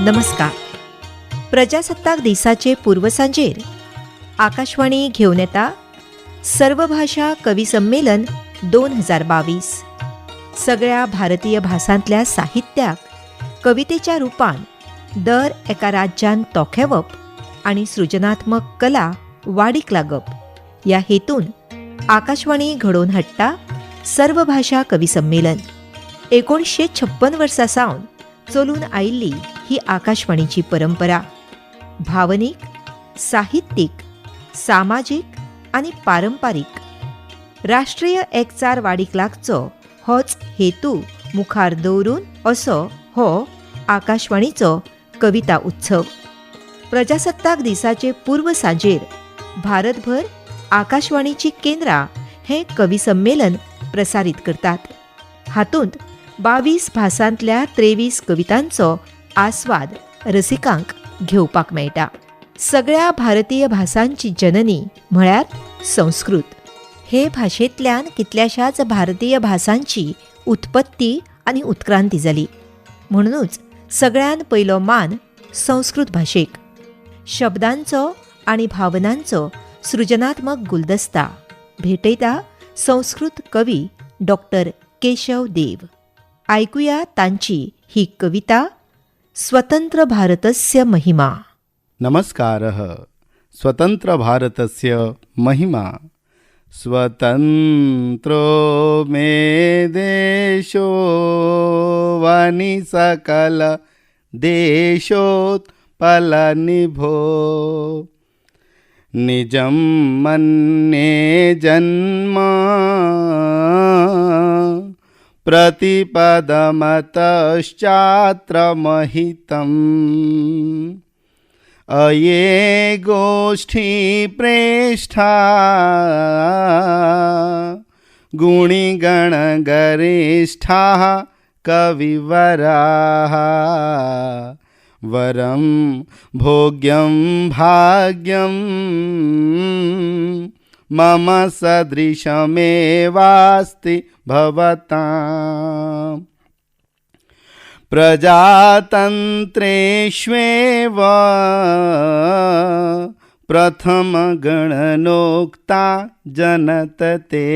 नमस्कार. प्रजासत्ताक दिसाचे पूर्वसांजेर आकाशवाणी घेवन येता सर्वभाशा कवी संमेलन 2022. सगळ्या भारतीय भासांतल्या साहित्याक कवितेच्या रुपान दर एका राज्यान तोखेवप आनी सृजनात्मक कला वाडीक लागप ह्या हेतून आकाशवाणी घडोवन हाडटा सर्वभाशा कवी संमेलन. 1956 वर्सां सावन चलून आयिल्ली ही आकाशवाणीची परंपरा भावनीक, साहित्यीक, सामाजीक आनी पारंपारीक राष्ट्रीय एकचार वाडीक लागचो होच हेतू मुखार दवरून असो हो आकाशवाणीचो कविता उत्सव. प्रजासत्ताक दिसाचे पूर्व सांजेर भारतभर आकाशवाणीची केंद्रां हें कवी संमेलन प्रसारीत करतात. हातूंत 22 भासांतल्या 23 कवितांचो आस्वाद रसिकांक घेवपाक मेळटा. सगळ्या भारतीय भासांची जननी म्हळ्यार संस्कृत. हे भाशेंतल्यान कितल्याशाच भारतीय भासांची उत्पत्ती आनी उत्क्रांती जाली. म्हणूनच सगळ्यान पयलो मान संस्कृत भाशेक. शब्दांचो आनी भावनांचो सृजनात्मक गुलदस्ता भेटयता संस्कृत कवी डॉक्टर केशव देव. आयकुया तांची ही कविता स्वतंत्र भारतस्य महिमा. नमस्कारः. स्वतंत्र भारतस्य महिमा. स्वतंत्रो मे देशो वाणी सकल देशोत्पलनिभो निजं मन्ये जन्म प्रतिपदमतश्चात्र महितम् अये गोष्ठी प्रेष्ठा गुणिगणगरिष्ठाः कविवराः वरं भोग्यं भाग्यं मम सदृशमेवास्ति भवताम्. प्रजातन्त्रेष्वेव प्रथमगणनोक्ता जनतते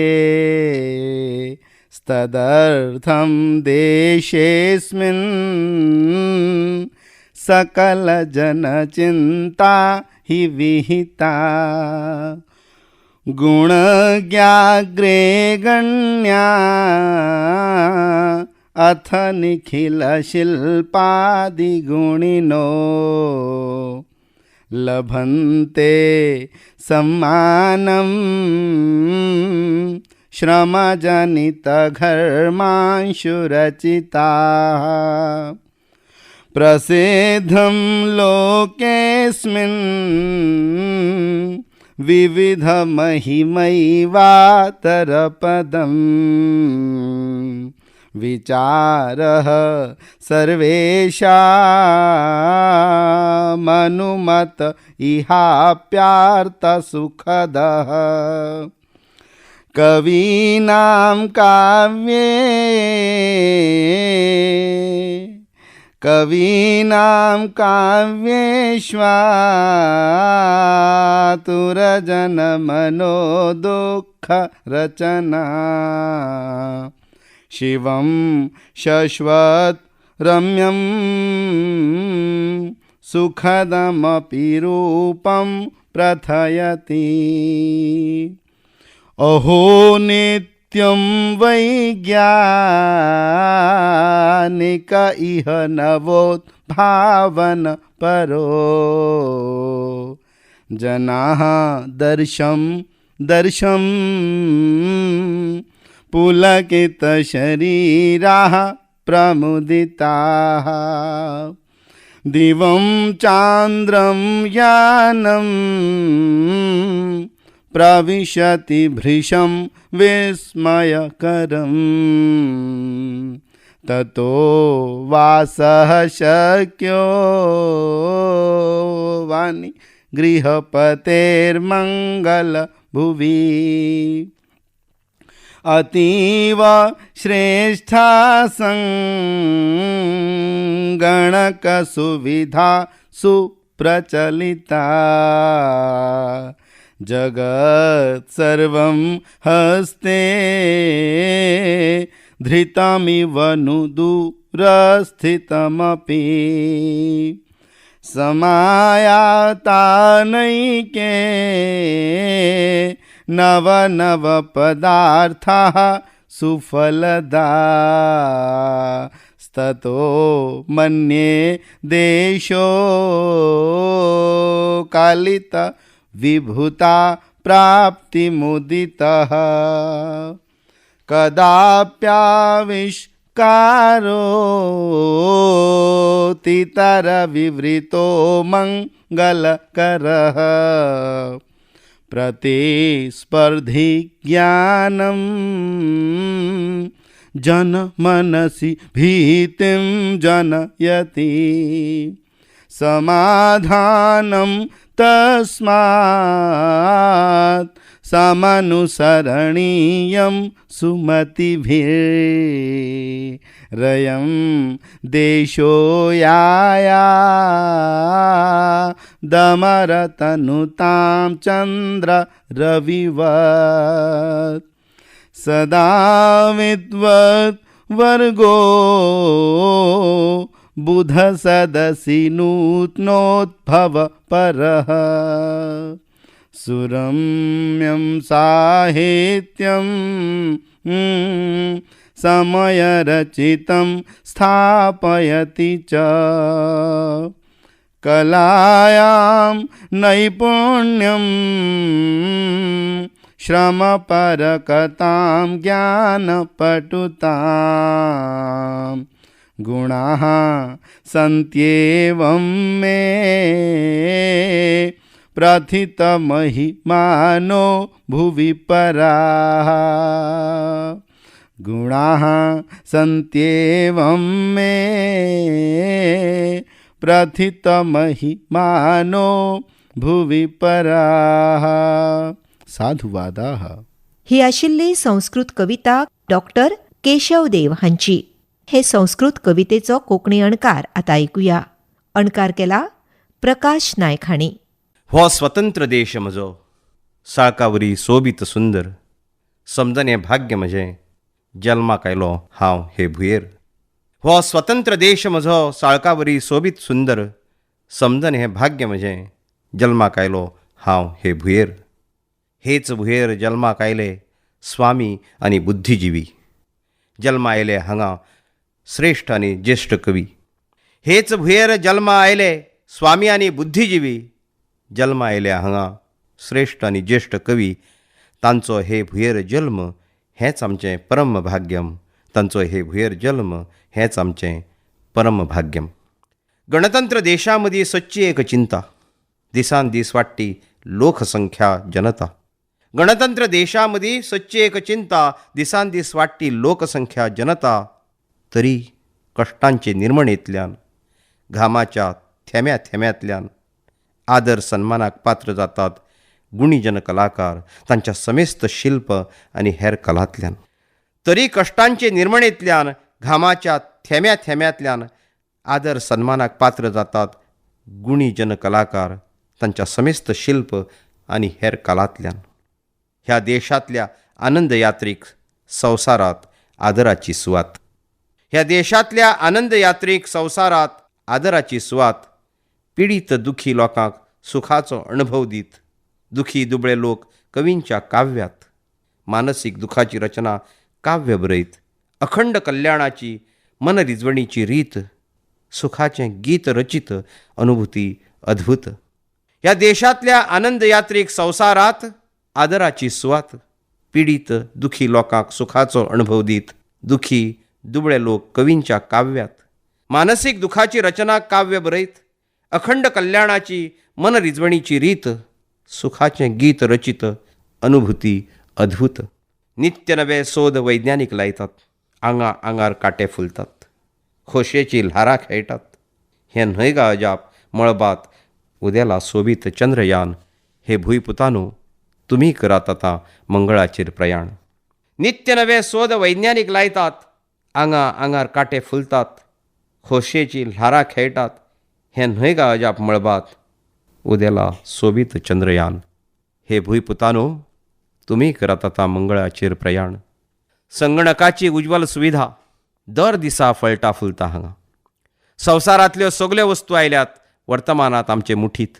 तदर्थं देशेऽस्मिन् सकलजनचिन्ता हि विहिता. गुणज्ञाग्रे गण्या अथ निखिलशिल्पादिगुणिनो लभन्ते सम्मानं श्रमजनितघर्मांशुरचिताः. प्रसिद्धं लोकेऽस्मिन् विविधमहिमैवातरपदम् विचारः सर्वेषामनुमत इहाप्यार्थसुखदः. कवीनां काव्ये कवीनां काव्येष्वातुरजनमनोदुःखरचना शिवं शश्वत् रम्यं सुखदमपि रूपं प्रथयति. अहो नित्यं वैज्ञानिक इह नवोद्भावन परो जनाः दर्शं दर्शं पुलकितशरीराः प्रमुदिताः. दिवं चान्द्रं यानं प्रविशति भृशं विस्मयकरं ततो वासः शक्यो वाणी गृहपतेर्मङ्गलभुवि. अतीव श्रेष्ठा सङ्गणकसुविधा सुप्रचलिता। जगत् सर्वं हस्ते धृतमिव नु दूरस्थितमपि समायाता नैके नव नव पदार्थाः सुफलदा स्ततो मन्ये देशो कालित विभुता प्राप्तिमुदितः। कदाप्याविष्कारोतितरविवृतो मंगलकरः प्रतिस्पर्धी ज्ञानं जनमनसि भीतिं जनयति। समाधानं तस्मात् समनुसरणीयं सुमतिभिरयं देशो याया दमरतनुतां चंद्र रविवत्। सदा विद्वत् वर्गो बुध सदसि नूत्नोद्भव परः। सुरम्यं साहित्यं समयरचितं स्थापयति च। कलायां नैपुण्यं श्रमपरकतां ज्ञानपटुतां गुणाः सन्त्येवं मे प्रथितमहिमानो भुवि पराः। गुणाः सन्त्येवं मे प्रथितमहिमानो भुवि पराः। साधुवादाः। ही आशिल्ली संस्कृत कविता डॉक्टर केशव देव हांची। हे संस्कृत कवितेचो कोंकणी अणकार आतां आयकुया। अणकार केला प्रकाश नायक हांणी। हो स्वतंत्र देश म्हजो साळकावरी सोबीत सुंदर, समजन हें भाग्य म्हजें जल्माक आयलो हांव हे भुंयेर। हो स्वतंत्र देश म्हजो साळकावरी सोबीत सुंदर, समजन हें भाग्य म्हजें जल्माक आयलो हांव हे भुंयेर। हेच भुंयेर जल्माक आयले स्वामी आनी बुद्धिजिवी, जल्मा आयले हांगा श्रेश्ठ आनी ज्येश्ठ कवी। हेच भुंयेर जल्मा आयले स्वामी आनी बुद्धिजिवी, जल्मा आयले हांगा श्रेश्ठ आनी ज्येश्ठ कवी। तांचो हे भुंयेर जल्म हेंच आमचें परम भाग्यम, तांचो हे भुंयेर जल्म हेंच आमचें परम भाग्यम। गणतंत्र देशा मदीं सदची एक चिंता, दिसान दीस वाडटी लोकसंख्या जनता। गणतंत्र देशा मदीं सदची एक चिंता, दिसान दीस वाडटी लोकसंख्या जनता। तरी कश्टांचे निर्मणेंतल्यान, घामाच्या थेंब्या थेंब्यांतल्यान आदर सन्मानाक पात्र जातात गुणीजन कलाकार तांच्या समेस्त शिल्प आनी हेर कलांतल्यान। तरी कश्टांचे निर्मणेंतल्यान, घामाच्या थेंब्या थेंब्यांतल्यान आदर सन्मानाक पात्र जातात गुणीजन कलाकार तांच्या समेस्त शिल्प आनी हेर कलांतल्यान। ह्या देशांतल्या आनंद यात्रीक संवसारांत आदराची सुवात, ह्या देशांतल्या आनंद यात्रीक संवसारांत आदराची सुवात। पिडीत दुखी लोकांक सुखाचो अणभव दीत दुखी दुबळे लोक कवींच्या काव्यात मानसीक दुखाची रचना काव्य बरयत अखंड कल्याणाची मनरिजवणीची रीत सुखाचें गीत रचित अनुभूती अद्भुत। ह्या देशांतल्या आनंद यात्रीक संवसारांत आदराची सुवात। पिडीत दुखी लोकांक सुखाचो अणभव दीत दुखी दुबळे लोक कवींच्या काव्यात मानसीक दुखाची रचना काव्य बरयत अखंड कल्याणाची मनरिजवणीची रीत सुखाचें गीत रचित अनुभूती अद्भुत। नित्य नवे सोद वैज्ञानिक लायतात, आंगा आंगार कांटे फुलतात, खोशयेची ल्हारां खेळटात। हें न्हय गा अजाप मळबात उदेला सोबीत चंद्रयान। हे भुंयपुतानो तुमी करात आतां मंगळाचेर प्रयाण। नित्य नवे सोद वैज्ञानीक लायतात, आंगा आंगार कांटे फुलतात, खोशयेचीं ल्हारां खेळटात, हें न्हय गा अजाप मळबात उदेला सोबीत चंद्रयान. हे भूंयपुतानो, तुमी करात आतां मंगळाचेर प्रयाण. संगणकाची उज्ज्वल सुविधा दर दिसा फळटा फुलता हांगा. संवसारांतल्यो सगल्यो वस्तू आयल्यात वर्तमानांत आमचे मुठीत.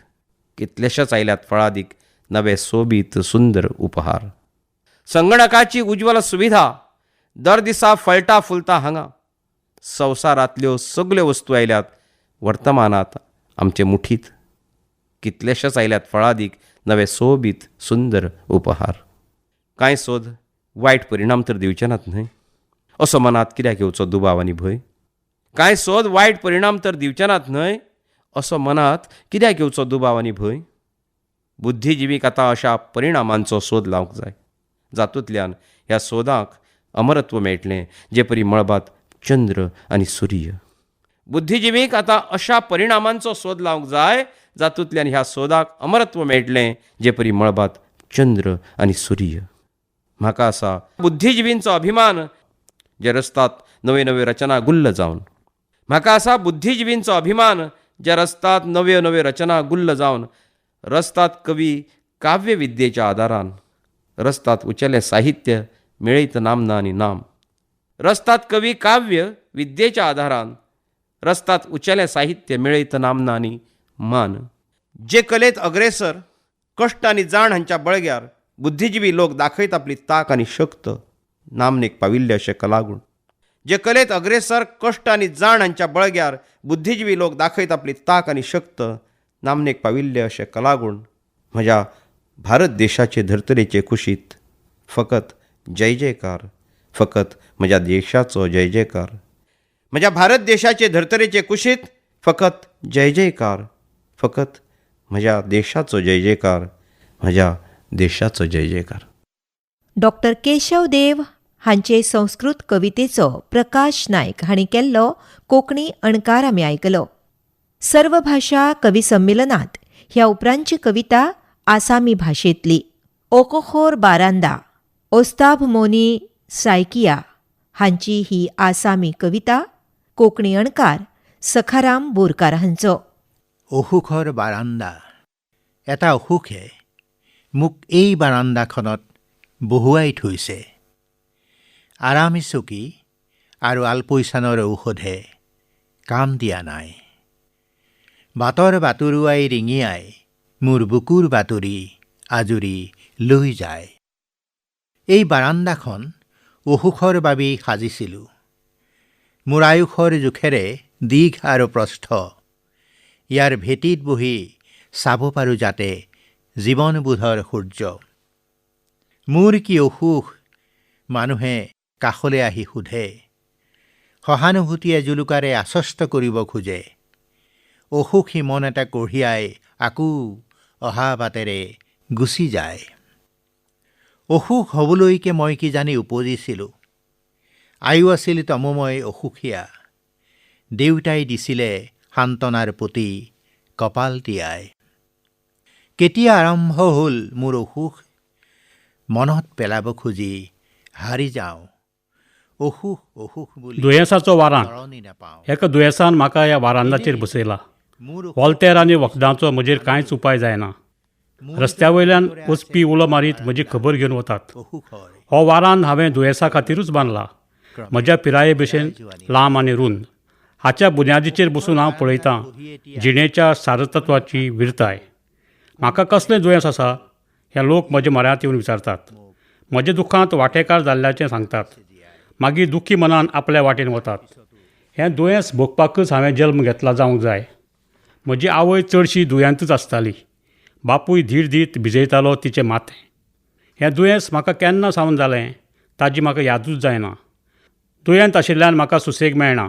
कितलेशेच आयल्यात फळादीक नवे सोबीत सुंदर उपहार. संगणकाची उज्ज्वल सुविधा दर दिसा फळटा फुलता हांगा. संवसारांतल्यो सगल्यो वस्तू आयल्यात वर्तमानांत आमचे मुठीत. कितलेशेच आयल्यात फळादीक नवे सोबीत सुंदर उपहार. कांय सोद वायट परिणाम तर दिवचे नात न्हय, असो मनांत कित्याक येवचो दुबाव आनी भंय. कांय सोद वायट परिणाम तर दिवचे नात न्हय, असो मनांत कित्याक येवचो दुबाव आनी भंय. बुद्धिजिवीक आतां अशा परिणामांचो सोद लावंक जाय, जातूंतल्यान ह्या सोदांक अमरत्व मेळटलें, जे परी मळबांत चंद्र आनी सूर्य. बुद्धिजिवीक आतां अशा परिणामांचो सोद लावंक जाय, जातूंतल्यान ह्या सोदाक अमरत्व मेळटलें, जे परी मळबांत चंद्र आनी सूर्य. म्हाका आसा बुद्धिजिवींचो अभिमान, जे रचतात नव्यो नव्यो रचना गुल्ल जावन. म्हाका आसा बुद्धिजिवींचो अभिमान, जे रचतात नव्यो नव्यो रचना गुल्ल जावन. रचतात कवी काव्यविद्येच्या आदारान, रचतात उचेलें साहित्य मेळयत नामना आनी नाम. रचतात कवी काव्य विद्येच्या आदारान, रचतात उचेलें साहित्य मेळयत नामना आनी मान. जे कलेंत अग्रेसर कश्ट आनी जाण हांच्या बळग्यार बुद्धिजिवी लोक दाखयत आपली ताक आनी शक्त, नामनेक पाविल्ले अशे कलागूण. जे कलेंत अग्रेसर कश्ट आनी जाण हांच्या बळग्यार बुद्धिजिवी लोक दाखयत आपली ताक आनी शक्त, नामनेक पाविल्ले अशे कलागूण. म्हज्या भारत देशाचे धर्तरेचे कुशीत फकत जय जयकार, फकत म्हज्या देशाचो जय जयकार. म्हज्या भारत देशाचे धर्तरेचे कुशीत फकत जय जयकार, फकत म्हज्या देशाचो जय जयकार, म्हज्या देशाचो जय जयकार. डॉक्टर केशव देव हांचे संस्कृत कवितेचो प्रकाश नायक हांणी केल्लो कोंकणी अणकार आमी आयकलो. सर्वभाशा कवी संमेलनांत ह्या उपरांतची कविता आसामी भाशेंतली. ओकोखोर बारांदा ओस्ताभ मोनी सायकिया हांची ही आसामी कविता. कोंकणी अणकार सखाराम बोरकार हांचो. অসুখৰ বাৰান্দা। এটা অসুখে মোক এই বাৰান্দাখনত বহুৱাই থৈছে। আৰামী চকী আৰু আলপৈচানৰ ঔষধে কাম দিয়া নাই। বাটৰ বাটৰুৱাই ৰিঙিয়াই মোৰ বুকুৰ বাতৰি আজুৰি লৈ যায়। এই বাৰান্দাখন অসুখৰ বাবেই সাজিছিলোঁ। মোৰ আয়ুসৰ জোখেৰে দীঘ আৰু প্ৰস্থ। ইয়াৰ ভেটিত বহি চাব পাৰোঁ যাতে জীৱনবোধৰ সূৰ্য। মোৰ কি অসুখ মানুহে কাষলৈ আহি সোধে। সহানুভূতিয়ে জুলুকাৰে আশ্বস্ত কৰিব খোজে। অসুখী মন এটা কঢ়িয়াই আকৌ অহা বাটেৰে গুচি যায়। অসুখ হ'বলৈকে মই কিজানি উপজিছিলোঁ। আয়ু আছিল তমোময় অসুখীয়া। দেউতাই দিছিলে সান্তনাৰ প্ৰতি কপাল তিয়াই। কেতিয়া আৰম্ভ হ'ল মোৰ অসুখ মনত পেলাব খুজি হাৰি যাওঁ। অসুখ অসুখ বুলি दुयेंसाचो वारांद. তৰণি নাপাওঁ। एका दुयेंसान म्हाका ह्या वारांदाचेर बसयला. মোৰ वॉल्तेर आनी वखदांचो म्हजेर कांयच उपाय जायना. रस्त्या वयल्यान वचपी उलो मारीत म्हजी खबर घेवन वतात. অসুখৰ हो वारांद हांवें दुयेंसा खातीरूच बांदला. म्हज्या पिराये भशेन लांब आनी रुंद. हाच्या बुन्यादीचेर बसून हांव पळयतां जिणेच्या सारतत्वाची विरताय. म्हाका कसलें दुयेंस आसा हें लोक म्हज्या म्हऱ्यांत येवन विचारतात. म्हज्या दुख्खांत वांटेकार जाल्ल्याचें सांगतात. मागीर दुख्खी मनान आपल्या वाटेन वतात. हें दुयेंस भोगपाकच हांवें जल्म घेतला जावंक जाय. म्हजी आवय चडशी दुयेंतच आसताली. बापूय धीर दीत भिजयतालो तिचें माथें. हें दुयेंस म्हाका केन्ना सावन जालें ताजी म्हाका यादूच जायना. दुयेंत आशिल्ल्यान म्हाका सुसेग मेळना.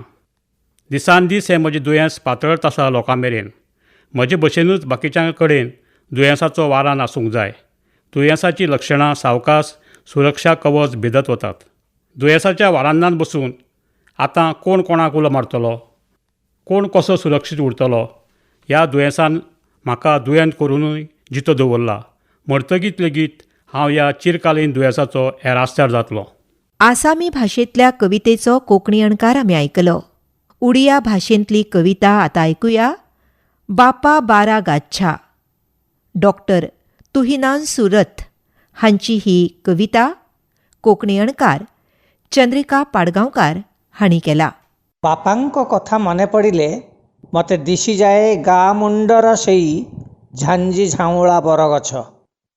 दिसान दीस हें म्हजें दुयेंस पातळत आसा लोकां मेरेन. म्हजे भशेनूच बाकीच्यां कडेन दुयेंसाचो वारांद आसूंक जाय. दुयेंसाचीं लक्षणां सावकास सुरक्षा कवच भेदत वतात. दुयेंसाच्या वारांदान बसून आतां कोण कोणाक उलो मारतलो, कोण कसो सुरक्षीत उरतलो? ह्या दुयेंसान म्हाका दुयेंत करुनूय जितो दवरला. मरतगीत लेगीत हांव ह्या चिरकालीन दुयेंसाचो येरास्तार जातलो. आसामी भाशेंतल्या कवितेचो कोंकणी अणकार आमी आयकलो. उडिया भाशेंतली कविता आतां आयकुया. बापा बारा गाच्छा, डॉक्टर तुहिनांसू रथ हांची ही कविता. कोंकणी अणकार चंद्रिका पाडगांवकार हांणी केला. ବାପାଙ୍କ କଥା ମନେ ପଡ଼ିଲେ ମୋତେ ଦିଶିଯାଏ ଗାଁ ମୁଣ୍ଡର ସେଇ ଝାଞ୍ଜି ଝାଉଁଳା ବରଗଛ।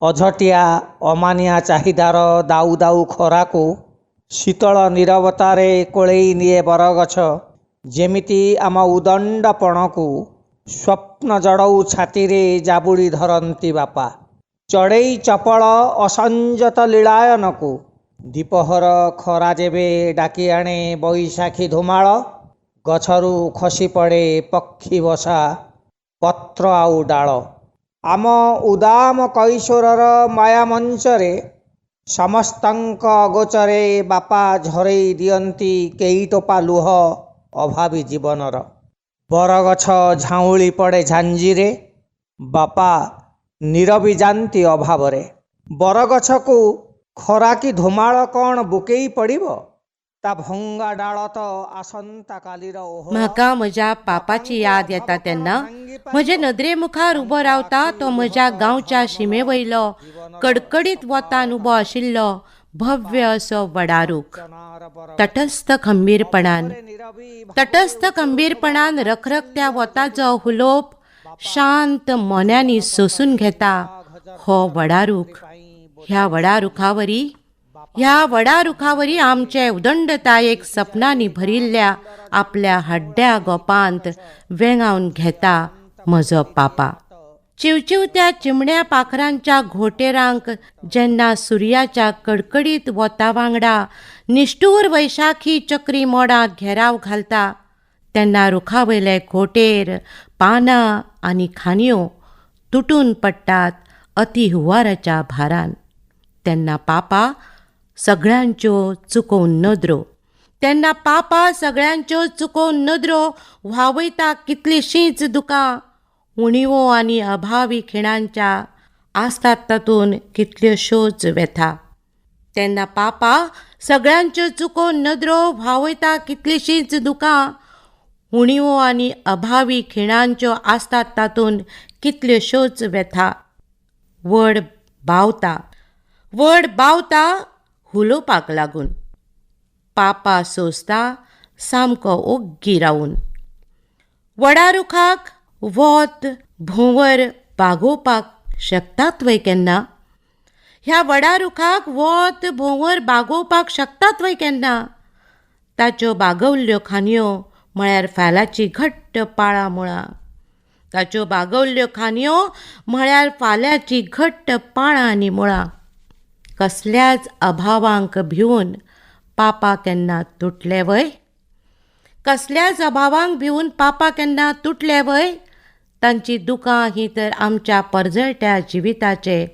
ଅଝଟିଆ ଅମାନିଆ ଚାହିଦାର ଦାଉ ଦାଉ ଖରାକୁ ଶୀତଳ ନୀରବତାରେ କୋଳେଇ ନିଏ ବରଗଛ, ଯେମିତି ଆମ ଉଦଣ୍ଡପଣକୁ ସ୍ୱପ୍ନ ଜଡ଼ଉ ଛାତିରେ ଜାବୁଡ଼ି ଧରନ୍ତି ବାପା। ଚଢ଼େଇ ଚପଳ ଅସଂଯତ ଲୀଳାୟନକୁ ଦିପହର ଖରା ଯେବେ ଡାକି ଆଣେ ବୈଶାଖୀ ଧୁମାଳ, ଗଛରୁ ଖସିପଡ଼େ ପକ୍ଷୀ ବସା ପତ୍ର ଆଉ ଡାଳ। ଆମ ଉଦାମ କୈଶୋରର ମାୟାମଞ୍ଚରେ ସମସ୍ତଙ୍କ ଅଗୋଚରେ ବାପା ଝରେଇ ଦିଅନ୍ତି କେଇ ଟୋପା ଲୁହ ଅଭାବୀ ଜୀବନର। ବରଗଛ ଝାଉଁଳି ପଡ଼େ ଝାଞ୍ଜିରେ, ବାପା ନୀରବି ଯାଆନ୍ତି ଅଭାବରେ। ବରଗଛକୁ ଖରା କି ଧୁମାଳ କ'ଣ ବୁକେଇ ପଡ଼ିବ? ତା ଭଙ୍ଗା ଡାଳ ତ ଆସନ୍ତାକାଲିର ଓହଳ। म्हाका म्हज्या पापाची याद येता तेन्ना म्हजे नदरे मुखार उबो रावता तो म्हज्या गांवच्या शिमे वयलो कडकडीत वतान उबो आशिल्लो भव्य असो वडारूख. तटस्थ खंबीरपणान, तटस्थ खंबीरपणान रखरखत्या वताचो हुलोप शांत मोन्यांनी सोसून घेता हो वडारूख. ह्या वडारुखावरी, ह्या वडारुखावरी आमचे उदंडतायेक सपनांनी भरिल्ल्या आपल्या हड्ड्या गोपांत वेंगावन घेता म्हजो पापा. चिवचिवत्या चिमण्या पाखरांच्या घोंटेरांक जेन्ना सुर्याच्या कडकडीत वता वांगडा निश्ठूर वैशाखी चक्री मोडां घेराव घालता तेन्ना रुखावयले घोंटेर, पानां आनी खांदयो तुटून पडटात अती हुंवाराच्या भारान. तेन्ना पापा सगळ्यांच्यो चुकोवन नदरो, तेन्ना पापा सगळ्यांच्यो चुकोवन नदरो व्हांवयता कितलींशींच दुकां, उणिवो आनी अभावी खिणांच्या आसतात तातूंत कितल्योश्योच व्यथा. तेन्ना पापा सगळ्यांच्यो चुकोवन नदरो व्हांवयता कितलींशींच दुकां, उणिवो आनी अभावी खिणांच्यो आसतात तातूंत कितल्योश्योच व्यथा. व्हड बावता, व्हड बावता हुलोवपाक लागून, पापा सोंसता सामको ओग्गी रावून. वडा रुखाक वत भोंवर बागोवपाक शकतात वय केन्ना? ह्या वडा रुखाक वत भोंवर बागोवपाक शकतात वय केन्ना? ताच्यो बागवल्ल्यो खांदयो म्हळ्यार फाल्याची घट्ट पाळां मुळां. ताच्यो बागवल्ल्यो खांदयो म्हळ्यार फाल्याची घट्ट पाळां आनी मुळां. कसल्याच अभावांक भिवन पापा केन्ना तुटले वय? कसल्याच अभावांक भिवन पापा केन्ना तुटले वय? तांची दुकां ही तर आमच्या परजळट्या जिविताचे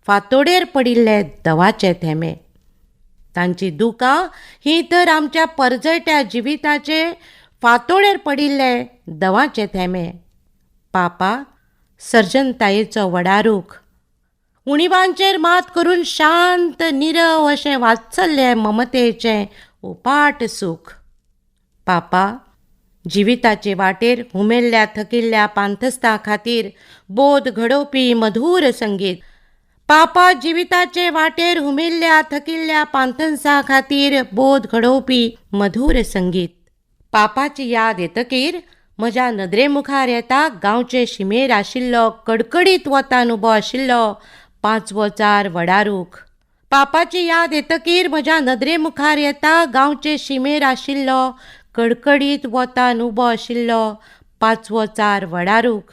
फांतोडेर पडिल्ले दवाचे थेंबे. तांची दुकां ही तर आमच्या परजळट्या जिविताचे फांतोडेर पडिल्ले दवाचे थेंबे. पापा सर्जनतायेचो वडारूख, उणिवांचेर मात करून शांत निरव अशें वात्सल्य ममतेचें उपाट सूख. पापा जिविताचे वाटेर हुमेल्ल्या थकिल्ल्या पांथस्था खातीर बोध घडोवपी मधूर संगीत. पापा जिविताचे वाटेर हुमेल्ल्या थकिल्ल्या पांथस्था खातीर बोध घडोवपी मधूर संगीत. पापाची याद येतकीर म्हज्या नदरे मुखार येता गांवचे शिमेर आशिल्लो कडकडीत वतान उबो आशिल्लो पांचवोचार वडारूख. पापाची याद येतकीर म्हज्या नदरे मुखार येता गांवचे शिमेर आशिल्लो कडकडीत वतान उबो आशिल्लो पांचवोचार वडारूख,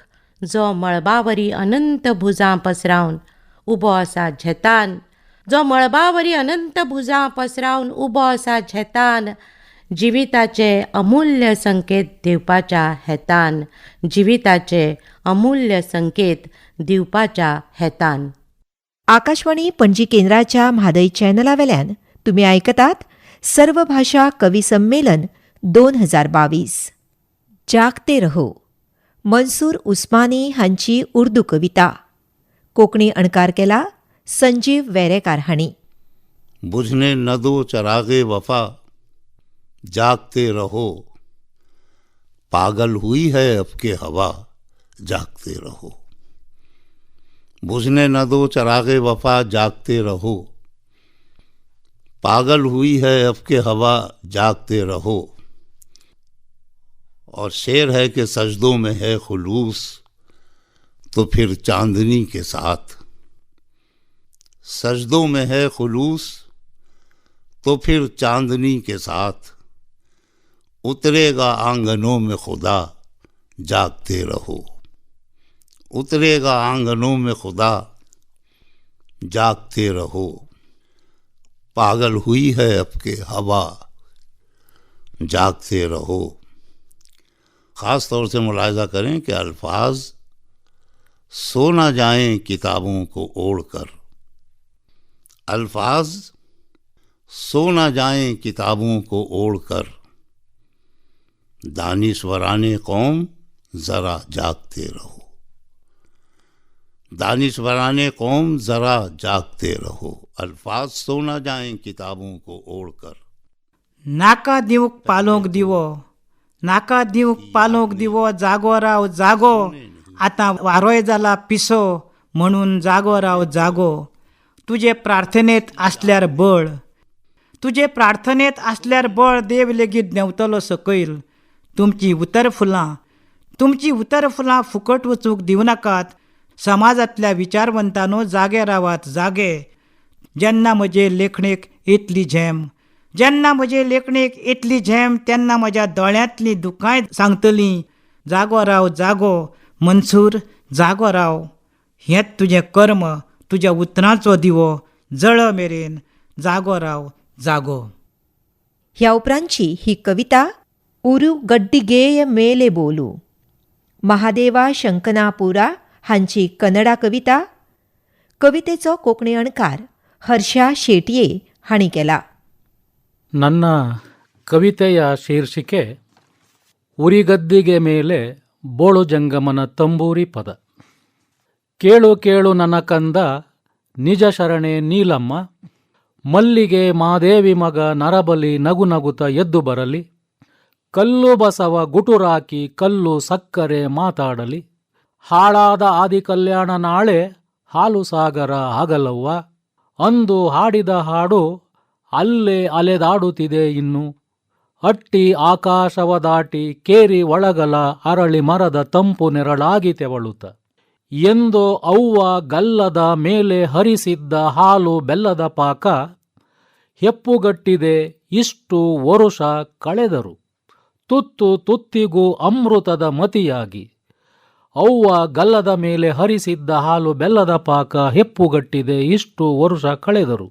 जो मळबावरी अनंत भुजां पसरावन उबो आसा झेतान, जो मळबावरी अनंत भुजां पसरावन उबो आसा झेतान, जिविताचे अमूल्य संकेत दिवपाच्या हेतान, जिविताचे अमूल्य संकेत दिवपाच्या हेतान. आकाशवाणी पणजी केंद्राच्या म्हादय चॅनला वेल्यान तुमी आयकतात सर्व भाशा कवी संमेलन 2022. जागते रहो, मनसूर उस्मानी हांची उर्दू कविता. कोंकणी अणकार केला संजीव वेरेकार हांणी. बुझने न दो चरागे वफा, जागते रहो। पागल हुई है अब के हवा, जागते रहो। बुझने न दो चरागे वफा, जागते रहो। पागल हुई है अब के हवा, जागते रहो। और शेर है कि सजदों में है खुलूस तो फिर चांदनी के साथ। सजदों में है खुलूस तो फिर चांदनी के साथ। उतरेगा आंगनों में खुदा, जागते रहो। उतरेगा आंगनों में खुदा, जागते रहो। पागल हुई है अब के हवा, जागते रहो। ख़ास तौर से मुलाहिज़ा करें कि अल्फाज सो ना जाएं किताबों को ओढ़ कर। अल्फाज सो ना जाएं किताबों को ओढ़ कर। दानिशवराने कौम ज़रा जागते रहो। दानिशवराने कौम ज़रा जागते रहो। अल्फाज सो ना जाएं किताबों को ओढ़ कर। नाका दिवंक पालोवंक दिवो, नाका दिवंक पालोवंक दिवो, जागो राव जागो, आतां वारोय जाला पिसो म्हणून जागो राव जागो। तुजे प्रार्थनेंत आसल्यार बळ, तुजे प्रार्थनेंत आसल्यार बळ, देव लेगीत देंवतलो सकयल। तुमची उतर फुलां, तुमची उतर फुलां फुकट वचूंक दिवं नाकात। समाजांतल्या विचारवंतांनो जागे रावात जागे। जेन्ना म्हजे लेखणेक येतली झेम, जेन्ना म्हजे लेखणेक येतली झेम, तेन्ना म्हज्या दोळ्यांतलीं दुकांय सांगतलीं, जागो राव जागो मनसूर, जागो राव। हेंच तुजें कर्म, तुज्या उतरांचो दिवो जळ मेरेन, जागो राव जागो। ह्या उपरांतची ही कविता उरू गड्डिगेय मेले बोलू, महादेवा शंकनापुरा हांची कन्नडा कविता. कवितेचो कोंकणी अणकार हर्षा शेटये हांणी केला. ನನ್ನ ಕವಿತೆಯ ಶೀರ್ಷಿಕೆ ಉರಿಗದ್ದಿಗೆ ಮೇಲೆ ಬೋಳು ಜಂಗಮನ ತಂಬೂರಿ ಪದ. ಕೇಳು ಕೇಳು ನನ್ನ ಕಂದ ನಿಜ ಶರಣೆ ನೀಲಮ್ಮ, ಮಲ್ಲಿಗೆ ಮಾದೇವಿ ಮಗ ನರಬಲಿ ನಗು ನಗುತ ಎದ್ದು ಬರಲಿ, ಕಲ್ಲು ಬಸವ ಗುಟುರಾಕಿ ಕಲ್ಲು ಸಕ್ಕರೆ ಮಾತಾಡಲಿ, ಹಾಳಾದ ಆದಿಕಲ್ಯಾಣ ನಾಳೆ ಹಾಲು ಸಾಗರ ಆಗಲವ್ವ, ಅಂದು ಹಾಡಿದ ಹಾಡು ಅಲ್ಲೇ ಅಲೆದಾಡುತ್ತಿದೆ ಇನ್ನು, ಅಟ್ಟಿ ಆಕಾಶವ ದಾಟಿ ಕೇರಿ ಒಳಗಲ ಅರಳಿ ಮರದ ತಂಪು ನೆರಳಾಗಿ ತೆವಳುತ್ತ, ಎಂದೋ ಅವ್ವ ಗಲ್ಲದ ಮೇಲೆ ಹರಿಸಿದ್ದ ಹಾಲು ಬೆಲ್ಲದ ಪಾಕ ಹೆಪ್ಪುಗಟ್ಟಿದೆ ಇಷ್ಟು ವರುಷ ಕಳೆದರು, ತುತ್ತು ತುತ್ತಿಗೂ ಅಮೃತದ ಮತಿಯಾಗಿ, ಅವ್ವ ಗಲ್ಲದ ಮೇಲೆ ಹರಿಸಿದ್ದ ಹಾಲು ಬೆಲ್ಲದ ಪಾಕ ಹೆಪ್ಪುಗಟ್ಟಿದೆ ಇಷ್ಟು ವರುಷ ಕಳೆದರು.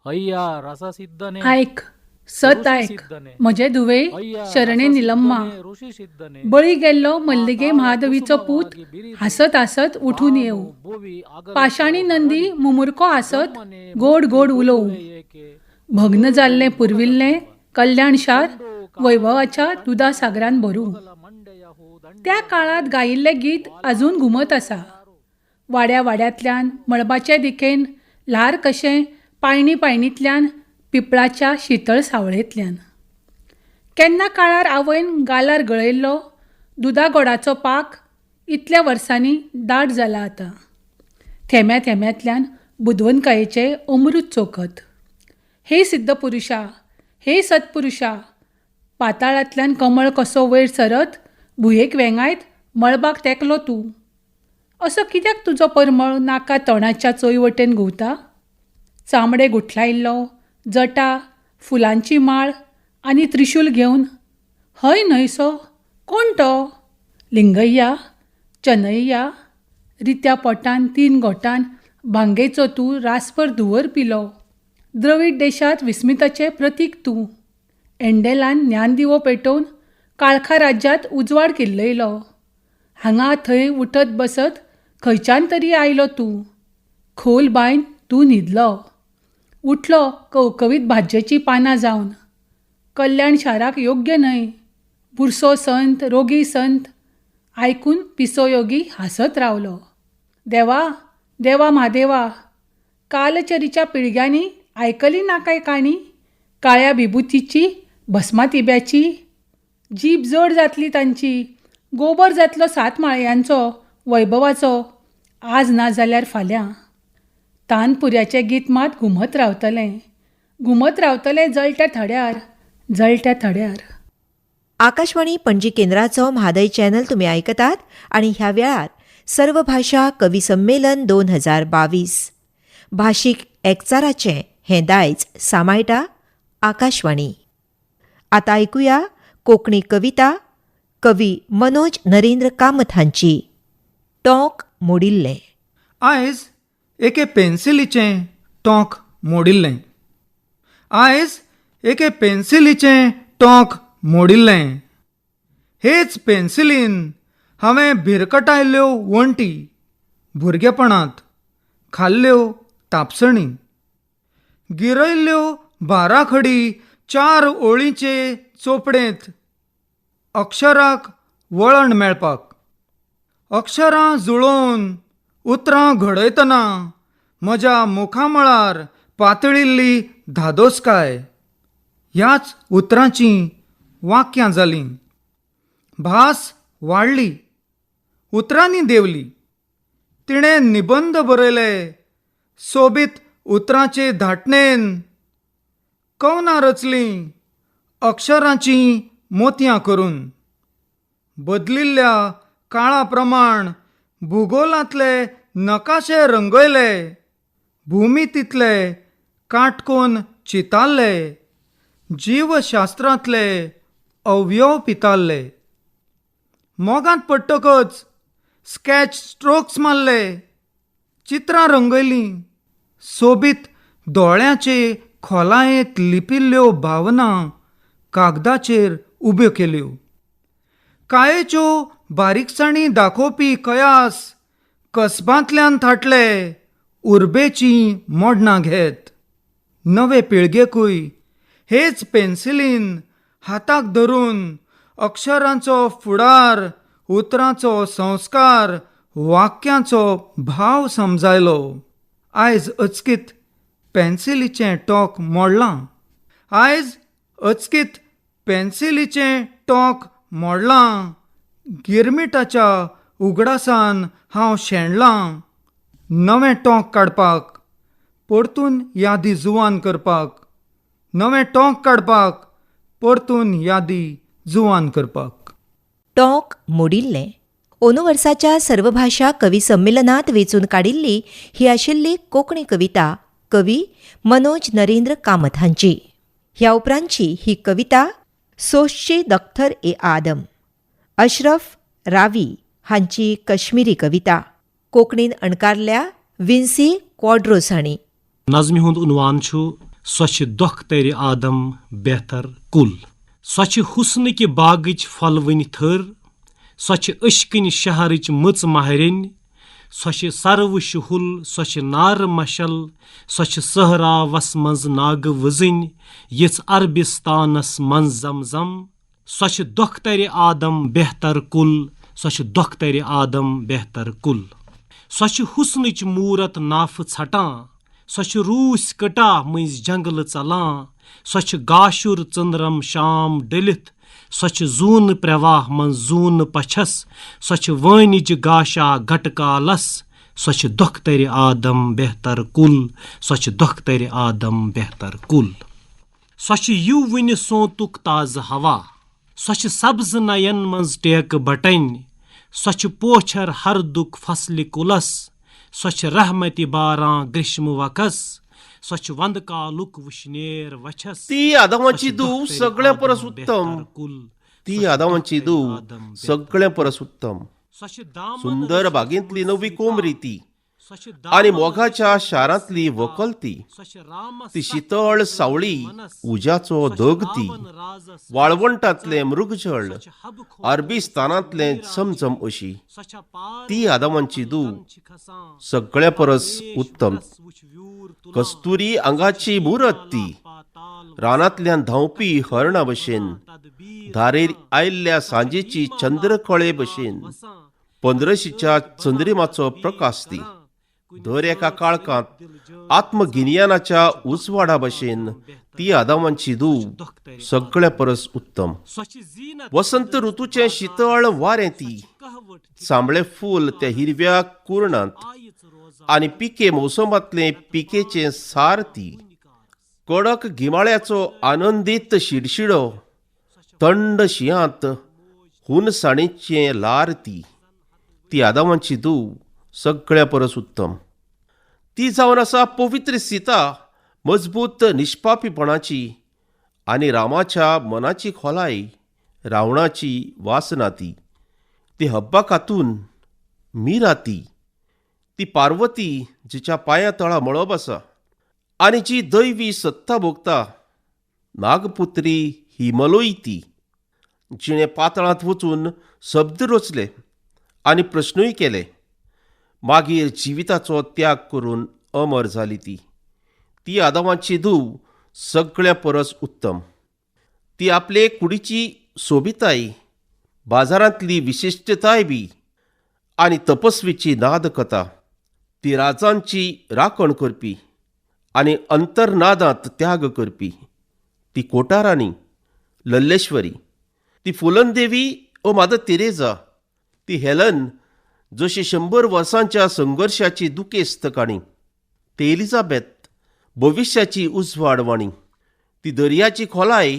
ಅಯ್ಯ ರಸಸಿದ್ಧನೇ, आयक सत आयक म्हजे धुवे शरणे निलम्मा, बळी गेल्लो मल्लिगे महादेवीचो पूत हांसत हांसत उठून येवं, पाशाणी नंदी मुमुरको हांसत गोड गोड उलोवं, भग्न जाल्लें पुर्विल्लें कल्याण शार वैभवाच्या दुदा सागरान भरूं. त्या काळांत गायिल्लें गीत अजून घुमत आसा. वाड्या वाड्यांतल्यान मळबाचे दिकेन ल्हार कशें पायणी पायणींतल्यान पिंपळाच्या शितळ सावळेंतल्यान. केन्ना काळार आवयन गालार गळयल्लो दुदा गोडाचो पाक इतल्या वर्सांनी दाट जाला आतां. थेंब्या थेंब्यांतल्यान बुदवंतकायेचें अमृत चोखत. हे सिद्धपुरुशा, हे सत्पुरुशा, पाताळांतल्यान कमळ कसो वयर सरत भुंयेक वेंगायत मळबाक तेंकलो तूं. असो कित्याक तुजो परमळ नाका तोंडाच्या चोंय वटेन घुंवता? चामडें गुठलायिल्लो, जटा, फुलांची माळ आनी त्रिशूल घेवन हय न्हयसो कोण तो? लिंगय्या, चनय्या, रित्या पोटान तीन घोटान भांगेचो तूं रासभर धुंवर पिलो. द्रवीड देशांत विस्मिताचें प्रतीक तूं. एंडेलान ज्ञानदिवो पेटोवन काळखा राज्यांत उजवाड किल्लयलो. हांगा थंय उठत बसत खंयच्यान तरी आयलो तूं. खोल बांयन तूं न्हिदलो, उठलो कवकवीत भाजयेचीं पानां जावन. कल्याण शाराक योग्य न्हय. बुरसो संत, रोगी संत आयकून पिसो योगी हांसत रावलो. देवा देवा म्हादेवा, कालचरीच्या पिळग्यांनी आयकली ना काय काणी काळ्या बिबुतीची, भस्मा तिब्याची? जीब जड जातली तांची, गोबर जातलो सात माळयांचो वैभवाचो, आज ना जाल्यार फाल्यां. तानपुऱ्याचें गीत मात घुमत रावतलें, घुमत रावतलें जळट्या थड्यार, जळट्या थड्यार. आकाशवाणी पणजी केंद्राचो म्हादय चॅनल तुमी आयकतात आनी ह्या वेळार सर्वभाशा कवी संमेलन 2022 भाशीक एकचाराचें हें दायज सांबाळटा आकाशवाणी. आतां आयकुया कोंकणी कविता कवी मनोज नरेंद्र कामत हांची टोंक मोडिल्लें. आयज एके पेन्सिलीचें टोंक मोडिल्लें. आयज एके पेन्सिलीचें टोंक मोडिल्लें. हेच पेन्सिलीन हांवें भिरकटायल्ल्यो वण्टी, भुरगेपणांत खाल्ल्यो तापसणी, गिरयल्ल्यो बाराखडी चार ओळींचे चोपडेंत अक्षराक वळण मेळपाक, अक्षरां जुळोवन उतरां घडयतना म्हज्या मुखामळार पातळिल्ली धादोसकाय, ह्याच उतरांचीं वाक्यां जालीं. भास वाडली, उतरांनी देंवली. तिणें निबंद बरयले सोबीत उतरांचे धाटणेन, कवनां रचलीं अक्षरांचीं मोतयां करून. बदलिल्ल्या काळा प्रमाण भुगोलांतले नकाशे रंगयले, भूमितींतले काटकोन चितारले, जीवशास्त्रांतले अवयव पितारले. मोगांत पडटकच स्कॅच स्ट्रोक्स मारले, चित्रां रंगयलीं, सोबीत दोळ्यांचे खोलायेंत लिपिल्ल्यो भावना कागदाचेर उब्यो केल्यो. कायेच्यो बारीकसाणी दाखोवपी कयास कसबांतल्यान थाटले, उर्बेचीं मोडणां घेत. नवे पिळगेकूय हेच पेन्सिलीन हाताक धरून अक्षरांचो फुडार, उतरांचो संस्कार, वाक्यांचो भाव समजायलो. आयज अचकीत पेन्सिलीचें टोंक मोडलां. आयज अचकीत पेन्सिलीचें टोंक मोडलां. गिरमिटाच्या उगडासान हांव शेणलां. नवें टोंक काडपाक, परतून यादी जुवान करपाक, नवें टोंक काडपाक, परतून यादी जुवान करपाक. टोंक मोडिल्लें अंदू वर्साच्या सर्वभाशा कवी संमेलनांत वेंचून काडिल्ली ही आशिल्ली कोंकणी कविता कवी मनोज नरेंद्र कामत हांची. ह्या उपरांतची ही कविता सोशची दख्तर ए आदम, अशरफ रावी हांची कश्मीरी कविता कोंकणीन अणकारल्या विन्सी क्वाड्रोस हांणी. नज़मि हुंद उन्वान छु सो छ दोख्तर आदम बेहतर कुल, सो छ हुस्न कि बागच फलवन थर, सो छ अश्किन शहरच मच महरिन, सो छ सरव शुहुल, सो छ नार मशल, सो छ सहरावस मंज नाग वजिन यच अरबिस्तानस मंज जमजम, सो छ दोख्तर आदम बेहतर कुल, सो छ दोख्तर आदम बेहतर कुल. सो छ हुस्नच मूरत नाफ छटां, सो छ रूस कटा मज जंगल चलां, सो छ गाशुर चंद्रम शाम डलित, सो छ जून प्रवाह मन जून पछस, सो छ वानिज गाशा घटकालस, सो छ दोख्तर आदम बेहतर कुल, सो छ दोख्तर आदम बेहतर कुल. सो छ युवन सोतुक ताज हवा, सो छ सब्ज नयन मंज टेक बटन, सो छ पोछर हरदुक फसल कुलस, सो छ रहमति बारां ग्रीष्म वकस, सो छ वंद कालुक वुशनेर वछस. ती आदमाची धूव सगळ्या परस उत्तम, ती आदमाची धूव सगळ्या परस उत्तम, सुंदर बागेंतली नवी कोमरी ती, आनी मोगाच्या शारांतली व्हंकल ती, ती शितळ सावळी उज्याचो धग ती, वाळवंटांतलें मृगजळ अरबिस्तानांतलें चमचम अशी ती आदमांची धूव सगळ्या परस उत्तम. कस्तुरी आंगाची मुरत ती, रानांतल्यान धांवपी हरणा भशेन, धारेर आयिल्ल्या सांजेची चंद्रकळे भशेन, पंद्रशीच्या चंद्रिमाचो प्रकाश ती, दर एका काळखांत आत्मगिन्यानाच्या उजवाडा भशेन ती आदामांची धूव सगळ्या परस उत्तम. वसंत ऋतूचें शितळ वारें ती, सांबळे फूल त्या हिरव्या कुरणांत आनी पिके मोसमांतलें पिकेचें सार ती, कडक गिमाळ्याचो आनंदीत शिडशिडो, थंड शिंयांत हुनसाणीचें ल्हार ती. ती आदामांची धूव सगळ्या परस उत्तम. ती जावन आसा पवित्र सीता, मजबूत निष्पापीपणाची आनी रामाच्या मनाची खोलाय, रावणाची वासना ती. ती हब्बा खातून मीरा ती, ती पार्वती जिच्या पांया तळा मळब आसा आनी जी दैवी सत्ता भोगता, नागपुत्री हिमलोई ती, जिणें पातळांत वचून शब्द रचले आनी प्रश्नूय केले, मागीर जिविताचो त्याग करून अमर जाली ती. ती आदामाची धूव सगळ्या परस उत्तम. ती आपले कुडीची सोबिताय, बाजारांतली विशिश्टताय बी आनी तपस्वीची नादकथा. ती राजांची राखण करपी आनी अंतर्नादांत त्याग करपी. ती कोटाराणी लल्लेश्वरी, ती फुलनदेवी ओ मादर तेरेजा, ती हेलन जशी 100 वर्सांच्या संघर्शाची दुखेस्त काणी, ती एलिझाबेथ भविश्याची उजवाडवाणी, ती दर्याची खोलाय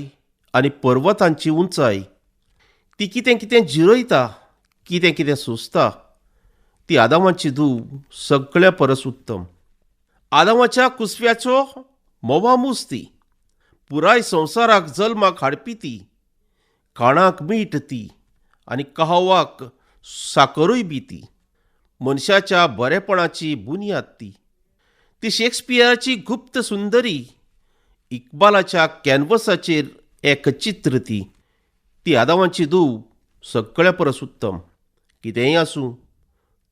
आनी पर्वतांची उंचाय. ती कितें कितें जिरयता, कितें कितें सोंसता. ती आदामाची धूव सगळ्या परस उत्तम. आदामाच्या कुसव्याचो मोवामूस ती, पुराय संवसाराक जल्माक हाडपी ती, खाणाक मीठ ती आनी कहावाक साकरूय बी ती, मनशाच्या बरेपणाची बुन्याद ती. ती शेक्सपियराची गुप्त सुंदरी, इक्बालाच्या कॅनवसाचेर एक चित्र ती. ती आदामाची धूव सगळ्या परस उत्तम. कितेंय आसूं,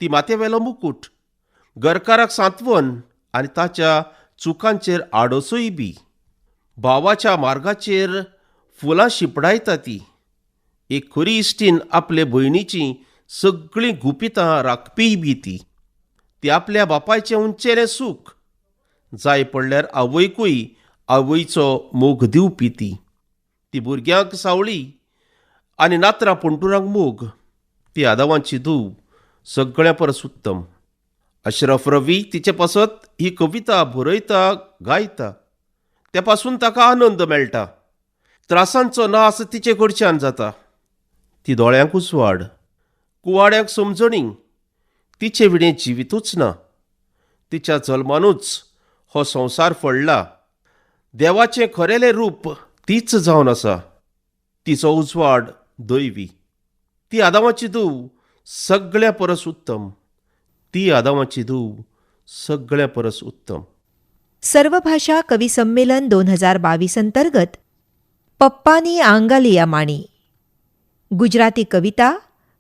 ती माथ्यावेलो मुकूट, घरकाराक सांत्वन आनी ताच्या चुकांचेर आडोसोय बी, भावाच्या मार्गाचेर फुलां शिंपडायता ती. एक खरी इश्टीन आपले भयणीचीं सगळीं गुपितां राखपीय बी ती. ती आपल्या बापायचें उंचेलें सूख, जाय पडल्यार आवयकूय आवयचो मोग दिवपी ती. ती भुरग्यांक सावळी आनी नातरां पणटुरांक मोग. ती आदावांची धूव सगळ्या परस उत्तम. अशरफ रवी तिचे पासत ही कविता बरयता, गायता. त्या पासून ताका आनंद मेळटा. त्रासांचो नास तिचे कडच्यान जाता. ती दोळ्यांक उजवाड, कुवाड्यांक समजणी. तिचे विणें जिवितूच ना. तिच्या जल्मानूच हो संवसार फळ्ळा. देवाचें खरेलें रूप तीच जावन आसा. तिचो उजवाड दैवी. ती आदामाची धूव सगळ्या परस उत्तम. ती आदामाची धूव सगळ्या परस उत्तम. सर्वभाषा कवी संमेलन 2022 अंतर्गत पप्पानी आंगालिया माणी गुजराती कविता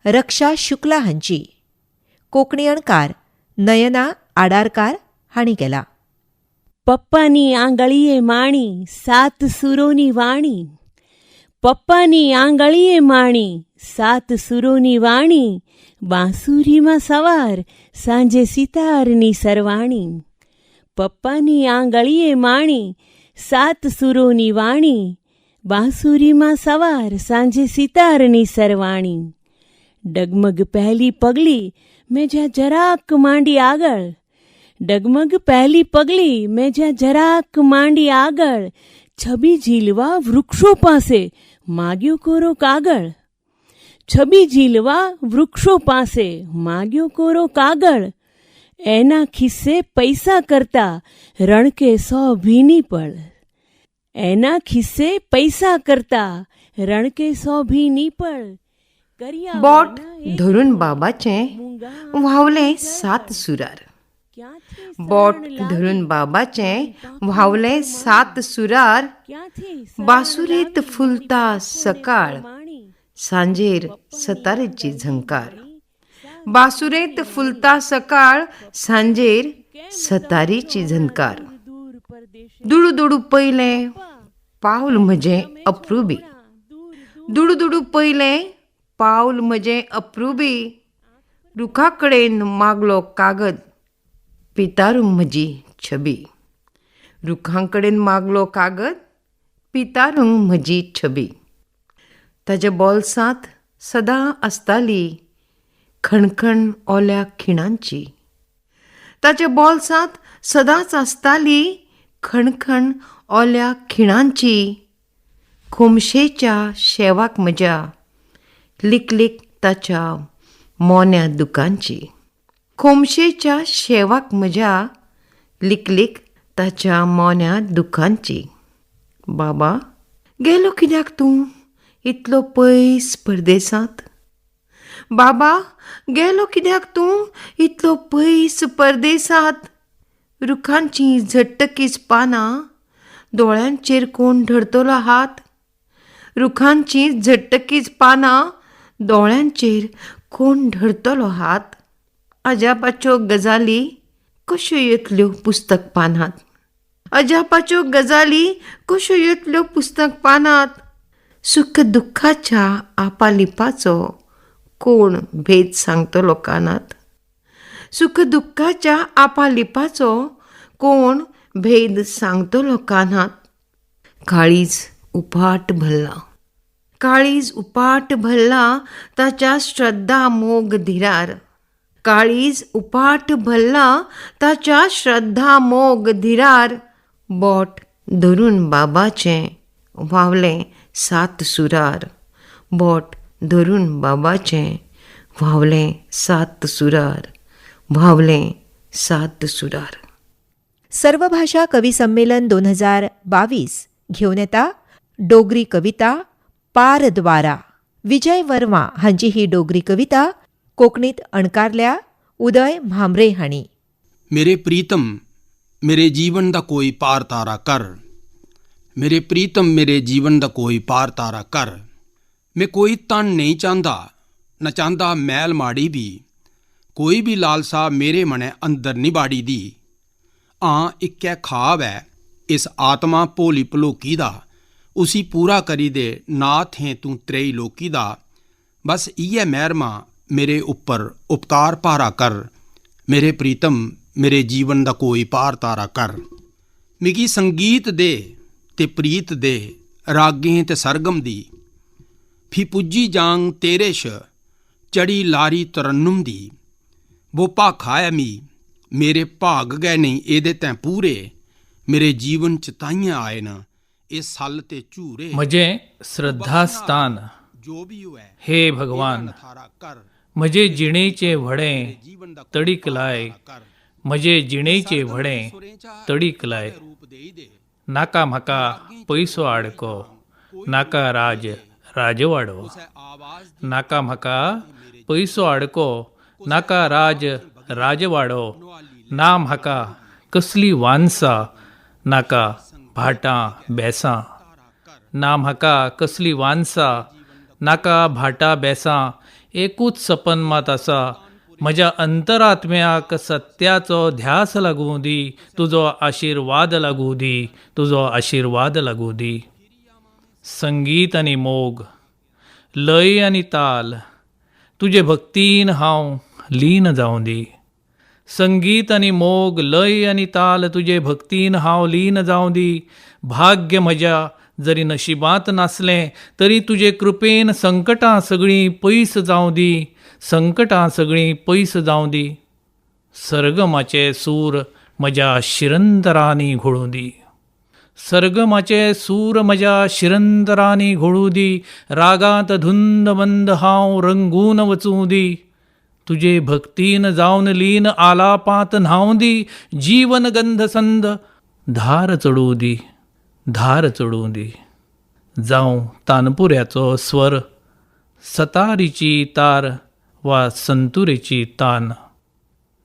रक्षा शुक्ला हांची, कोंकणी अणकार नयना आडारकार हांणी केला. पप्पानी आंगळीये माणी सात सुरोनी वाणी, पप्पानी आंगळीये माणी सात सुरोनी वाणी, बांसुरीમાં સવાર સાંજે સિતારની સરવાણી. પપ્પાની આંગળીએ માણી સાત સુરોની વાણી, બાંસુરીમાં સવાર સાંજે સિતારની સરવાણી. ડગમગ પહેલી પગલી મેં જ્યાં જરાક માંડી આગળ, ડગમગ પહેલી પગલી મેં જ્યાં જરાક માંડી આગળ, છબી ઝીલવા વૃક્ષો પાસે માગ્યો કોરો કાગળ, છબી ઝીલવા વૃક્ષો પાસે માગ્યો કોરો કાગળ. એના ખિસ્સે પૈસા કરતા રણકે 100 ભીની પળ, એના ખિસ્સે પૈસા કરતા રણકે 100 ભીની પળ. बोट धरून बाबाचें व्हांवलें सात सुरार, बोट धरून बाबाचें व्हांवलें सात सुरार, बासुरेत फुलता सकाळ सांजेर सतारेची झंकार, बासुरेत फुलता सकाळ सांजेर सतारीची झंकार. दुडू दुडू पयलें पावल म्हजें अप्रुबी, दुडू दुडू पयलें पावल म्हजें अप्रुबी, रुखा कडेन मागलो कागद पितारूंक म्हजी छबी. रुखां कडेन मागलो कागद पितारूंक म्हजी छबी. ताज्या बोल्सांत सदां आसताली खणखण ओल्या खिणांची. ताज्या बोल्सांत सदांच आसताली खणखण ओल्या खिणांची. खोमशेच्या शेवाक म्हज्या लिकलीक ताच्या मोन्या दुकांची. खोमशेच्या शेवाक म्हज्या लिकलीक ताच्या मोन्या दुकांची. बाबा गेलो कित्याक तूं इतलो पयस परदेसांत? बाबा गेलो कित्याक तूं इतलो पयस परदेसांत? रुखांचीं झडटकीच पानां दोळ्यांचेर कोण धरतलो हात? रुखांचीं झडटकीच पानां दोळ्यांचेर कोण धरतलो हात? अजापाच्यो गजाली कश्यो येतल्यो पुस्तक पानांत? अजापाच्यो गजाली कश्यो येतल्यो पुस्तक पानांत? सुख दुख्खाच्या आपालिपाचो कोण भेद सांगतलो कानांत? सुख दुख्खाच्या आपालिपाचो कोण भेद सांगतलो कानांत? काळीज उपाट भरलां, काळीज उपाट भरलां ताच्या श्रद्धा मोग धिरार. काळीज उपाट भरलां ताच्या श्रद्धा मोग धिरार. बोट धरून बाबाचें व्हांवलें सात सुरार. बोट धरून बाबाचें व्हांवलें सात सुरार. व्हांवलें सात सुरार. सर्वभाषा कवी संमेलन 2022 घेवन येता डोगरी कविता पारद्वारा. विजय वर्मा हांची ही डोगरी कविता कोंकणीत अणकारल्या उदय म्हांबरे हांणी. मेरे प्रीतम मेरे जीवन दा कोई पार तारा कर. मेरे प्रीतम मेरे जीवन दा कोई पार तारा कर. मैं कोई धन नहीं चाहंदा, न चाहंदा मैल माड़ी भी. कोई भी लालसा मेरे मनै अंदर नहीं बाड़ी दी. हां इक्कै खाब ऐ इस आत्मा भोली भलोकी दा, उसी पूरा करी दे नाथ हैं तूं त्रेई लोकी दा. बस इ'यै मैह्रमा मेरे उप्पर उपकार भारा कर. मेरे प्रीतम मेरे जीवन दा कोई पार तारा कर. मिगी संगीत दे ते प्रीत दे रागें ते सरगम दी. फ्ही पुज्जी जाङ तेरे श चढ़ी लारी तरन्नुम दी. बो भाखा ऐ मी मेरे भाग गै नेईं एह्दे तैं पूरे. मेरे जीवन च ताइयें आए न एह् सल्ल ते झूरे. म्हजें श्रद्धास्थान हे भगवान, म्हजे जिणेचें व्हडें तडीक लाय. म्हजे जिणेचें व्हडें तडीक लाय. नाका म्हाका पयसो आडको, नाका राज राजवाडो. नाका म्हाका पयसो आडको, नाका राज राजवाडो. ना म्हाका कसली वानसा, नाका भाटां बेसां. ना म्हाका कसली वानसा, नाका भाटां बेसां. एकूच सपन मात आसा, म्हज्या अंतरात्म्याक सत्याचो ध्यास लागूं दी. तुजो आशिर्वाद लागूं दी, तुजो आशिर्वाद लागूं दी. संगीत आनी मोग, लय आनी ताल, तुजे भक्तीन हांव लीन जावं दी. संगीत आनी मोग, लय आनी ताल, तुजे भक्तीन हांव लीन जावं दी. भाग्य म्हज्या जरी नशिबांत नासलें तरी तुजे कृपेन संकटां सगळीं पयस जावं दी. संकटां सगळीं पयस जावं दी. सरगमाचे सूर म्हज्या शिरंतरांनी घोळूं दी. सरगमाचे सूर म्हज्या शिरंतरांनी घोळूं दी. रागांत धुंद मंद हांव रंगून वचूं दी. तुजे भक्तीन जावन लीन आलापांत न्हावं दी. जीवन गंध संद धार चडूं दी, धार चडूं दी. जावं तानपुऱ्याचो स्वर, सतारीची तार वा संतुरेची तान.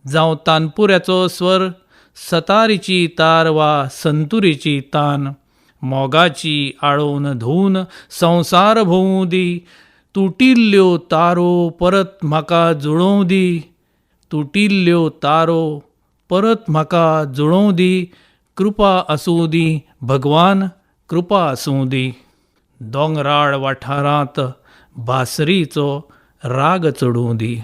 जावं तानपुऱ्याचो स्वर, सतारीची तार वा संतुरेची तान. मोगाची आळोवन धुवन संवसार भोवूं दी. तुटिल्ल्यो तारो परत म्हाका जुळोवं दी. तुटिल्ल्यो तारो परत म्हाका जुळोवं दी. कृपा आसूं दी भगवान, कृपा आसूं दी. दोंगराळ वाठारांत बासरीचो राग चडूं दी.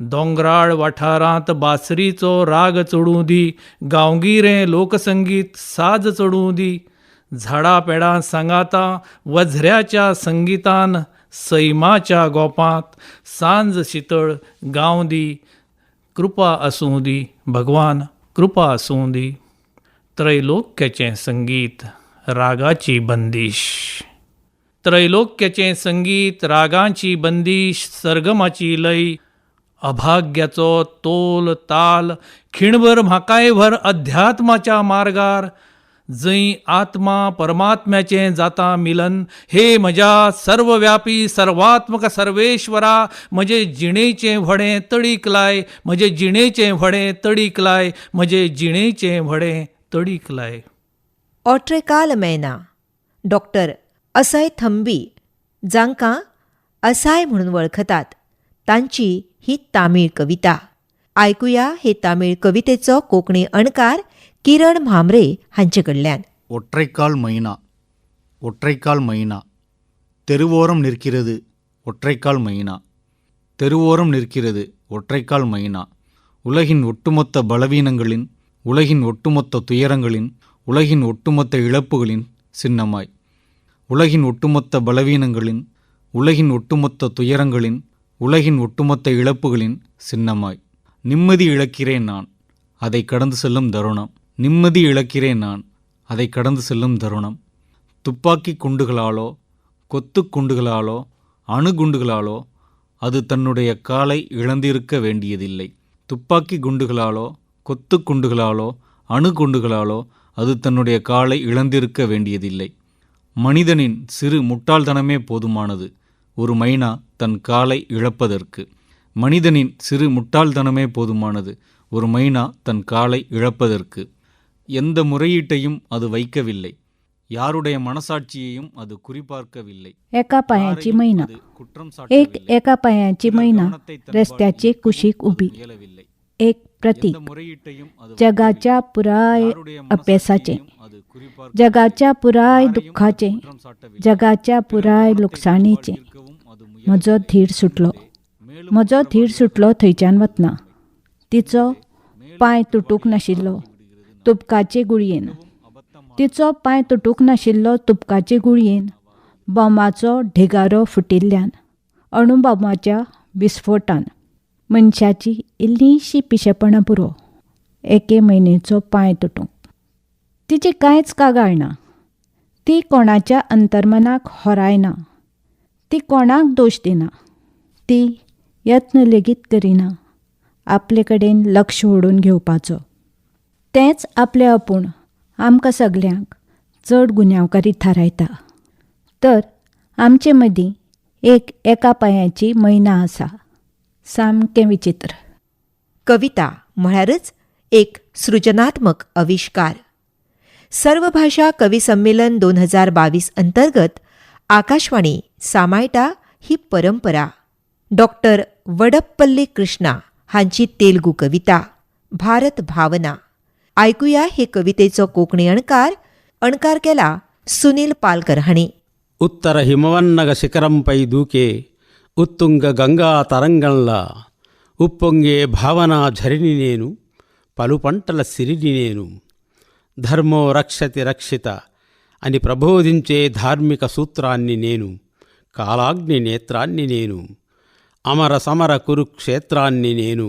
दोंगराळ वाठारांत बासरीचो राग चडूं दी, गांवगिरें लोकसंगीत साज चडूं दी. झाडां पेडां सांगाता वझऱ्याच्या संगितान सैमाच्या गोपांत सांज शितळ गावं दी. कृपा आसूं दी भगवान, कृपा आसूं दी. त्रैलोक्याचें संगीत रागाची बंदीश, त्रैलोक्याचें संगीत रागांची बंदीश, सरगमाची लय, अभाग्याचो तोल ताल, खिणभर म्हाकाय व्हर अध्यात्माच्या मार्गार, जंय आत्मा परमात्म्याचें जाता मिलन. हे म्हज्या सर्वव्यापी सर्वात्मक सर्वेश्वरा, म्हजे जिणेचें व्हडें तडीक लाय, म्हजे जिणेचें व्हडें तडीक लाय, म्हजे जिणेचें व्हडें तडीक लाय. ऑट्रेकाल मैना डॉक्टर असाय थंबी, जांकां असाय म्हणून वळखतात, तांची ही तामीळ कविता. आयकुया हे तामीळ कवितेचो कोंकणी अणकार किरण म्हांबरे हांचे कडल्यान. ஒற்றைக்கால் மைனா, ஒற்றைக்கால் மைனா, தெருவோரம் நிற்கிறது ஒற்றைக்கால் மைனா, தெருவோரம் நிற்கிறது ஒற்றைக்கால் மைனா, உலகின் ஒட்டுமொத்த பலவீனங்களின், உலகின் ஒட்டுமொத்த துயரங்களின், உலகின் ஒட்டுமொத்த இழப்புகளின் சின்னமாய். உலகின் ஒட்டுமொத்த பலவீனங்களின், உலகின் ஒட்டுமொத்த துயரங்களின், உலகின் ஒட்டுமொத்த இழப்புகளின் சின்னமாய். நிம்மதி இழக்கிறேன் நான், அதை கடந்து செல்லும் தருணம். நிம்மதி இழக்கிறேன் நான், அதை கடந்து செல்லும் தருணம். துப்பாக்கி குண்டுகளாலோ கொத்து குண்டுகளாலோ அணுகுண்டுகளாலோ அது தன்னுடைய காலை இழந்திருக்க வேண்டியதில்லை. துப்பாக்கி குண்டுகளாலோ கொத்து குண்டுகளாலோ அணுகுண்டுகளாலோ அது தன்னுடைய காலை இழந்திருக்க வேண்டியதில்லை. மனிதனின் சிறு முட்டாள்தனமே போதுமானது ஒரு மைனா தன் காலை இழப்பதற்கு. மனிதனின் சிறு முட்டாள்தனமே போதுமானது ஒரு மைனா தன் காலை இழப்பதற்கு. எந்த முறையீட்டையும் அது வைக்கவில்லை. யாருடைய மனசாட்சியையும் அது குறிபார்க்கவில்லை. एका पांयाची मैना. एक एका पांयाची मैना रस्त्याचे कुशीक उबी. एक प्रतीक जगाच्या पुराय अपेसाचें, जगाच्या पुराय दुख्खाचें, जगाच्या पुराय लुकसाणीचें. म्हजो धीर सुटलो, म्हजो धीर सुटलो थंयच्यान वतना. तिचो पांय तुटूंक नाशिल्लो तुबकाचे गुळयेन, तिचो पांय तुटूंक नाशिल्लो तुबकाचे गुळयेन, बॉमाचो ढिगारो फुटिल्ल्यान, अणुबॉमाच्या विस्फोटान. मनशाची इल्लीशी पिशेपणां पुरो एके म्हयनेचो पांय तुटूंक. तिची कांयच कागाळ ना, ती कोणाच्या अंतर्मनाक होरायना, ती कोणाक दोश दिना, ती यत्न लेगीत करिना आपले कडेन लक्ष ओडून घेवपाचो. तेंच आपले आपूण आमकां सगल्यांक चड गुन्यांवकारी थारायता. तर आमचे मदीं एक एका पांयाची मैना आसा. सामकें विचित्र. कविता म्हळ्यारच एक सृजनात्मक आविश्कार. सर्वभाषा कवी संमेलन 2022 अंतर्गत आकाशवाणी सामायटा ही परंपरा. डॉक्टर वडप्पल्ली कृष्णा हांची तेलगू कविता भारत भावना. आयकुया हे कवितेचो कोंकणी अणकार. अणकार केला सुनील पालकर हांणी. ఉత్తర హిమవన్నగ శిఖరంపై దూకే ఉత్తుంగ గంగా తరంగంలా ఉప్పొంగే భావనా ఝరిని నేను, పలు పంటల సిరిని నేను. ధర్మో రక్షతి రక్షిత అని ప్రబోధించే ధార్మిక సూత్రాన్ని నేను, కాలాగ్ని నేత్రాన్ని నేను, అమర సమర కురుక్షేత్రాన్ని నేను.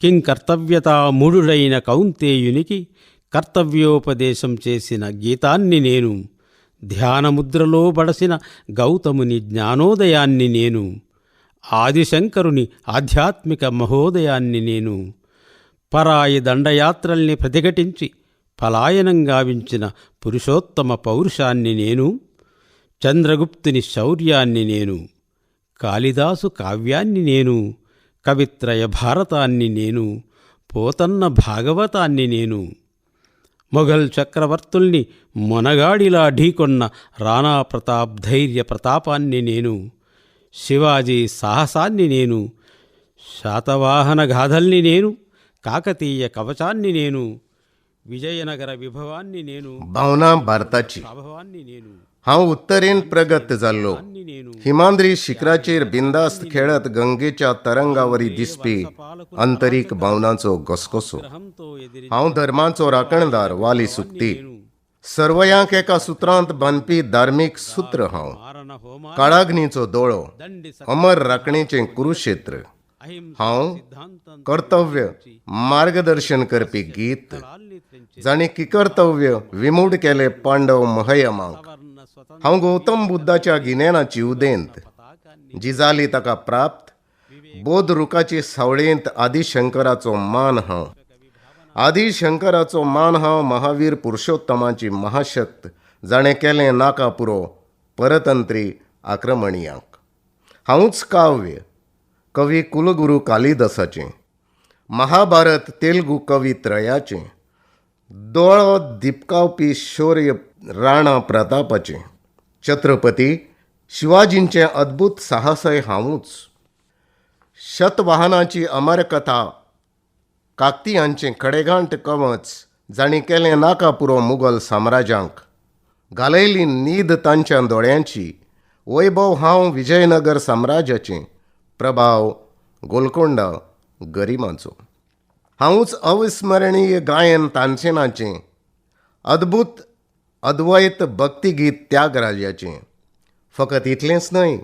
కింకర్తవ్యతా మూఢుడైన కౌంతేయునికి కర్తవ్యోపదేశం చేసిన గీతాన్ని నేను, ధ్యానముద్రలో బడసిన గౌతముని జ్ఞానోదయాన్ని నేను, ఆదిశంకరుని ఆధ్యాత్మిక మహోదయాన్ని నేను, పరాయి దండయాత్రల్ని ప్రతిఘటించి పలాయనం గావించిన పురుషోత్తమ పౌరుషాన్ని నేను, చంద్రగుప్తుని శౌర్యాన్ని నేను, కాళిదాసు కావ్యాన్ని నేను, కవిత్రయ భారతాన్ని నేను, పోతన్న భాగవతాన్ని నేను, మొఘల్ చక్రవర్తుల్ని మొనగాడిలా ఢీకొన్న రాణా ప్రతాప్ ధైర్య ప్రతాపాన్ని నేను, శివాజీ సాహసాన్ని నేను, శాతవాహన గాథల్ని నేను, కాకతీయ కవచాన్ని నేను, విజయనగర విభవాన్ని నేను. भावना भारताची. हांव उत्तरेन प्रगत जाल्लो, हिमांद्री शिखराचेर बिंदास्त खेळत गंगेच्या तरंगावरी दिसपी अंतरीक भावनांचो घसघसो. हांव धर्माचो राखणदार वाली सुक्ती, सर्वयांक एका सुत्रांत बांदपी धार्मीक सूत्र हांव. काळाग्नीचो दोळो, अमर राखणेचें कुरुक्षेत्र हांव. कर्तव्य मार्गदर्शन करपी गीत, जाणें किकर्तव्य विमूढ केले पांडव महयमाक. हांव गौतम बुद्धाच्या गिन्यानाची उदेंत, जी जाली ताका प्राप्त बोध रुखाचे सावळेंत आदिशंकराचो मान हांव. आदिशंकराचो मान हांव, महावीर पुरुषोत्तमाची महाशक्त, जाणें केलें नाका पुरो परतंत्री आक्रमणियांक. हांवूच काव्य, कवी कुलगुरू कालिदासाचें, महाभारत तेलुगू कवी त्रयाचें, दोळो दिपकावपी शौर्य राणा प्रतापाचें, छत्रपती शिवाजींचें अद्भुत साहसय हांवूच. शतवाहनाची अमरकथा, काकतियांचें खडेगांठ कवच, जांणी केलें नाका पुरो मुगल साम्राज्यांक, घालयली न्हीद तांच्या दोळ्यांची. वैभव हांव विजयनगर साम्राज्याचें, प्रभाव गोलकोंडा गरिमाचो. हांवूच अविस्मरणीय गायन तानसेनाचें, अद्भुत अद्वैत भक्तिगीत त्यागराजाचें. फकत इतलेंच न्हय,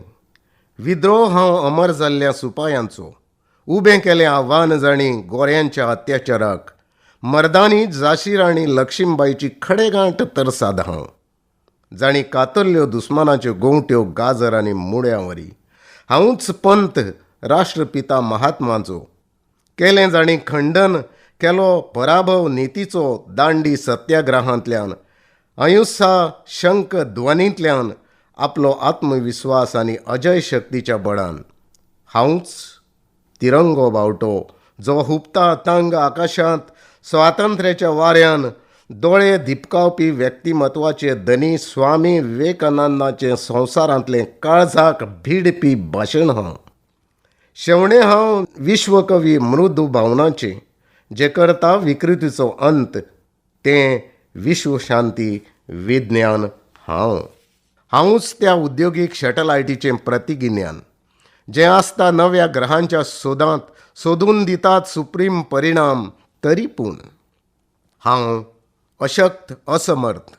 विद्रोह हांव अमर जाल्ल्या सुपायांचो, उबें केलें आव्हान जाणी गोऱ्यांच्या अत्याचाराक, मर्दानी झाशी राणी लक्ष्मीबाईची खडेगांठ तरसाद हांव, जाणी कातरल्यो दुस्मानाच्यो गोंवट्यो गाजर आनी मुड्यांवरी. हांवूच पंत राष्ट्रपिता महात्माचो, केलें जाणी खंडन, केलो पराभव नितीचो दांडी सत्याग्रहांतल्यान, अहिंसा शंख ध्वनींतल्यान, आपलो आत्मविस्वास आनी अजय शक्तीच्या बळान. हांवूच तिरंगो बावटो, जो हुपता तंग आकाशांत स्वातंत्र्याच्या वाऱ्यान, दोळे दिपकावपी व्यक्तिमत्वाचे धनी स्वामी विवेकानंदाचें संवसारांतलें काळजाक भिडपी भाशण हांव. शेवणें हांव विश्वकवी मृदू भावनाचें, जें करता विकृतीचो अंत, तें विश्वशांती विज्ञान हांव. हांवूच त्या उद्योगीक सॅटलायटीचें प्रतिगिन्यान, जें आसता नव्या ग्रहांच्या सोदांत, सोदून दितात सुप्रीम परिणाम. तरी पूण हांव अशक्त असमर्थ,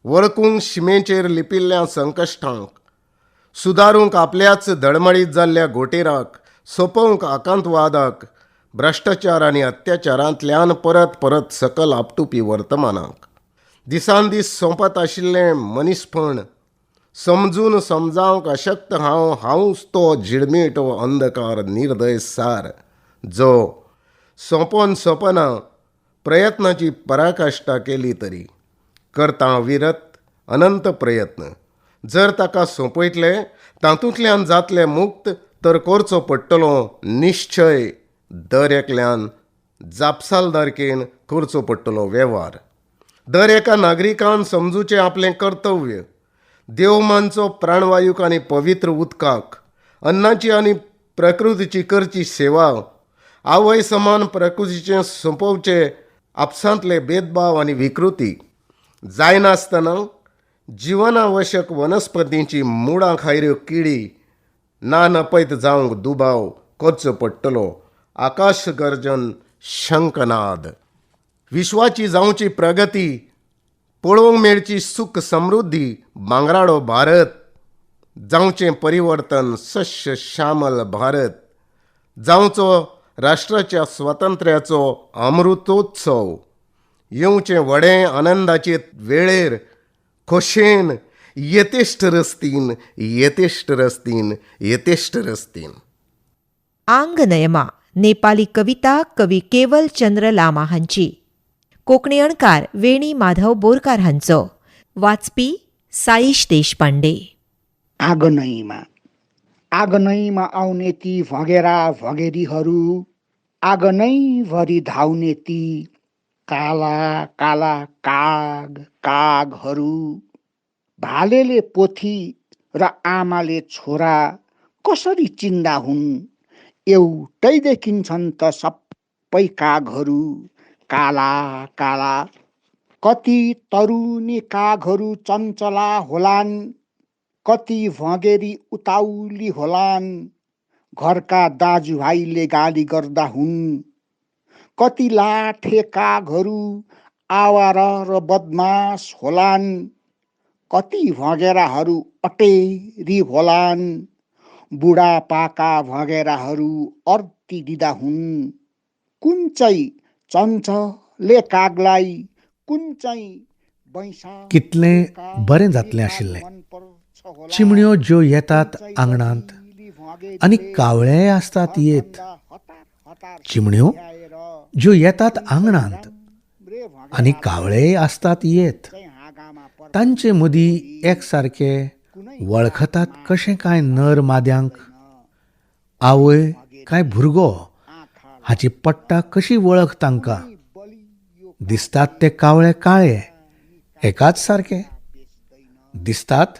वळखूंक शिमेचेर लिपिल्ल्या संकश्टांक, सुदारूंक आपल्याच धडमडीत जाल्ल्या घोटेराक, सोंपोवंक आकांतवादाक, भ्रश्टाचार आनी अत्याचारांतल्यान परत परत सकल आपटुपी वर्तमानाक, दिसान दीस सोंपत आशिल्लें मनीसपण समजून समजावंक अशक्त हांव. हांवूच तो झिळमिटो अंधकार निर्दय सार, जो सोंपोन सोंपना प्रयत्नाची पराकाश्टा केली तरी करता विरत अनंत प्रयत्न. जर ताका सोंपयतले, तातूंतल्यान जातले मुक्त, तर करचो पडटलो निश्चय, दर एकल्यान जापसालदारकेन करचो पडटलो वेव्हार. दर एका नागरिकान समजूचें आपलें कर्तव्य, देव मानचो प्राणवायूक आनी पवित्र उदकाक, अन्नाची आनी प्रकृतीची करची सेवा, आवय समान प्रकृतीचें सोंपोवचें आपसांतले भेदभाव आनी विकृती जायनासतना जिवनावश्यक वनस्पतींची मुळां खायऱ्यो किडी ना नपयत जावंक दुबाव करचो पडटलो आकाश गर्जन शंखनाद. विश्वाची जावची प्रगती, पळोवंक मेळची सुख समृद्धी, भांगराळो भारत, जावचें परिवर्तन सस्य श्यामल भारत, जावचो राष्ट्राच्या स्वातंत्र्याचो अमृतोत्सव, येवचें व्हडें आनंदाचे वेळेर खोशेन, येतेश्ट रस्तीन, येतेश्ट रस्तीन, येतेश्ट रस्तीन. आंगनयमा नेपाली कविता कवी केवल चंद्र लामा हांची. कोंकणी अणकार वेणी माधव बोरकार हांचो. वाचपी साईश देशपांडे. आगनैमा आगनैमा आउने ती भँगेरा भँगेरीहरू, आगनैभरि धाउने ती काला काला काग कागहरू, भालेले पोथी र आमाले छोरा कसरी चिन्दा हुन्, एउटै देखिन्छन् त सबै कागहरू काला काला। कति तरुनी कागहरू चञ्चला होलान्, कति भँगेरी उताउली होलान्, घरका दाजुभाइले गाली गर्दा हुन्। कति लाठे कागहरू आवारा र बदमास होलान्, कति भँगेराहरू अटेरी होलान्, बुढापाका भँगेराहरू अर्ती दिँदा हुन्। कुन चाहिँ चञ्चले कागलाई, कुन चाहिँ बैसा कितलें बरें जातलें आशिल्लें. चिमण्यो ज्यो येतात आंगणांत आनी कावळेय आसतात येत. चिमण्यो ज्यो येतात आंगणांत आनी कावळेय आसतात येत. तांचे मदीं एकसारके वळखतात कशें काय नर माद्यांक? आवय काय भुरगो हाची पट्टा कशी वळख तांकां? दिसतात ते कावळे काळे एकाच सारके, दिसतात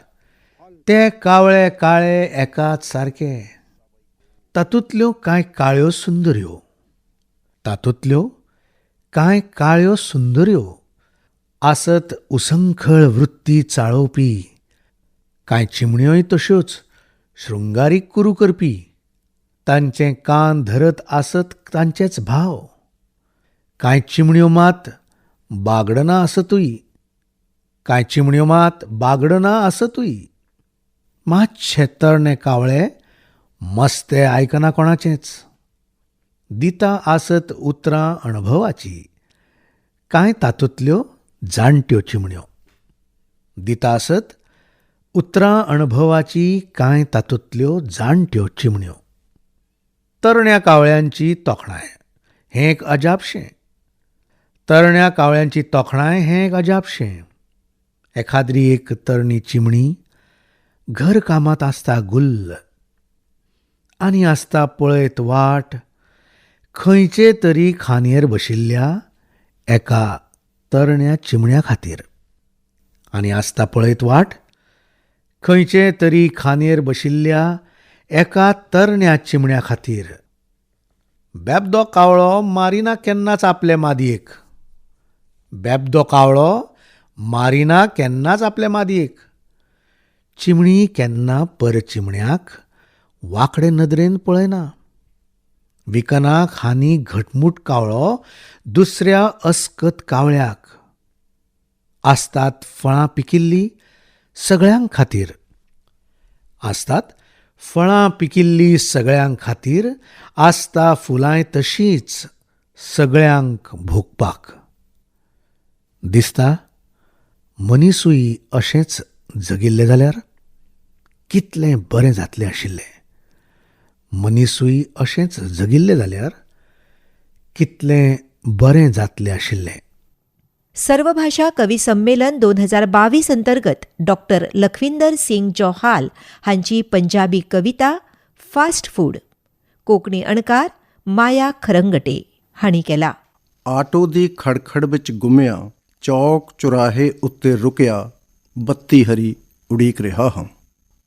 ते कावळे काळे एकाच सारके. तातूंतल्यो कांय काळ्यो सुंदऱ्यो, तातूंतल्यो कांय काळ्यो सुंदऱ्यो आसत उसंखळ वृत्ती चाळोवपी. कांय चिमण्योय तश्योच शृंगारीक कुरू करपी. तांचे कान धरत आसत तांचेच भाव. कांय चिमण्यो मात बागडना आसतूय, कांय चिमण्यो मात बागडना आसतूय. मातशे तरणे कावळे मस्ते आयकना कोणाचेंच. दिता आसत उतरां अणभवाची कांय तातूंतल्यो जाणट्यो चिमण्यो. दिता आसत उतरां अणभवाची कांय तातूंतल्यो जाणट्यो चिमण्यो. तरण्या कावळ्यांची तोखणाय हें एक अजापशें. तरण्या कावळ्यांची तोखणाय हें एक अजापशें. एखाद्री एक तरणी चिमणी घरकामांत आसता गुल्ल आनी आसता पळयत वाट खंयचे तरी खांदयेर बशिल्ल्या एका तरण्या चिमण्या खातीर. आनी आसता पळयत वाट खंयचे तरी खांदयेर बशिल्ल्या एका तरण्या चिमण्या खातीर. बेबदो कावळो मारिना केन्नाच आपले मादयेक. बेबदो कावळो मारिना केन्नाच आपले मादयेक. चिमणी केन्ना परचिमण्याक वांकडे नदरेन पळयना. विकना खांदी घटमूट कावळो दुसऱ्या अस्कत कावळ्याक. आसतात फळां पिकिल्लीं सगळ्यां खातीर. आसतात फळां पिकिल्लीं सगळ्यां खातीर. आसता फुलांय तशींच सगळ्यांक भोगपाक. दिसता मनिसूय अशेंच जगिल्ले जाल्यार कितलें बरें जातलें आशिल्लें. मनिसूय अशेंच जगिल्ले जाल्यार कितलें बरें जातलें आशिल्लें. सर्वभाषा कवी संमेलन 2022 अंतर्गत डॉक्टर लखविंदर सिंग जौहाल हांची पंजाबी कविता फास्ट फूड, कोंकणी अणकार माया खरंगटे हांणी केला. ਆਟੋ ਦੀ ਖੜਖੜ ਵਿੱਚ ਗੁੰਮਿਆ, ਚੌਕ ਚੁਰਾਹੇ ਉੱਤੇ ਰੁਕਿਆ, ਬੱਤੀ ਹਰੀ ਉਡੀਕ ਰਿਹਾ ਹਾਂ।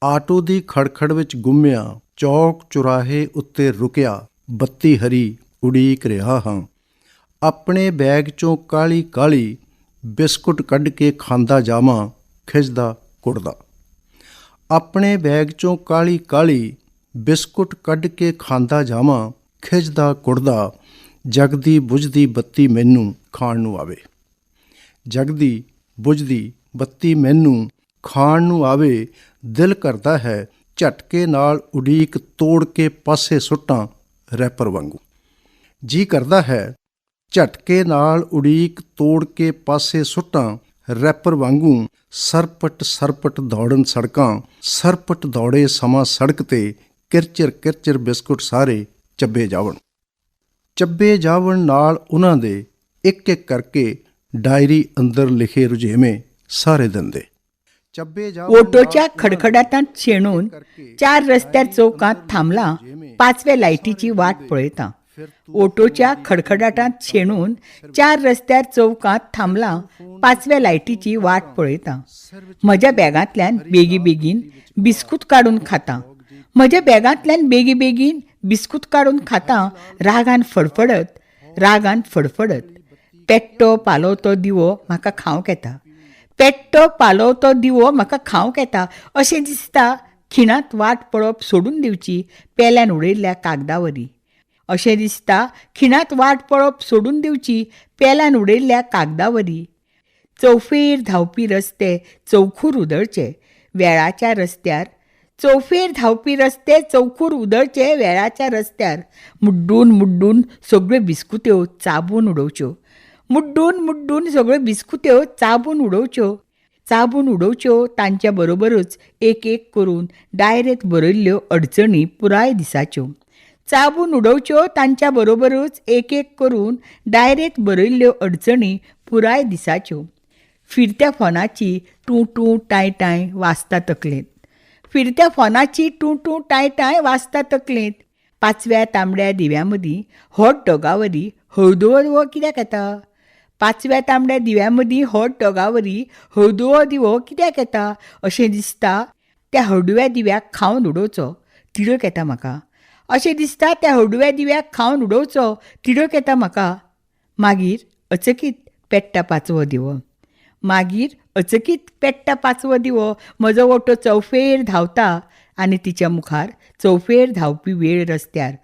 ਆਟੋ ਦੀ ਖੜਖੜ ਵਿੱਚ ਗੁੰਮਿਆ, ਚੌਕ ਚੁਰਾਹੇ ਉੱਤੇ ਰੁਕਿਆ, ਬੱਤੀ ਹਰੀ ਉਡੀਕ ਰਿਹਾ ਹਾਂ। ਆਪਣੇ ਬੈਗ ਚੋਂ ਕਾਲੀ ਕਾਲੀ ਬਿਸਕੁਟ ਕੱਢ ਕੇ ਖਾਂਦਾ ਜਾਵਾਂ, ਖਿੱਚਦਾ ਕੁੜਦਾ। ਆਪਣੇ ਬੈਗ ਚੋਂ ਕਾਲੀ ਕਾਲੀ ਬਿਸਕੁਟ ਕੱਢ ਕੇ ਖਾਂਦਾ ਜਾਵਾਂ, ਖਿੱਚਦਾ ਕੁੜਦਾ। ਜਗਦੀ ਬੁਝਦੀ ਬੱਤੀ ਮੈਨੂੰ ਖਾਣ ਨੂੰ ਆਵੇ, ਜਗਦੀ ਬੁਝਦੀ ਬੱਤੀ ਮੈਨੂੰ ਖਾਣ ਨੂੰ ਆਵੇ। ਦਿਲ ਕਰਦਾ ਹੈ ਝਟਕੇ ਨਾਲ ਉਡੀਕ ਤੋੜ ਕੇ ਪਾਸੇ ਸੁੱਟਾਂ ਰੈਪਰ ਵਾਂਗੂ। ਜੀ ਕਰਦਾ ਹੈ ਝਟਕੇ ਨਾਲ ਉਡੀਕ ਤੋੜ ਕੇ ਪਾਸੇ ਸੁੱਟਾਂ ਰੈਪਰ ਵਾਂਗੂ। ਸਰਪਟ ਸਰਪਟ ਦੌੜਨ ਸੜਕਾਂ, ਸਰਪਟ ਦੌੜੇ ਸਮਾਂ ਸੜਕ ਤੇ, ਕਿਰਚਰ ਕਿਰਚਰ ਬਿਸਕੁਟ ਸਾਰੇ ਚੱਬੇ ਜਾਵਣ। ਚੱਬੇ ਜਾਵਣ ਨਾਲ ਉਹਨਾਂ ਦੇ ਇੱਕ ਇੱਕ ਕਰਕੇ ਡਾਇਰੀ ਅੰਦਰ ਲਿਖੇ ਰੁਝੇਵੇਂ ਸਾਰੇ ਦਿਨ ਦੇ। ओटोच्या खडखडाटांत शेणून चार रस्त्यार चौकांत थांबला, पाचव्या लायटीची वाट पळयता। ओटोच्या खडखडाटांत शेणून चार रस्त्यार चौकांत थांबला, पाचव्या लायटीची वाट पळयता। म्हज्या बॅगांतल्यान बेगीबेगीन बिस्कूट काडून खाता, म्हज्या बॅगांतल्यान बेगीबेगीन बिस्कूट काडून खाता। रागान फडफडत, रागान फडफडत पेट्टो पालवतो दिवो म्हाका खावंक येता. पेट्टो पालवतो दिवो म्हाका खावंक येता. अशें दिसता खिणांत वाट पळोवप सोडून दिवची पेल्यान उडयल्ल्या कागदावरी. अशें दिसता खिणांत वाट पळोवप सोडून दिवची पेल्यान उडयल्ल्या कागदावरी. चौफेर धांवपी रस्ते चौखूर उदळचे वेळाच्या रस्त्यार. चौफेर धांवपी रस्ते चौखूर उदळचे वेळाच्या रस्त्यार. मुड्डून मुड्डून सगळ्यो बिस्कुत्यो चाबून उडोवच्यो. मुड्डून मुड्डून सगळ्यो बिस्कुत्यो चाबून उडोवच्यो. चाबून उडोवच्यो तांच्या बरोबरूच एक एक करून डायरेंत बरयल्ल्यो अडचणी पुराय दिसाच्यो. चाबून उडोवच्यो तांच्या बरोबरूच एक एक करून डायरेंत बरयल्ल्यो अडचणी पुराय दिसाच्यो. फिरत्या फोनाची टूं टूं टांय टांय वाजता तकलेंत. फिरत्या फोनाची टूं टूं टांय टांय वाजता तकलेंत. पाचव्या तांबड्या दिव्या मदीं हॉट डॉगावरी हळदुवो दिवो कित्याक येता? पाचव्या तांबड्या दिव्या मदीं हॉट डॉगावरी हळदुवो दिवो कित्याक येता? अशें दिसता त्या हळदुव्या दिव्याक खावन उडोवचो तिडक येता म्हाका. अशें दिसता त्या हळदुव्या दिव्याक खावन उडोवचो तिडक येता म्हाका. मागीर अचकीत पेट्टा पाचवो दिवो. मागीर अचकीत पेट्टा पाचवो दिवो. म्हजो ओटो चौफेर धांवता आनी तिच्या मुखार चौफेर धांवपी वेळ रस्त्यार.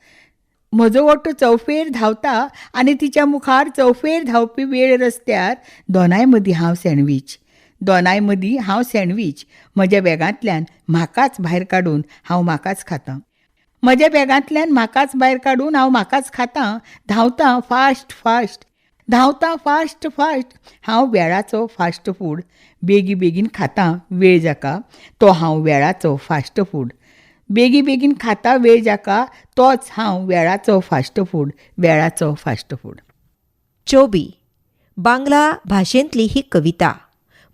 म्हजो ओटो चौफेर धांवता आनी तिच्या मुखार चौफेर धांवपी वेळ रस्त्यार. दोनाय मदीं हांव सँडवीच. दोनाय मदीं हांव सँडवीच. म्हज्या बॅगांतल्यान म्हाकाच भायर काडून हांव म्हाकाच खातां. म्हज्या बॅगांतल्यान म्हाकाच भायर काडून हांव म्हाकाच खातां. धांवतां फास्ट फास्ट. धांवतां फास्ट फास्ट. हांव वेळाचो फास्ट फूड. बेगी बेगीन खातां वेळ जाका तो हांव वेळाचो फास्ट फूड. बेगी बेगीन खाता वेळ जाका तोच हांव वेळाचो फास्ट फूड. वेळाचो फास्ट फूड. चोबी बांगला भाशेंतली ही कविता.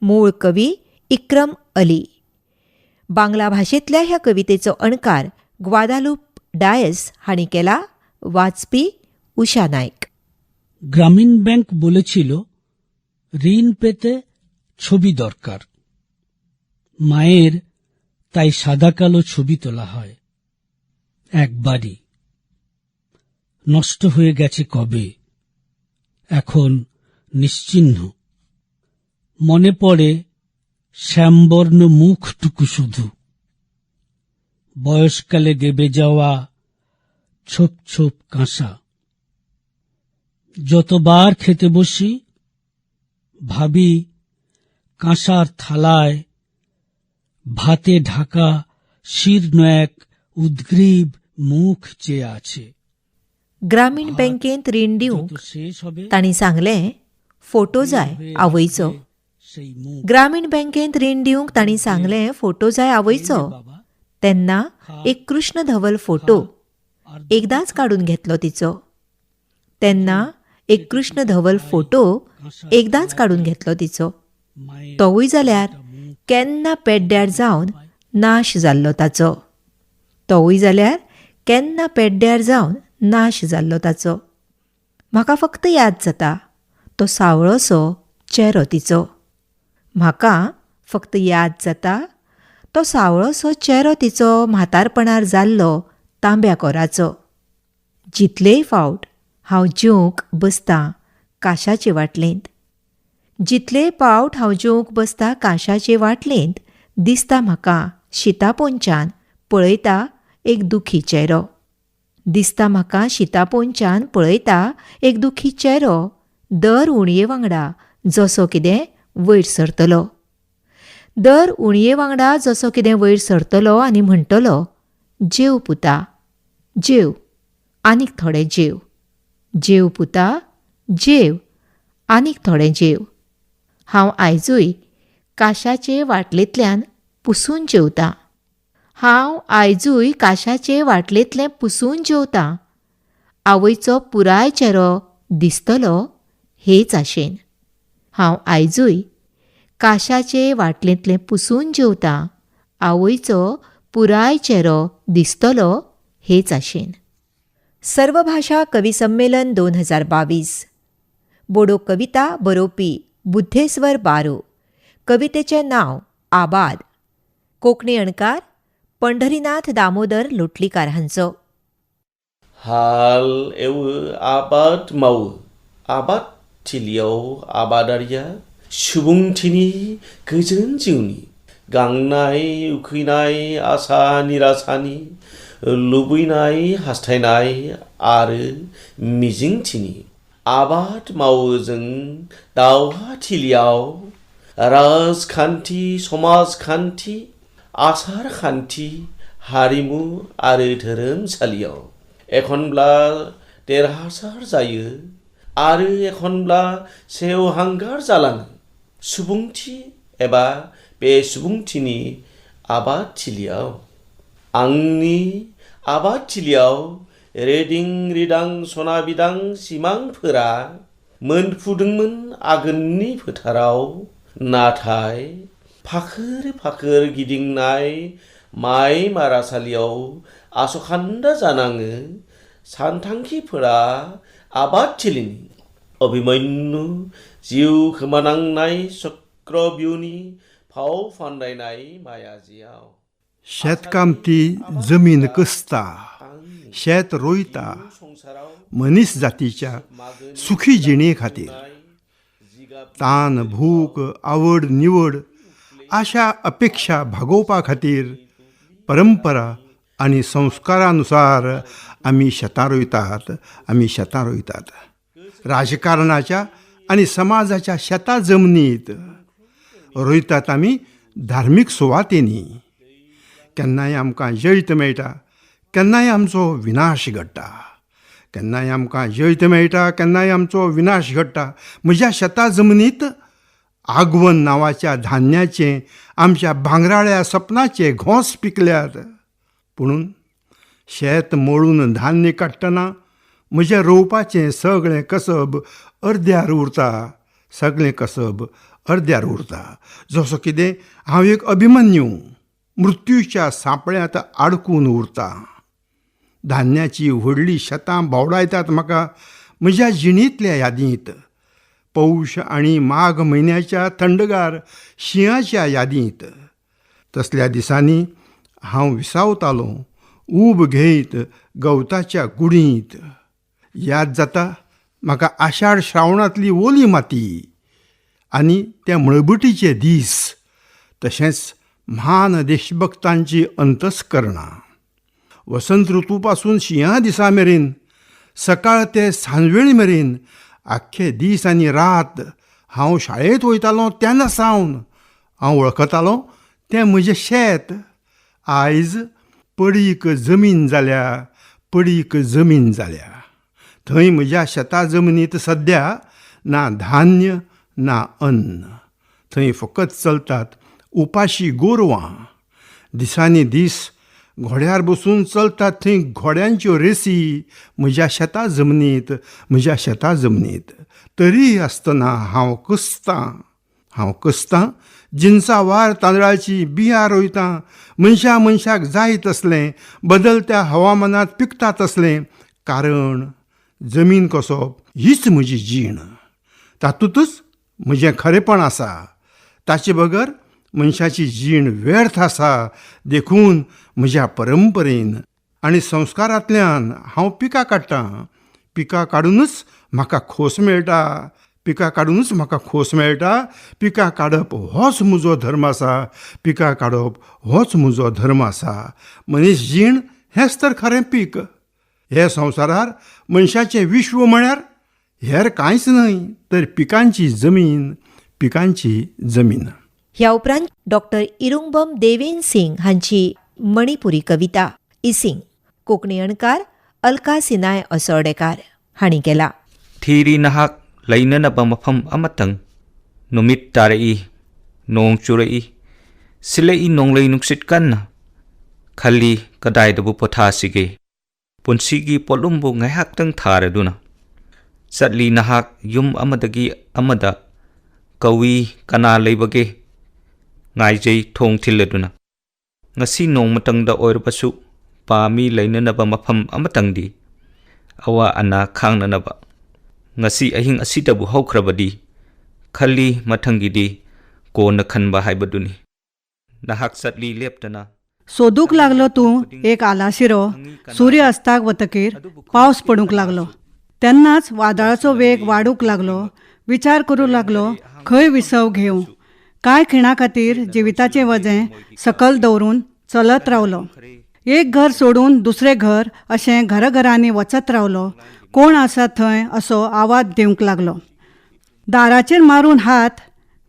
मूळ कवी इक्रम अली. बांगला भाशेंतल्या ह्या कवितेचो अणकार ग्वादालूप डायस हांणी केला. वाचपी उषा नायक. গ্রামীণ ব্যাংক বলেছিল ঋণ পেতে ছবি দরকার। মায়ের তাই সাদা কালো ছবি তোলা হয় একবারই। নষ্ট হয়ে গেছে কবে, এখন নিশ্চিহ্ন। মনে পড়ে শ্যামবর্ণ মুখটুকু শুধু, বয়সকালে দেবে যাওয়া ছোপ ছোপ কাঁসা। যতবার খেতে বসি ভাবি কাঁসার থালায় ভাতে ঢাকা শীর্ণ এক উদ্গ্রীব মুখ চেয়ে আছে। ग्रामीण बँकेंत रीण दिवंक तांणी सांगलें फोटो जाय आवयचो। ग्रामीण बँकेंत रीण दिवंक तांणी सांगलें फोटो जाय आवयचो। तेन्ना एक कृष्ण धवल फोटो एकदांच काडून घेतलो तिचो। तेन्ना एक कृष्ण धवल फोटो एकदांच काडून घेतलो तिचो। तोवूय जाल्यार केन्ना पेड्ड्यार जावन नाश जाल्लो ताचो। तोवूय जाल्यार केन्ना पेड्ड्यार जावन नाश जाल्लो ताचो। म्हाका फक्त याद जाता तो सावळोसो चेरो तिचो। म्हाका फक्त याद जाता तो सावळोसो चेरो तिचो म्हातारपणार जाल्लो तांब्या कोराचो। जितलेय फावट हांव जेवंक बसतां काशाचे वाटलेंत, जितलेय पावट हांव जेवंक बसतां काशाचे वाटलेंत, दिसता म्हाका शितापोंच्यान पळयता एक दुखी चेरो। दिसता म्हाका शितापोंच्यान पळयता एक दुखी चेरो, दर उणये वांगडा जसो कितें वयर सरतलो, दर उणये वांगडा जसो कितें वयर सरतलो आनी म्हणटलो, जेव पुता जेव, आनीक थोडें जेव, जेव पुता जेव, आनीक थोडें जेव। हांव आयजूय काशाचे वाटलेंतल्यान पुसून जेवतां, हांव आयजूय काशाचे वाटलेंतलें पुसून जेवतां। आवयचो पुराय चेरो दिसतलो हेच आशेन हांव आयजूय काशाचे वाटलेंतलें पुसून जेवतां, आवयचो पुराय चेरो दिसतलो हेच आशेन। सर्वभाषा कवी संमेलन 2022। बोडो कविता बरोवपी बुद्धेश्वर बारो। कवितेचें नांव आबाद। कोंकणी अणकार पंढरीनाथ दामोदर लोटलीकार हांचो। हाल एवो आबाद मावो, आबाद थिलियाव आबादारिया सुबुंथिनि गोजोन जिउनि गांनाय उखैनाय आसा निरासानि लुबैनाय हास्थायनाय आरो मिजिंथिनि आबाद मावो जों दावहाथिलियाव राजखान्थि समाजखान्थि आसारखान्थि हारिमु आरो धोरोमसालियाव एखनब्ला देरहासार जायो आरो एखनब्ला सेवहांगार जालाङो सुबुंथि एबा बे सुबुंथिनि आबादथिलियाव। आंनि आबादथिलियाव रेदिं रिदां सना बिदां सिमांफोरा मोनफुदोंमोन आगोननि फोथाराव, नाथाय फाखोर फाखोर गिदिंनाय माइ मारासालियाव आसखान्दा जानाङो सानथांखिफोरा आबादथिलिनि। अभिमन्यु जिउ खोमानांनाय चक्रव्यूहनि फाव फान्दायनाय मायाजियाव। शेतकामती जमीन कसता, शेत रोयता मनीस जातीच्या सुखी जिणे खातीर. तान भूक आवड निवड आशा अपेक्षा भागोवपा खातीर परंपरा आनी संस्कारानुसार आमी शेतां रोयतात, आमी शेतां रोयतात. राजकारणाच्या आनी समाजाच्या शेता जमनीत रोयतात आमी धार्मीक सुवातेंनी. केन्नाय आमकां जैत मेळटा, केन्नाय आमचो विनाश घडटा. केन्नाय आमकां जैत मेळटा, केन्नाय आमचो विनाश घडटा. म्हज्या शेता जमनीत आगवन नांवाच्या धान्याचें आमच्या भांगराळ्या सपनाचे घोंस पिकल्यात. पुणून शेत मळून धान्य काडटना म्हजें रोवपाचें सगळें कसब अर्द्यार उरता, सगळें कसब अर्द्यार उरता. जसो कितें हांव एक अभिमन्यू मृत्यूच्या सांपळ्यांत आडकून उरता. धान्याची व्हडली शेतां भोंवडायतात म्हाका म्हज्या जिणेंतल्या यादींत, पौष आनी माघ म्हयन्याच्या थंडगार शिंयाच्या यादींत. तसल्या दिसांनी हांव विसावतालों ऊब घेयत गवताच्या गुडींत. याद जाता म्हाका आषाढ श्रावणांतली ओली माती आनी त्या मळबटीचे दीस, तशेंच म्हान देशभक्तांची अंतस्करणां. वसंत ऋतू पासून शिंया दिसा मेरेन, सकाळ ते सांजवेळ मेरेन आख्खे दीस आनी रात हांव शाळेंत वयतालों तेन्ना सावन हांव वळखतालों तें म्हजें शेत. आयज पडीक जमीन जाल्या, पडीक जमीन जाल्या. थंय म्हज्या शेता जमनीत सद्या ना धान्य ना अन्न. थंय फकत चलतात उपाशी गोरवां. दिसांनी दीस घोड्यार बसून चलतात थंय घोड्यांच्यो रेसी म्हज्या शेता जमनीत, म्हज्या शेता जमनीत. तरी आसतना हांव कसतां, हांव कसतां जिनसावार तांदळाची बियां रोयतां. मनशा मनशाक जाय तसलें बदलत्या हवामानांत पिकता तसलें, कारण जमीन कसप हीच म्हजी जीण. तातूंतच म्हजें खरेपण आसा. ताचे बगर मनशाची जीण व्यर्थ आसा. देखून म्हज्या परंपरेन आनी संस्कारांतल्यान हांव पिकां काडटां. पिकां काडुनूच म्हाका खोस मेळटा, पिकां काडुनूच म्हाका खोस मेळटा. पिकां काडप होच म्हजो धर्म आसा, पिकां काडप होच म्हजो धर्म आसा. मनीस जीण हेंच तर खरें पीक. हे संवसारार मनशाचें विश्व म्हळ्यार हेर कांयच न्हय तर पिकांची जमीन, पिकांची जमीन. ह्या उपरांत डॉक्टर इरुंगबम देवेन सिंग हांची मणिपुरी कविता इसिंग, कोंकणी अणकार अलका सिनाय असोडेकार हांणी केला. थीरी नहाक लैननब मफम अमतंग नुमित तारई नोंग चुरई सिलई नोंगलई नुंसित कन्ना खली कदाइदबु पोथासिगे पुंसीगी पोलुंबु ngaihakतंग थारदुना चटली नहाक युम अमदगी अमदा कवी कना लैबगे ngaijei thong thilladuna ngasi nongmatangda oirbasu pami lainanaba mafam amatangdi awa ana khangnanaba ngasi ahing asitabu haukrabadi khali mathangidi kona khanba haibaduni nahak satli leptana. सोदूंक लागलो तूं एक आलाशिरो. सूर्य अस्ताक वतकीर पावस पडूंक लागलो. तेन्नाच वादळाचो वेग वाडूंक लागलो. विचार करूं लागलो खंय विसव घेवं. कांय खिणा खातीर जिविताचें वजें सकल दवरून चलत रावलो. एक घर सोडून दुसरें घर अशें घराघरांनी वचत रावलो. कोण आसा थंय असो आवाज दिवंक लागलो. दाराचेर मारून हात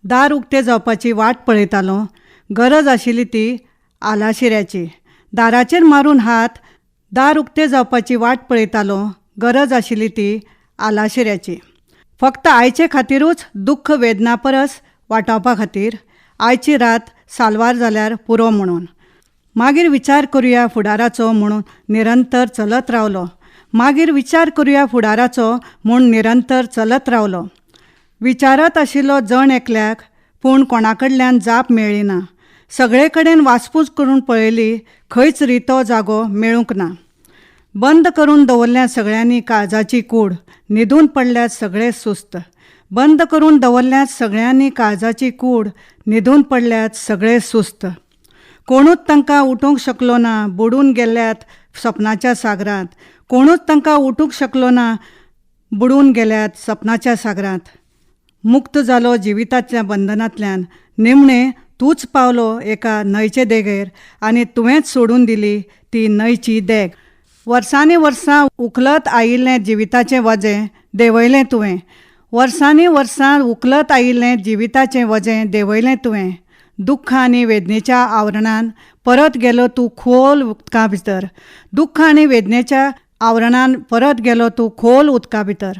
दार उक्तें जावपाची वाट पळयतालो. गरज आशिल्ली ती आलाशिऱ्याची. दाराचेर मारून हात दार उक्तें जावपाची वाट पळयतालो. गरज आशिल्ली ती आलाशिऱ्याची. फक्त आयचे खातीरूच दुख्ख वेदना परस वाटावपा खातीर आयची रात साल्वार जाल्यार पुरो म्हणून. मागीर विचार करुया फुडाराचो म्हणून निरंतर चलत रावलो. मागीर विचार करुया फुडाराचो म्हूण निरंतर चलत रावलो. विचारत आशिल्लो जण एकल्याक, पूण कोणाकडल्यान जाप मेळ्ळी ना. सगळे कडेन वासपूस करून पळयली, खंयच रितो जागो मेळूंक ना. बंद करून दवरल्या सगळ्यांनी काळजाची कूड, न्हिदून पडल्यात सगळे सुस्त. बंद करून दवरल्यात सगळ्यांनी काळजाची कूड, न्हिदून पडल्यात सगळे सुस्त. कोणूच तांकां उठोवंक शकलो ना, बुडून गेल्यात सपनाच्या सागरांत. कोणूच तांकां उठूंक शकलो ना, बुडून गेल्यात सपनाच्या सागरांत. मुक्त जालो जिविताच्या बंधनांतल्यान, निमणें तूंच पावलो एका न्हंयचे देगेर आनी तुवेंच सोडून दिली ती न्हंयची देग. वर्सांनी वर्सां उखलत आयिल्लें जिविताचें वजें देंवयलें तुवें. वर्सांनी वर्सां उखलत आयिल्लें जिविताचें वजें देंवयलें तुवें. दुख्ख आनी वेदनेच्या आवरणान परत गेलो तूं खोल उदका भितर. दुख्ख आनी वेदनेच्या आवरणान परत गेलो तूं खोल उदका भितर.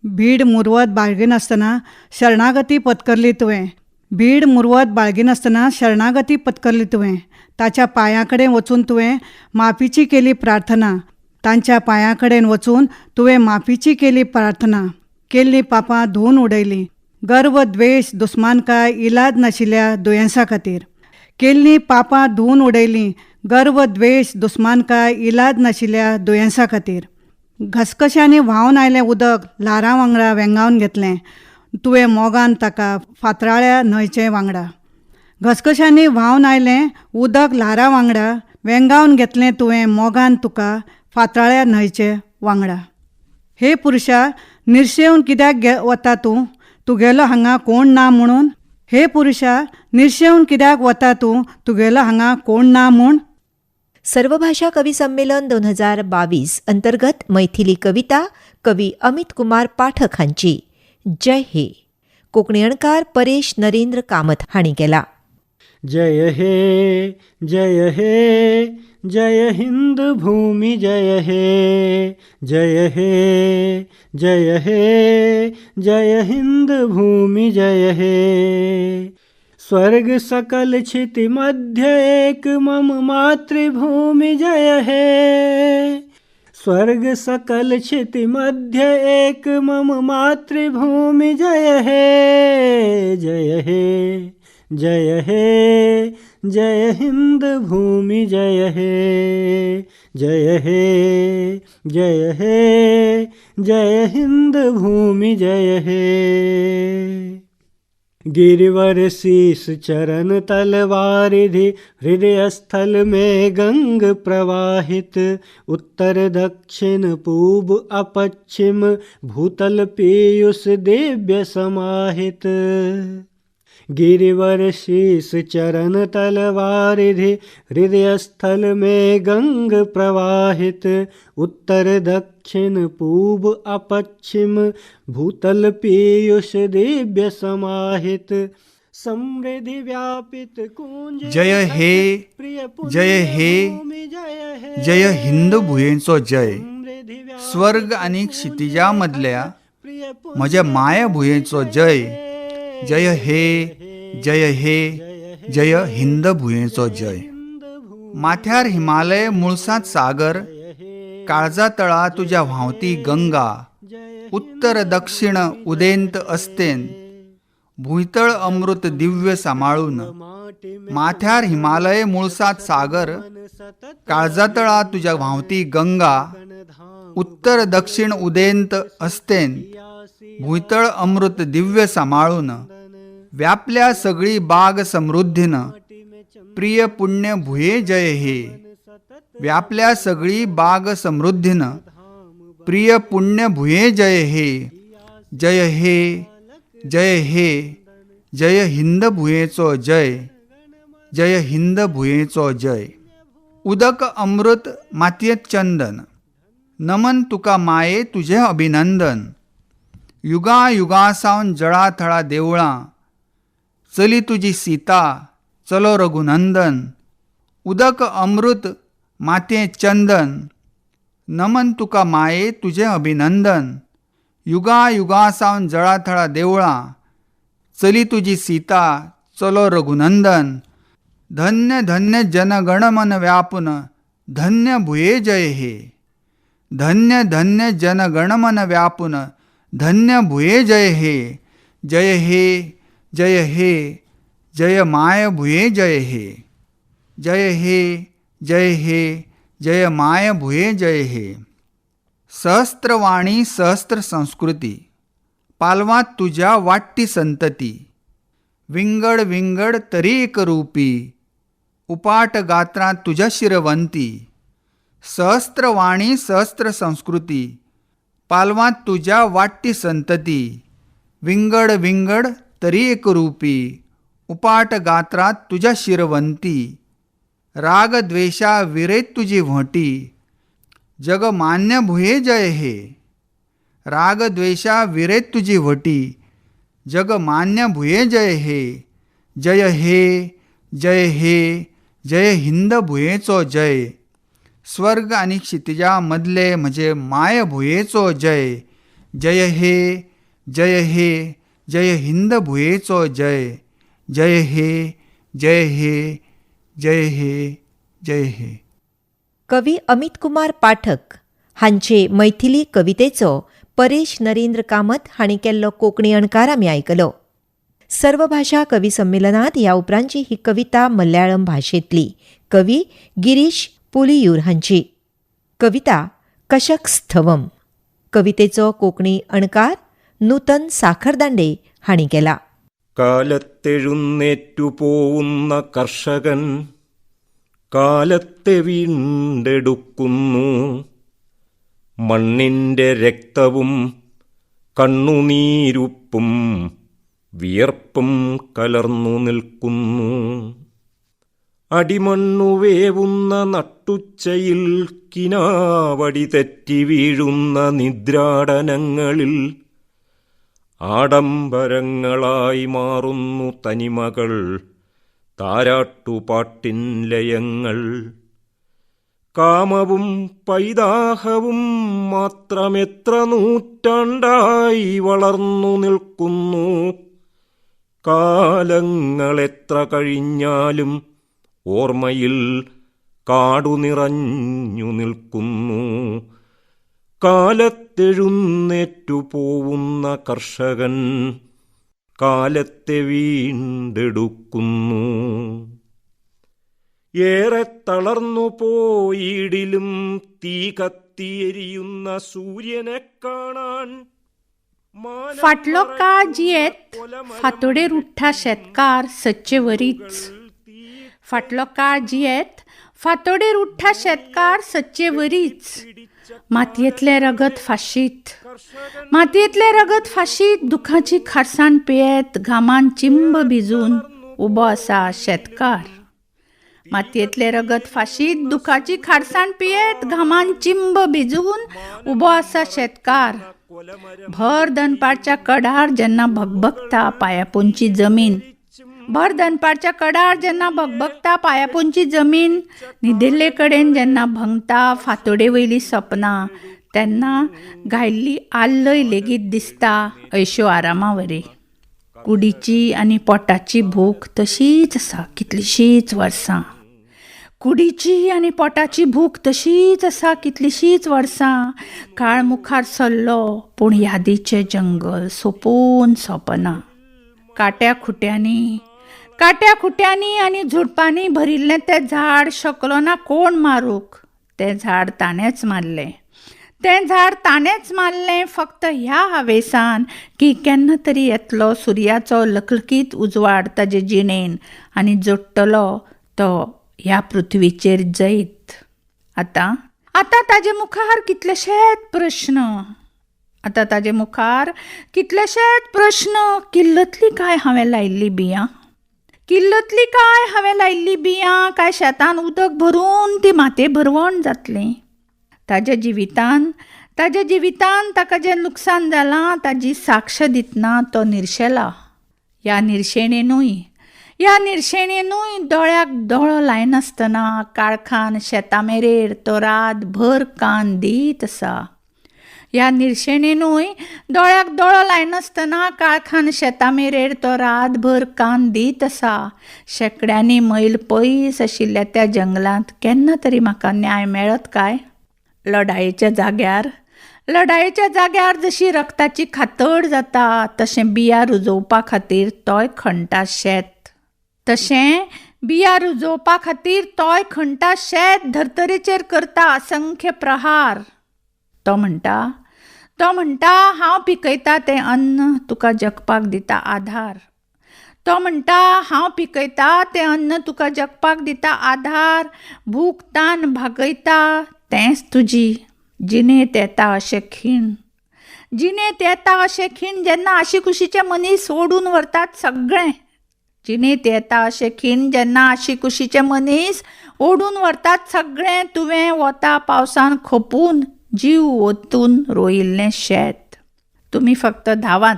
भीड मुरवत बाळगिनासतना शरणागती पत्करली तुवें. भीड मुरवत बाळगिनासतना शरणागती पत्करली तुवें. ताच्या पांयां कडेन वचून तुवें माफीची केली प्रार्थना. तांच्या पांयां कडेन वचून तुवें माफीची केली प्रार्थना. केल्लीं पापां धुवन उडयलीं. गर्व, द्वेश, दुस्मानकाय इलाज नाशिल्ल्या दुयेंसा खातीर. केल्लीं पापां धुवन उडयलीं. गर्व, द्वेश, दुस्मानकाय इलाज नाशिल्ल्या दुयेंसा खातीर. घसघश्यांनी व्हांवन आयलें उदक ल्हारां वांगडा वेंगावन घेतलें तुवें मोगान ताका फातराळ्या न्हंयचे वांगडा. घसघश्यांनी व्हांवन आयलें उदक ल्हारां वांगडा वेंगावन घेतलें तुवें मोगान तुका फातराळ्या न्हंयचे वांगडा. हे पुरुशा, निर्शेवन कित्याक वता तूं? तुगेलो हांगा कोण ना म्हणून. हे पुरुशा, निर्शेवन कित्याक वता तूं? तुगेलो हांगा कोण ना म्हूण. सर्वभाषा कवी संमेलन 2022 अंतर्गत मैथिली कविता कवी अमित कुमार पाठक हांची जय हे. कोंकणी अणकार परेश नरेंद्र कामत हांणी केला. जय हे, जय हे, जय हिंद भूमि जय हे, जय हे, जय हे, जय हिंद भूमि जय हे. स्वर्ग सकल क्षिति मध्य एक मम मातृभूमि जय हे. स्वर्ग सकल क्षिति मध्य एक मम मातृभूमि जय हे, जय हे, जय हे, जय हिंद भूमि जय हे, जय हे, जय हे, जय हिंद भूमि जय हे. गिरिवर शीस चरण तलवारिधि हृदय स्थल में गंग प्रवाहित. उत्तर दक्षिण पूब अपश्चिम भूतल पीयूष दिव्य समाहित. गिरिवर शीस चरण तलवारिधि हृदय स्थल में गंग प्रवाहित. उत्तर दक्षिण पूब अपश्चिम भूतल पीयूष दिव्य समाहित. समृद्धि व्यापित कुंज. जय हे, जय हे, जय हिंद भुंयेचो जय. स्वर्ग आनी क्षितिजा मदल्या म्हज्या माया भुंयेचो जय. जय हे, जय हे, जय हिंद भुंयेचो जय. माथ्यार हिमालय मुळसांत सागर, काळजा तळा तुज्या व्हांवती गंगा. उत्तर दक्षिण उदेंत अस्तेन भूंयतळ अमृत दिव्य सांबाळून. माथ्यार हिमालय मुळसांत सागर, काळजा तळा तुज्या व्हांवती गंगा. उत्तर दक्षिण उदेंत अस्तेन भूंयतळ अमृत दिव्य सांबाळून. व्यापल्या सगळी बाग समृद्धीन प्रिय पुण्य भुये जय हे. व्यापल्या सगळी बाग समृद्धीन प्रिय पुण्य भुये जय हे. जय हे, जय हे, जय हिंद भुंयेचो जय, जय हिंद भुंयेचो जय. उदक अमृत मातयेंत चंदन, नमन तुका माये तुजें अभिनंदन. युगां युगां सावन जळा थळा देवळां, चली तुजी सीता चलो रघुनंदन. उदक अमृत मातयेंत चंदन, नमन तुका माये तुजें अभिनंदन. युगां युगां सावन जळा थळा देवळां, चली तुजी सीता चलो रघुनंदन. धन्य धन्य जनगणमन व्यापून, धन्य भुये जय हे. धन्य धन्य जनगणमन व्यापून, धन्य भुये जय हे. जय हे, जय हे, जय my भुये जय हे. जय हे, जय हे, जय my भुये जय हे. सहस्त्रवाणी सहस्त्र संस्कृती, पालवांत तुज्या वाडटी संतती. विंगड विंगड तरी एकरूपी, उपाट गात्रां तुज्या शिरवंती. सहस्त्रवाणी सहस्त्र संस्कृती, पालवांत तुज्या वाडटी संतती. विंगड विंगड तरी एकरूपी, उपाट गात्रां तुज्या शिरवंती. राग द्वेषा विरयत तुजी व्हंटी, जगमान्य भुये जय हे. राग द्वेषा विरयत तुजी व्हंटी, जगमान्य भुये जय हे. जय हे, जय हे, जय हिंद भुंयेचो जय. स्वर्ग आनी क्षितिजा मदले म्हजे my भुंयेचो जय. जय हे, जय हे, जय हिंद भुंयेचो जय. जय हे, जय हे, जय हे, जय हे. कवी अमित कुमार पाठक हांचे मैथिली कवितेचो परेश नरेंद्र कामत हांणी केल्लो कोंकणी अणकार आमी आयकलो. सर्वभाशा कवी संमेलनांत ह्या उपरांतची ही कविता मल्याळम भाशेंतली, कवी गिरीश पुलियूर हांची. कविता कशक स्थवम. कवितेचो कोंकणी अणकार नूतन साखरदांडे हांणी केला. കാലത്തെഴുന്നേറ്റു പോവുന്ന കർഷകൻ കാലത്തെ വീണ്ടെടുക്കുന്നു. മണ്ണിൻ്റെ രക്തവും കണ്ണുനീരുപ്പും വിയർപ്പും കലർന്നു നിൽക്കുന്നു. അടിമണ്ണു വേവുന്ന നട്ടുച്ചയിൽ കിനാവടി തെറ്റി വീഴുന്ന നിദ്രാടനങ്ങളിൽ ആഡംബരങ്ങളായി മാറുന്നു തനിമകൾ, താരാട്ടുപാട്ടിൻ ലയങ്ങൾ. കാമവും പൈതാഹവും മാത്രമെത്ര നൂറ്റാണ്ടായി വളർന്നു നിൽക്കുന്നു. കാലങ്ങളെത്ര കഴിഞ്ഞാലും ഓർമ്മയിൽ കാടുനിറഞ്ഞു നിൽക്കുന്നു. കാലത്തെഴുന്നേറ്റു പോവുന്ന കർഷകൻ കാലത്തെ വീണ്ടെടുക്കുന്നു. ഏറെ തളർന്നു പോയിടിലും തീ കത്തിയെരിയുന്ന സൂര്യനെ കാണാൻ फाटलो काळ जियेत फांतोडेर उठ्ठा शेतकार सदचे वरीच. फाटलो काळ जियेत फांतोडेर उठ्ठा शेतकार सदचे वरीच. मातयेंतलें रगत फाशीत, मातयेंतलें रगत फाशीत, दुखाची खारसाण पियेत घामान चिंब भिजून उबो आसा शेतकार. मातयेंतलें रगत फाशीत दुखाची खारसाण पियेत घामान चिंब भिजून उबो आसा शेतकार. भर दनपारच्या कडार जेन्ना भगभगता पांयापोंदची जमीन, भर दनपारच्या कडार जेन्ना भगभगता पांयापोंदची जमीन, न्हिदिल्ले कडेन जेन्ना भंगता फांतोडे वयली सपनां, तेन्ना घायल्ली आल्लय लेगीत दिसता ऐशो आरामा वरी. कुडीची आनी पोटाची भूक तशीच आसा कितलींशींच वर्सां. कुडीची आनी पोटाची भूक तशीच आसा कितलींशींच वर्सां. काळ मुखार सरलो पूण यादीचें जंगल सोंपून सोंपना. काट्या खुट्यांनी, काट्या खुट्यांनी आनी झुडपांनी भरिल्लें तें झाड शकलो ना कोण मारूंक. तें झाड ताणेंच मारलें, तें झाड ताणेंच मारलें फक्त ह्या हावेसान की केन्ना तरी येतलो सुर्याचो लखलखीत उजवाड ताजे जिणेन आनी जोडटलो तो ह्या पृथ्वीचेर जैत. आतां आतां ताजे मुखार कितलेशेच प्रश्न आतां ताजे मुखार कितलेशेच प्रश्न. किल्लतली काय हांवें लायिल्ली बियां, किल्लतली काय हांवें लायिल्ली बियां, काय शेतान उदक भरून ती मातये भरवण जातली. ताज्या जिवितान ताका जें लुकसाण जालां ताजी साक्ष दितना तो निर्शेला. ह्या निर्शेणेनूय दोळ्याक दोळो लायनासतना काळखान शेता मेरेर तो रातभर कान दीत आसा. ह्या निर्शेणेनूय दोळ्याक दोळो लायनासतना काळखान शेता मेरेर तो रातभर कान दीत आसा. शेंकड्यांनी मैल पयस आशिल्ल्या त्या जंगलांत केन्ना तरी म्हाका न्याय मेळत काय? लडायेच्या जाग्यार जशी रक्ताची खातड जाता तशें बिया रुजोवपा खातीर तोय खणटा शेत, तशें बिया रुजोवपा खातीर तोय खणटा शेत. धर्तरेचेर करता असंख्य प्रहार. तो म्हणटा हांव पिकयता तें अन्न तुका जगपाक दिता आधार. तो म्हणटा हांव पिकयता तें अन्न तुका जगपाक दिता आधार. भूक तान भागयता तेंच तुजी जिणेंत येता अशें खीण, जिणेंत येता अशें खीण जेन्ना आशिकुशीचे मनीस ओडून व्हरतात सगळें. जिणेंत येता अशें खीण जेन्ना आशिकुशीचे मनीस ओडून व्हरतात सगळें. तुवें वता पावसान खपून जीव ओतून रोयिल्लें शेत. तुमी फक्त धावात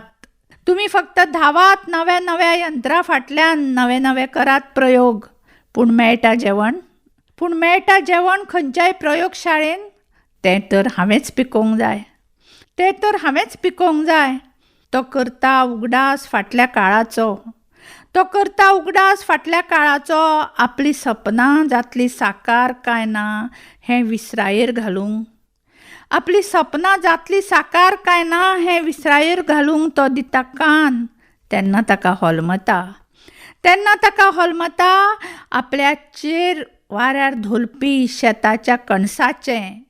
नव्या नव्या यंत्रा फाटल्यान, नवे नवे करात प्रयोग. पूण मेळटा जेवण खंयच्याय प्रयोगशाळेन? तें तर हांवेंच पिकोवंक जाय, तो करता उगडास फाटल्या काळाचो, आपली सपनां जातली साकार काय ना हें विसरायेर घालूंक, तो दिता कान. तेन्ना ताका होलमता आपल्याचेर वाऱ्यार धोलपी शेताच्या कणसाचें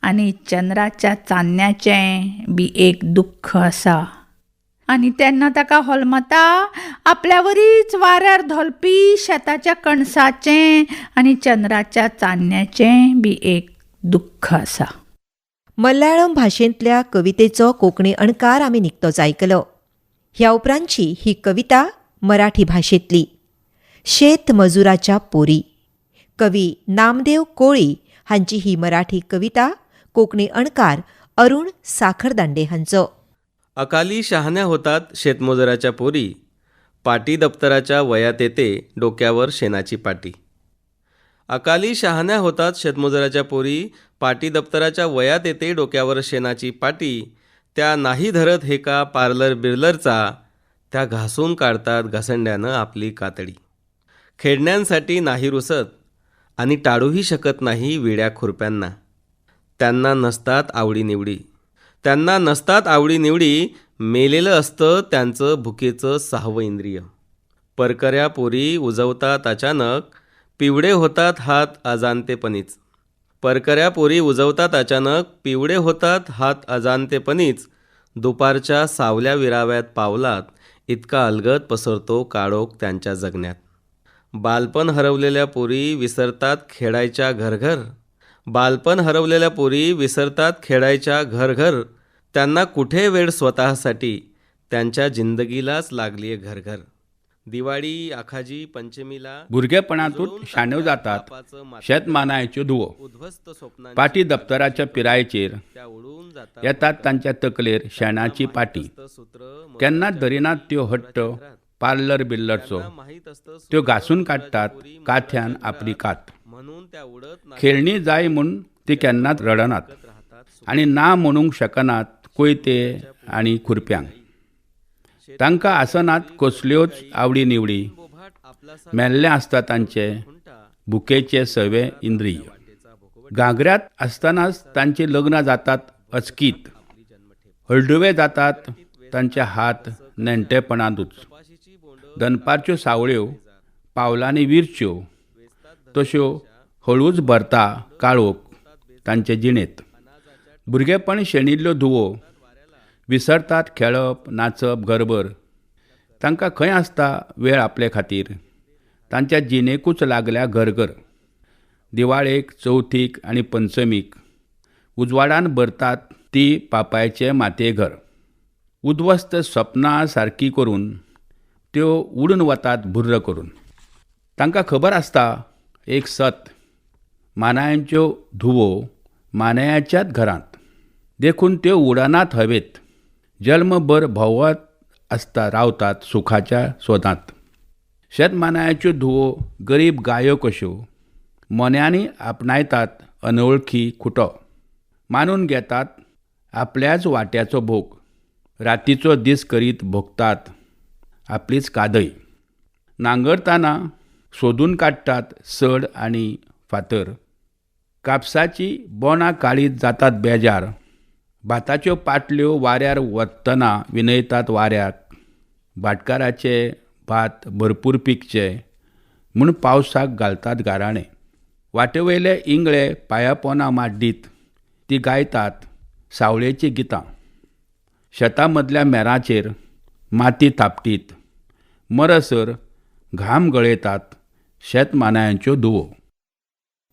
आनी चंद्राच्या चान्न्याचें बी एक दुख्ख आसा. आनी तेन्ना ताका होलमता आपल्यावरीच वाऱ्यार धोलपी शेताच्या कणसाचें आनी चंद्राच्या चान्न्याचें बी एक दुख्ख आसा. मल्याळम भाशेंतल्या कवितेचो कोंकणी अणकार आमी निकतोच आयकलो. ह्या उपरांतची ही कविता मराठी भाशेंतली, शेतमजुराच्या पोरी. कवी नामदेव कोळी हांची ही मराठी कविता, कोंकणी अणकार अरुण साखरदांडे हांचो. अकाली शहाण्या होतात शेतमजुराच्या पोरी, पाटी दप्तराच्या वयात येते डोक्यावर शेणाची पाटी. अकाली शहाण्या होतात शेतमजुराच्या पोरी, पाटी दप्तराच्या वयात येते डोक्यावर शेणाची पाटी. त्या नाही धरत हे का पार्लर बिर्लरचा, त्या घासून काढतात घसंड्यानं आपली कातडी. खेळण्यांसाठी नाही रुसत आणि टाळूही शकत नाही विड्या खुरप्यांना. त्यांना नसतात आवडीनिवडी, मेलेलं असतं त्यांचं भुकेचं सहावं इंद्रिय. परकऱ्या पोरी उजवतात अचानक, पिवळे होतात हात अजाणतेपणीच. दुपारच्या सावल्या विराव्यात पावलात इतका अलगद पसरतो काळोख त्यांच्या जगण्यात. बालपण हरवलेल्या पोरी विसरतात खेळायच्या घरघर. त्यांना कुठे वेळ स्वतःसाठी, त्यांच्या जिंदगीलाच लागली आहे घरघर. दिवाळी आखाजी पंचमीला भुरगेपणांतूच शाण्यो जातात शेतमानायच्यो धुवो. पाटी दप्तराच्या पिरायेचेर येतात तांच्या तकलेर शेणाची पाटी. केन्नाच धरिनात त्यो हट्ट पार्लर बिल्लरचो, त्यो घासून काडटात काथ्यान आपली कात. खेळणी जाय म्हूण ती केन्नाच रडनात आनी ना म्हणूंक शकनात कोयते आनी खुरप्यांक. तांकां आसनात कसल्योच आवडी निवडी, मेल्लें आसता तांचे भुकेचे सवे इंद्रिय. घागऱ्यांत आसतनाच तांची लग्नां जातात अचकीत, हळडुवे जातात तांचे हात नेण्टेपणांतूच. दनपारच्यो सावळ्यो पावलांनी विरच्यो तश्यो हळूच भरता काळोख तांचे जिणेंत. भुरगेपण शेणिल्ल्यो धुवो विसरतात खेळप नाचप घरभर. तांकां खंय आसता वेळ आपले खातीर, तांच्या जिणेकूच लागल्या घरघर. दिवाळेक चवथीक आनी पंचमीक उजवाडान भरतात ती पापायचें मातयेघर. उद्ध्वस्त सपनां सारकी करून त्यो उडून वतात भुर्र करून. तांकां खबर आसता एक सत, मानायांच्यो धुवो मानायाच्याच घरांत, देखून त्यो उडनात हवेत, जल्मभर भोंवत आसता रावतात सुखाच्या सोदांत. शेतमानायाच्यो धुवो गरीब गायो कश्यो मोन्यांनी आपणायतात अनवळखी खुटो, मानून घेतात आपल्याच वाट्याचो भोग, रातीचो दीस करीत भोगतात आपलीच कादय. नांगरतना सोदून काडटात सड आनी फातर, कापसाची बोणां काडीत जातात बेजार, भाताच्यो पाटल्यो वाऱ्यार वतना विनयतात वाऱ्याक, भाटकाराचे भात भरपूर पिकचे म्हूण पावसाक घालतात गाराणें. वाटेवयले इंगळे पांयापोना माड्डीत ती गायतात सावळेचीं गितां, शेतां मदल्या मेराचेर माती थापटीत मरसर घाम गळयतात शेतमानायांच्यो धुवो.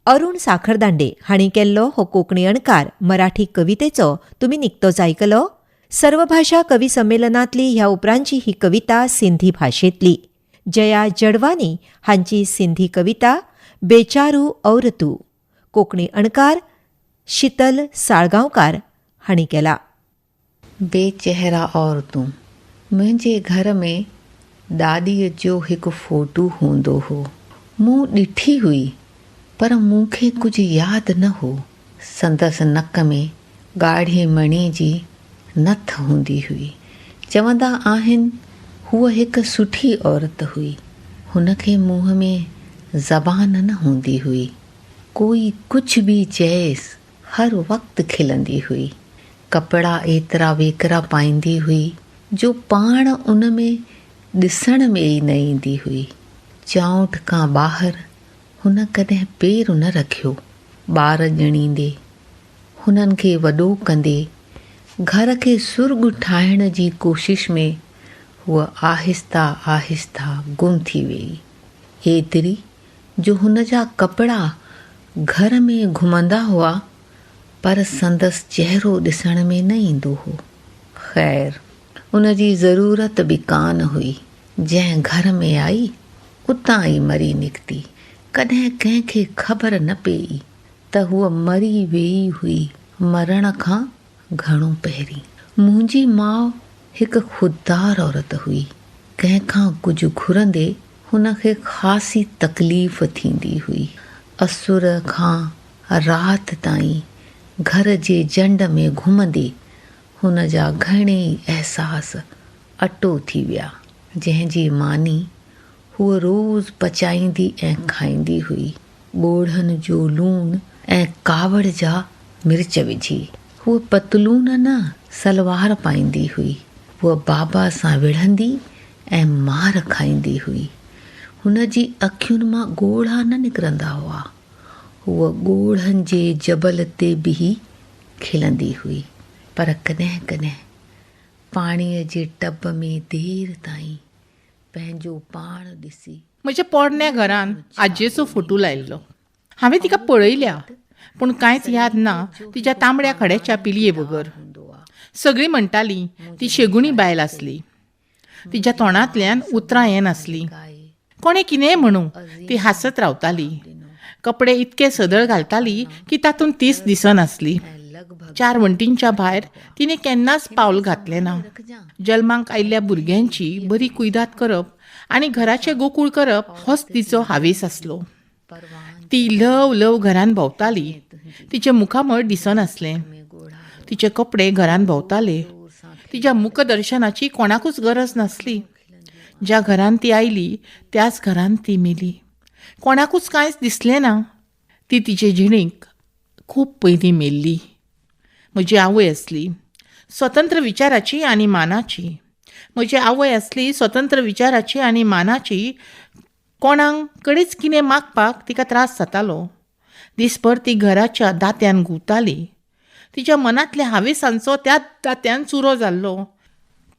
अरुण साखरदांडे हांणी केल्लो हो कोंकणी अणकार मराठी कवितेचो तुमी निकतोच आयकलो. सर्वभाशा कवी संमेलनांतली ह्या उपरांतची ही कविता सिंधी भाशेंतली. जया जडवानी हांची सिंधी कविता बेचारू औरतू, कोंकणी अणकार शीतल साळगांवकार हांणी केला. बेचेहरा औरतूं. मुंहिंजे घर में ॾाॾीअ जो हिकु फोटू हूंदो हो. मूं ॾिठी हुई पर मूंखे कुझु यादि न हो. संदसि नक में ॻाढ़े मणी जी नथ हूंदी हुई. चवंदा आहिनि हूअ हिकु सुठी औरत हुई. हुनखे मुंहं में ज़बान न हूंदी हुई. कोई कुझु बि चएसि हर वक़्तु खिलंदी हुई. कपिड़ा एतिरा वेकरा पाईंदी हुई जो पाण उन में ॾिसण में ई न ईंदी हुई. चांउठ खां ॿाहिरि हुन कॾहिं पेरु न रखियो. ॿार ॼणींदे, हुननि खे वॾो कंदे, घर खे सुर्ग ठाहिण जी कोशिश में हूअ आहिस्ता आहिस्ता गुम थी वई. एतिरी जो हुन जा कपिड़ा घर में घुमंदा हुआ पर संदसि चेहरो ॾिसण में न ईंदो हो. ख़ैर, उन जी ज़रूरत बि कान हुई. जंहिं घर में आई उतां ई मरी निकिती. कॾहिं कंहिंखे ख़बर न पई त हूअ मरी वई हुई मरण खां घणो पहिरीं. मुंहिंजी माउ हिकु ख़ुददार औरत हुई. कंहिंखां कुझु घुरंदे हुनखे ख़ासि तकलीफ़ थींदी हुई. असुर खां राति ताईं घर जे जंड में घुमंदे हुन जा घणेई अहसास अटो थी विया. जंहिंजी मानी हूअ रोज़ पचाईंदी ऐं खाईंदी हुई. ॻोढ़नि जो लूणु ऐं कावड़ जा मिर्च विझी. हूअ पतलून न सलवार पाईंदी हुई. हूअ बाबा सां विढ़ंदी ऐं मार खाईंदी हुई. हुन जी अखियुनि मां ॻोढ़ा न निकिरंदा हुआ. हूअ ॻोढ़नि जे जबल ते बीही खिलंदी हुई. पर कॾहिं कॾहिं पाणीअ जे टब में देरि ताईं पंहिंजो पाण ॾिसी. म्हज्या पोरण्या घरान आजयेचो फोटो लायिल्लो. हांवें तिका पळयल्या पूण कांयच याद ना तिच्या तांबड्या खड्याच्या पिलये बगर. सगळीं म्हणटालीं ती शेगुणी बायल आसली. तिच्या तोंडांतल्यान उतरां येनासलीं. कोणें कितेंय म्हणूं ती हांसत रावताली. कपडे इतके सदळ घालताली की तातूंत तीच दिसनासली. चार वण्टींच्या भायर तिणें केन्नाच पावल घातलें ना. जल्माक आयिल्ल्या भुरग्यांची बरी कुयदाद करप आनी घराचें गोकूळ करप होच तिचो हावेस आसलो. ती ल्हव ल्हव घरान भोंवताली. तिचें मुखामळ दिसनासलें. तिचे कपडे घरान भोंवताले. तिच्या मुखदर्शनाची कोणाकूच गरज नासली. ज्या घरान ती आयली त्याच घरान ती मेली. कोणाकूच कांयच दिसलें ना. ती तिचे जिणेक खूब पयलीं मेल्ली. म्हजी आवय आसली स्वतंत्र विचाराची आनी मानाची. म्हजी आवय आसली स्वतंत्र विचाराची आनी मानाची. कोणाक कडेच कितें मागपाक तिका त्रास जातालो. दिसभर ती घराच्या दात्यान घुंवताली. तिच्या मनांतल्या हावेसांचो त्याच दात्यान चुरो जाल्लो.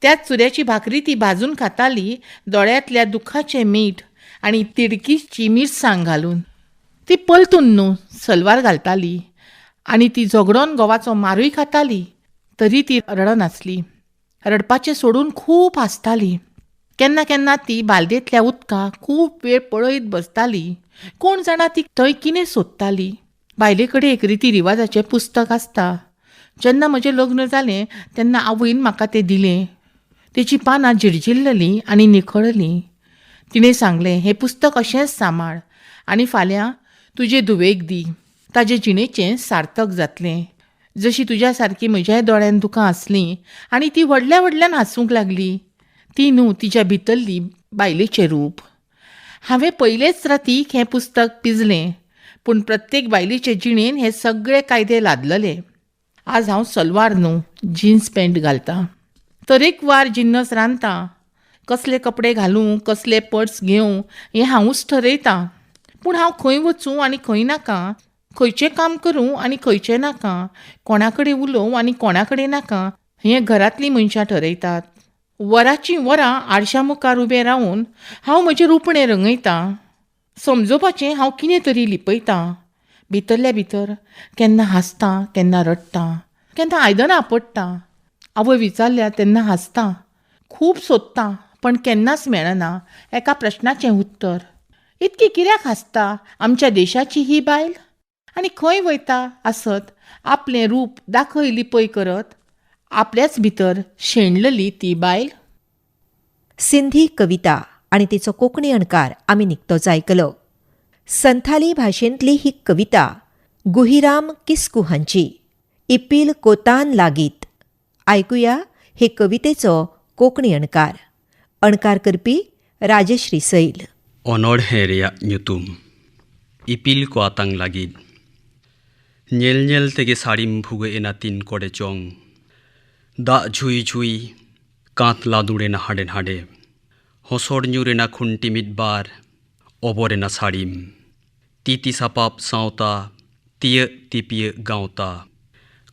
त्याच चुऱ्याची भाकरी ती भाजून खाताली, दोळ्यांतल्या दुखाचें मीठ आनी तिडकीची मिरसांग घालून. ती पलतून न्हू सलवार घालताली आनी ती झगडोन घोवाचो मारूय खाताली. तरी ती रडनासली. रडपाचें सोडून खूब हांसताली. केन्ना केन्ना ती बालदेंतल्या उदकाक खूब वेळ पळयत बसताली. कोण जाणा ती थंय कितें सोदताली. बायले कडेन एक रिती रिवाजाचें पुस्तक आसता. जेन्ना म्हजें लग्न जालें तेन्ना आवयन म्हाका तें दिलें. तेचीं पानां झिरझिरलीं आनी निखळलीं. तिणें सांगलें, हें पुस्तक अशेंच सांबाळ आनी फाल्यां तुजे धुवेक दी. ताजे जिणेचें सार्थक जातलें. जशी तुज्या सारकी म्हज्याय दोळ्यान दुकां आसलीं. आनी ती व्हडल्या व्हडल्यान हांसूंक लागली. ती न्हू, तिच्या भितरली बायलेचें रूप. हांवें पयलेच रातीक हें पुस्तक पिजलें. पूण प्रत्येक बायलेचे जिणेन हे सगळे कायदे लादलेले. आज हांव सलवार न्हू, जिन्स पॅन्ट घालतां. तरेकवार जिन्नस रांदतां. कसले कपडे घालूं, कसले पर्स घेवं हें हांवूच ठरयतां. पूण हांव खंय वचूं आनी खंय नाका, खंयचें काम करूं आनी खंयचें नाका, कोणा कडेन उलोवं आनी कोणा कडेन नाका हें घरांतलीं मनशां ठरयतात. वराचीं वरां आरशा मुखार उबें रावन हांव म्हजें रुपणें रंगयतां. समजोवपाचें हांव कितें तरी लिपयतां. भितरल्या भितर केन्ना हांसतां, केन्ना रडटां, केन्ना आयदनां आपडटां. आवय विचारल्या तेन्ना हांसतां. खूब सोदतां पण केन्नाच मेळना एका प्रश्नाचें उत्तर. इतकी कित्याक हांसता आमच्या देशाची ही बायल? आनी खंय वयता आसत आपलें रूप दाखय लिपय करत आपल्याच भितर शेणलेली ती बायल? सिंधी कविता आनी तिचो कोंकणी अणकार आमी निकतोच आयकलो. संथाली भाशेंतली ही कविता गुहिराम किस्कू हांची. इपील कोतान लागीत. आयकुया हे कवितेचो कोंकणी अणकार. अणकार करपी राजश्री सैल. ᱚᱱᱚᱬᱦᱮ ᱨᱮᱭᱟᱜ ᱧᱩᱛᱩᱢ ᱤᱯᱤᱞ ᱠᱚ ᱟᱛᱟᱝ ᱞᱟᱹᱜᱤᱫ. ᱧᱮᱞ ᱧᱮᱞ ᱛᱮᱜᱮ ᱥᱟᱹᱲᱤᱢ ᱵᱷᱩᱜᱟᱹᱜ ᱮᱱᱟ ᱛᱤᱱ ᱠᱚᱨᱮ ᱪᱚᱝ. ᱫᱟᱜ ᱡᱷᱩᱭ ᱡᱷᱩᱭ ᱠᱟᱸᱛ ᱞᱟᱫᱩᱲᱮᱱᱟ ᱦᱟᱸᱰᱮ ᱱᱟᱰᱮ. ᱦᱚᱥᱚᱨ ᱧᱩᱨᱮᱱᱟ ᱠᱷᱩᱱᱴᱤ ᱢᱤᱫ ᱵᱟᱨ ᱚᱵᱚᱨᱮᱱᱟ ᱥᱟᱹᱲᱤᱢ. ᱛᱤᱛᱤ ᱥᱟᱯᱟᱵ ᱥᱟᱶᱛᱟ ᱛᱤᱭᱟᱹᱜ ᱛᱤᱯᱤᱭᱟᱹᱜ ᱜᱟᱶᱛᱟ.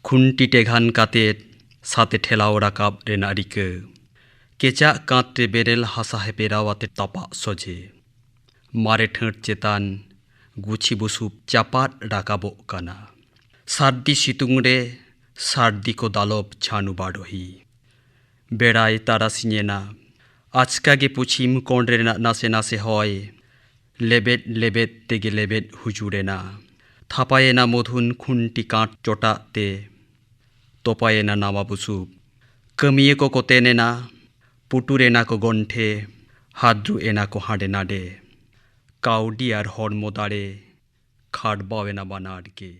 ᱠᱷᱩᱱᱴᱤ ᱴᱮᱜᱷᱟᱱ ᱠᱟᱛᱮᱫ ᱥᱟᱛᱮ ᱴᱷᱮᱞᱟᱣ ᱨᱟᱠᱟᱵ ᱨᱮᱱᱟᱜ ᱨᱤᱠᱟᱹ. ᱠᱮᱪᱟᱜ ᱠᱟᱸᱛ ᱨᱮ ᱵᱮᱨᱮᱞ ᱦᱟᱥᱟ ᱦᱮᱯᱮᱨᱟᱣ ᱟᱛᱮ ᱛᱟᱯᱟᱜ ᱥᱚᱡᱷᱮ. ᱢᱟᱨᱮ ᱴᱷᱟᱹᱴ ᱪᱮᱛᱟᱱ ᱜᱩᱪᱷᱤ ᱵᱩᱥᱩᱵ ᱪᱟᱯᱟᱫ ᱨᱟᱠᱟᱵᱚᱜ ᱠᱟᱱᱟ. ᱥᱟᱹᱨᱫᱤ ᱥᱤᱛᱩᱝ ᱨᱮ ᱥᱟᱹᱨᱫᱤ ᱠᱚ ᱫᱟᱞᱚᱵ ᱡᱷᱟᱱᱩ ᱵᱟᱰᱚᱦᱤ. ᱵᱮᱲᱟᱭ ᱛᱟᱨᱟᱥᱤᱧ ᱮᱱᱟ. ᱟᱪᱠᱟ ᱜᱮ ᱯᱩᱪᱷᱤᱢ ᱠᱚᱬ ᱨᱮᱱᱟᱜ ᱱᱟᱥᱮ ᱱᱟᱥᱮ ᱦᱚᱭ ᱞᱮᱵᱮᱫ ᱞᱮᱵᱮᱫ ᱛᱮᱜᱮ ᱞᱮᱵᱮᱫ ᱦᱩᱡᱩᱲᱮᱱᱟ. ᱛᱷᱟᱯᱟᱭᱮᱱᱟ ᱢᱚᱫᱷᱩᱱ ᱠᱷᱩᱱᱴᱤ ᱠᱟᱸᱴ ᱪᱚᱴᱟᱜ ᱛᱮ. ᱛᱚᱯᱟᱭᱮᱱᱟ ᱱᱟᱣᱟ ᱵᱩᱥᱩᱵ. ᱠᱟᱹᱢᱤᱭᱟᱹ ᱠᱚ ᱠᱚᱛᱮᱱᱮᱱᱟ. ᱯᱩᱴᱩᱨᱮᱱᱟ ᱠᱚ ᱜᱚᱱᱴᱷᱮ. ᱦᱟᱫᱽᱨᱩ ᱮᱱᱟ ᱠᱚ ᱦᱟᱸᱰᱮ ᱱᱟᱰᱮ. ᱠᱟᱹᱣᱰᱤ ᱟᱨ ᱦᱚᱲᱢᱚ ᱫᱟᱲᱮ ᱠᱷᱟᱴᱵᱟᱣᱮᱱᱟ ᱵᱟᱱᱟᱨ ᱜᱮ.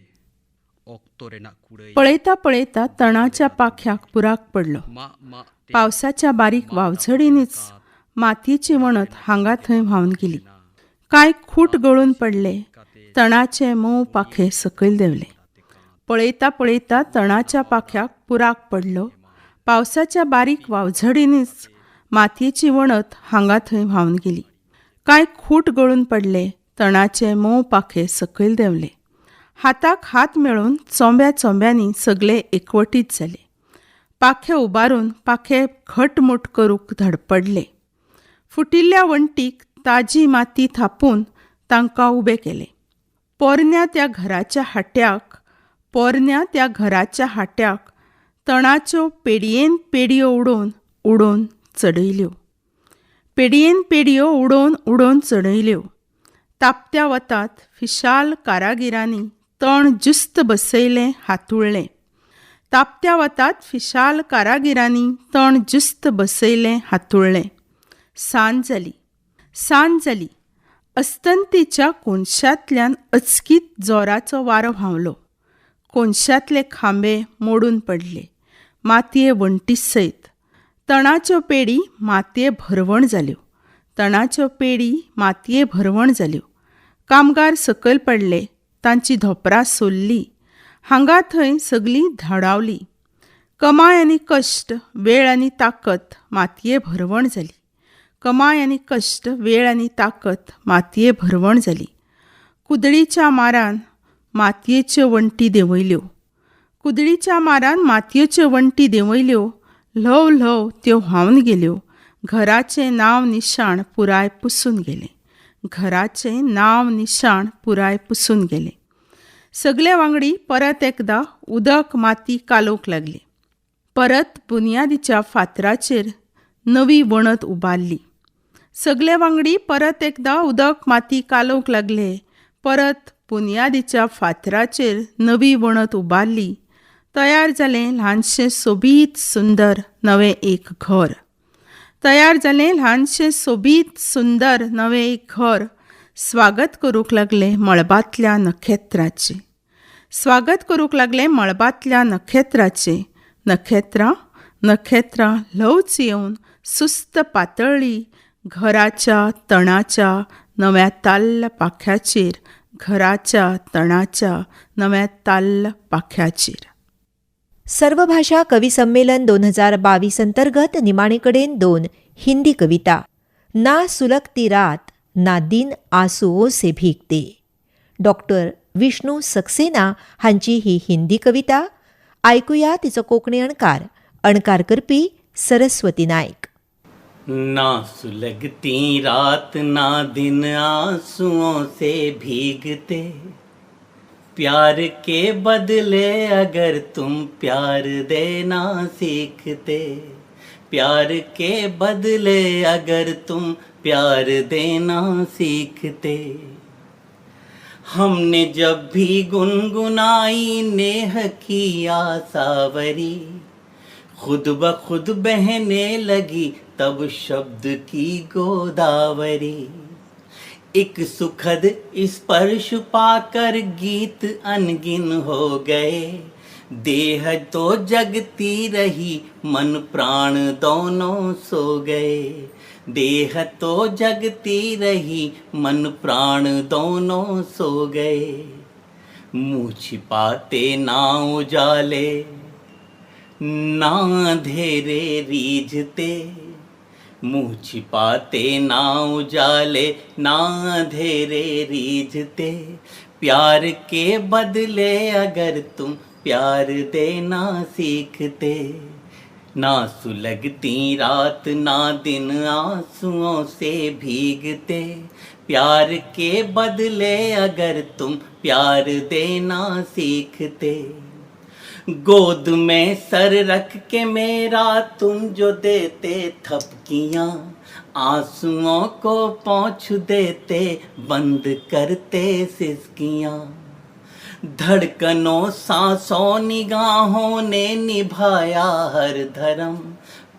ᱚᱠᱛᱚ ᱨᱮᱱᱟᱜ ᱠᱩᱲᱟᱹᱭ. पळयता पळयता तणाच्या पाख्याक बुराक पडलो. पावसाच्या बारीक वावझडींनीच मातयेची वणत हांगा थंय व्हांवन गेली. कांय खूट गळून पडले. तणाचे मोव पाखे सकयल देंवले. पळयता पळयता तणाच्या पाख्याक बुराक पडलो. पावसाच्या बारीक वावझडींनीच मातयेची वणत हांगा थंय व्हांवन गेली. कांय खूट गळून पडले. तणाचे मोव पाखे सकयल देंवले. हाताक हात मेळून चोंब्या चोंब्यांनी सगळे एकवटीत जाले. पाखे उबारून पाखे घटमूट करूंक धडपडले. फुटिल्ल्या वण्टीक ताजी माती थापून तांकां उबे केले. पोरन्या त्या घराच्या हाट्याक पोरन्या त्या घराच्या हाट्याक तणाच्यो पेडयेन पेडयो उडोवन उडोवन चडयल्यो. पेडयेन पेडयो उडोवन उडोवन चडयल्यो. तापत्या वतात फिशाल कारागिरांनी तण जुस्त बसयलें हातुळ्ळें. तापत्या वतात फिशाल कारागिरांनी तण जुस्त बसयलें हातुळ्ळें. सांज जाली. सांज जाली. अस्तंतेच्या कोनशांतल्यान अचकीत जोराचो वारो व्हांवलो. कोनशांतले खांबे मोडून पडले. मातये वण्टी सयत. तणाच्यो पेडी मातये भरवण जाल्यो. तणाच्यो पेडी मातये भरवण जाल्यो. कामगार सकयल पडले. तांची धोपरां सोल्ली. हांगा थंय सगलीं धाडावली. कमाय आनी कश्ट, वेळ आनी ताकत मातये भरवण जाली. कमाय आनी कश्ट, वेळ आनी ताकत मातये भरवण जाली. कुदळीच्या मारान मातयेच्यो वण्टी देंवयल्यो. कुदळीच्या मारान मातयेच्यो वण्टी देंवयल्यो. ल्हव ल्हव त्यो व्हांवन गेल्यो. घराचें नांव निशाण पुराय पुसून गेलें. घराचें नांव निशाण पुराय पुसून गेलें. सगले वांगडी परत एकदां उदक माती कालोवंक लागले. परत बुनयादीच्या फातराचेर नवी वणत उबारली. सगले वांगडी परत एकदां उदक माती कालोवंक लागले. परत बुनयादीच्या फातराचेर नवी वणत उबारली. तयार जालें ल्हानशें सोबीत सुंदर नवें एक घर. तयार जालें ल्हानशें सोबीत सुंदर नवें एक घर. स्वागत करूंक लागलें मळबांतल्या नखेत्राचें. स्वागत करूंक लागलें मळबांतल्या नखेत्राचें. नखेत्रां नखेत्रां ल्हवच येवन सुस्त पातळ्ळी घराच्या तणाच्या नव्या ताल्ल पाख्याचेर. घराच्या तणाच्या नव्या ताल्ल पाख्याचेर. सर्वभाषा कवी संमेलन 2022 अंतर्गत निमाणे कडेन 2 हिंदी कविता. ना सुलगती रात ना दिन आंसुओं से भीगते. डॉक्टर विष्णू सक्सेना हांची ही हिंदी कविता. आयकुया तिचो कोंकणी अणकार. अणकार करपी सरस्वती नायक. ना सुलगती रात ना दिन आंसुओं से भीगते, प्यार के बदले अगर तुम प्यार देना सीखते, प्यार के बदले अगर तुम प्यार देना सीखते। हमने जब भी गुनगुनाई नेह की आसावरी, खुद ब खुद बहने लगी तब शब्द की गोदावरी। एक सुखद स्पर्श पाकर गीत अनगिन हो गए, देह तो जगती रही मन प्राण दोनों सो गए, देह तो जगती रही मन प्राण दोनों सो गए। मुँह छिपाते ना उजाले ना अंधेरे रीझते, मुँह छिपाते ना उजाले ना अंधेरे रीझते, प्यार के बदले अगर तुम प्यार देना सीखते। ना सुलगती रात ना दिन आंसुओं से भीगते, प्यार के बदले अगर तुम प्यार देना सीखते। गोद में सर रख के मेरा तुम जो देते थपकियाँ, आंसुओं को पोंछ देते बंद करते सिसकियाँ। धड़कनों सांसों निगाहों ने निभाया हर धर्म,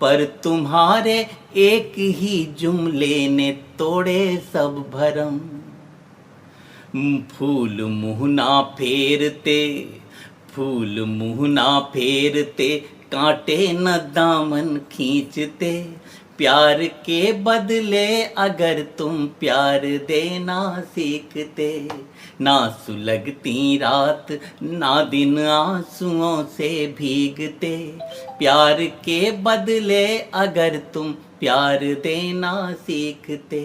पर तुम्हारे एक ही जुमले ने तोड़े सब भरम। फूल मुँह ना फेरते, फूल मुँह ना फेरते, कांटे न दामन खींचते, प्यार के बदले अगर तुम प्यार देना सीखते। ना सुलगती रात ना दिन आंसुओं से भीगते, प्यार के बदले अगर तुम प्यार देना सीखते।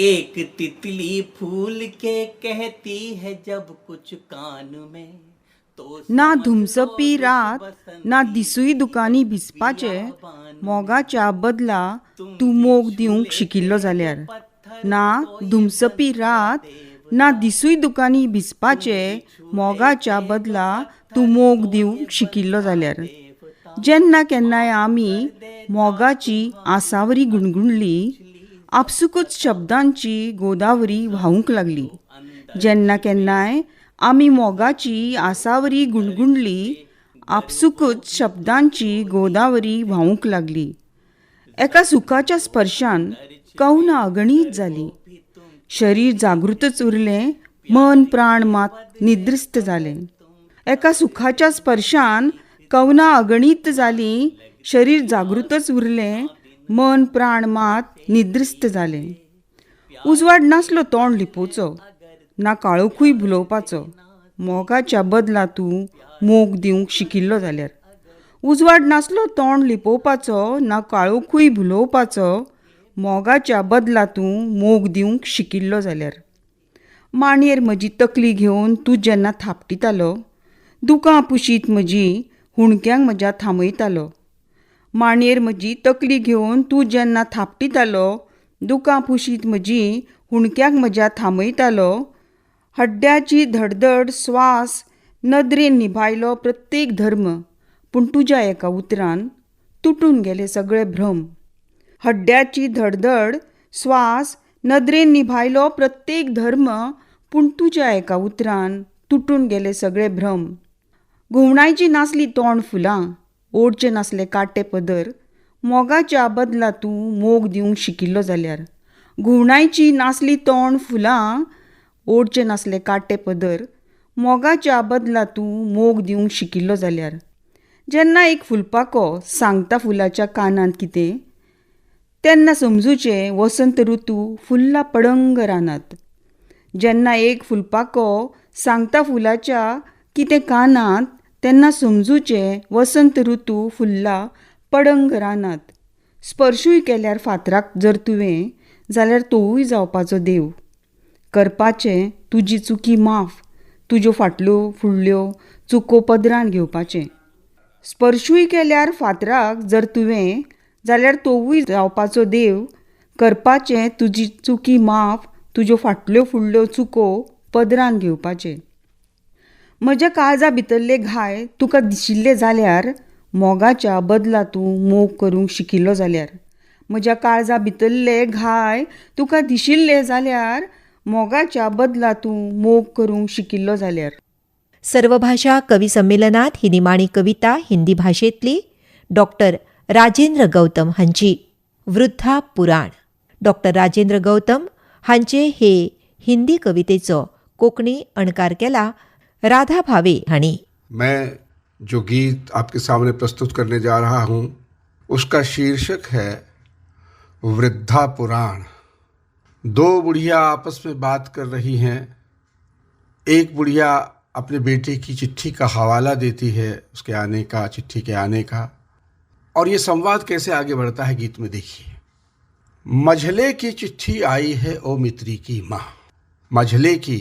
एक तितली फूल के कहती है जब कुछ कान में, ना धुमसपी रात ना दिसूय दुकांनी भिजपाचे, मोगाच्या बदला तूं मोग दिवंक शिकिल्लो जाल्यार। ना धुमसपी रात ना दिसूय दुकांनी भिजपाचे, मोगाच्या बदला तूं मोग दिवंक शिकिल्लो जाल्यार। जेन्ना केन्नाय आमी मोगाची आसावरी गुणगुणली, आपसुकूच शब्दांची गोदावरी व्हांवूंक लागली। जेन्ना केन्नाय आमी मोगाची आसावरी गुणगुणली, आपसुकूच शब्दांची गोदावरी व्हांवूंक लागली। एका सुखाच्या स्पर्शान कवनां अगणीत जाली, शरीर जागृतच उरलें, मन प्राण मात निद्रिस्त जालें। एका सुखाच्या स्पर्शान कवनां अगणीत जाली, शरीर जागृतच उरलें, मन प्राण मात निद्रिस्त जालें। उजवाड नासलो तोंड लिपोवचो, ना काळोखूय भुलोवपाचो, मोगाच्या बदला तूं मोग दिवंक शिकिल्लो जाल्यार। उजवाड नासलो तोंड लिपोवपाचो, ना काळोखूय भुलोवपाचो, मोगाच्या बदला तूं मोग दिवंक शिकिल्लो जाल्यार। मांडयेर म्हजी तकली घेवन तूं जेन्ना थापटितालो, दुकां पुशीत म्हजी हुणक्यांक म्हज्या थांबयतालो। मांडयेर म्हजी तकली घेवन तूं जेन्ना थापटितालो, दुकां पुशीत म्हजी हुणक्यांक म्हज्या थांबयतालो। हड्ड्याची धडधड स्वास नदरेन निभायलो प्रत्येक धर्म, पूण तुज्या एका उतरान तुटून गेले सगळे भ्रम. हड्ड्याची धडधड स्वास नदरेन निभायलो प्रत्येक धर्म, पूण तुज्या एका उतरान तुटून गेले सगळे भ्रम. घुंवणायची नासली तोंड फुलां, ओडचे नासले काटे पदर, मोगाच्या बदला तूं मोग दिवंक शिकिल्लो जाल्यार. घुंवणायची नासली तोंड फुलां, ओडचे नासले काटे पदर, मोगाच्या बदला तूं मोग दिवंक शिकिल्लो जाल्यार. जेन्ना एक फुलपाखो सांगता फुलाच्या कानांत कितें, तेन्ना समजुचें वसंत ऋतू फुल्ला पडंग रानांत. जेन्ना एक फुलपाखो सांगता फुलाच्या कितें कानांत, तेन्ना समजुचें वसंत ऋतू फुल्ला पडंग रानांत. स्पर्शूय केल्यार फातराक जर तुवें, जाल्यार तोवूय जावपाचो देव. करपाचें तुजी चुकी माफ, तुज्यो फाटल्यो फुडल्यो चुको पदरान घेवपाचें. स्पर्शूय केल्यार फातराक जर तुवें, जाल्यार तोवूय जावपाचो देव. करपाचें तुजी चुकी माफ, तुज्यो फाटल्यो फुडल्यो चुको पदरान घेवपाचें. म्हज्या काळजा भितरले घाय तुका दिशिल्ले जाल्यार, मोगाच्या बदला तूं मोग करूंक शिकिल्लो जाल्यार. म्हज्या काळजा भितरले घाय तुका दिशिल्ले जाल्यार, मोगाच्या बदला तूं मोग करूंक शिकिल्लो जाल्यार. सर्वभाषा कवी संमेलनात ही निमाणी कविता हिंदी भाशेंतली डॉक्टर राजेंद्र गौतम हांची वृद्धा पुराण. डॉक्टर राजेंद्र गौतम हांचे हे हिंदी कवितेचो कोंकणी अणकार केला राधा भावे हांणी. मैं जो गीत आपके सामने प्रस्तुत करने जा रहा हूँ उसका शीर्षक है वृद्धा पुराण. दो बुढ़िया आपस में बात कर रही हैं. एक बुढ़िया अपने बेटे की चिट्ठी का हवाला देती है, उसके आने का, चिट्ठी के आने का, और ये संवाद कैसे आगे बढ़ता है गीत में देखिए. मझले की चिट्ठी आई है ओ मित्री की माँ, मझले की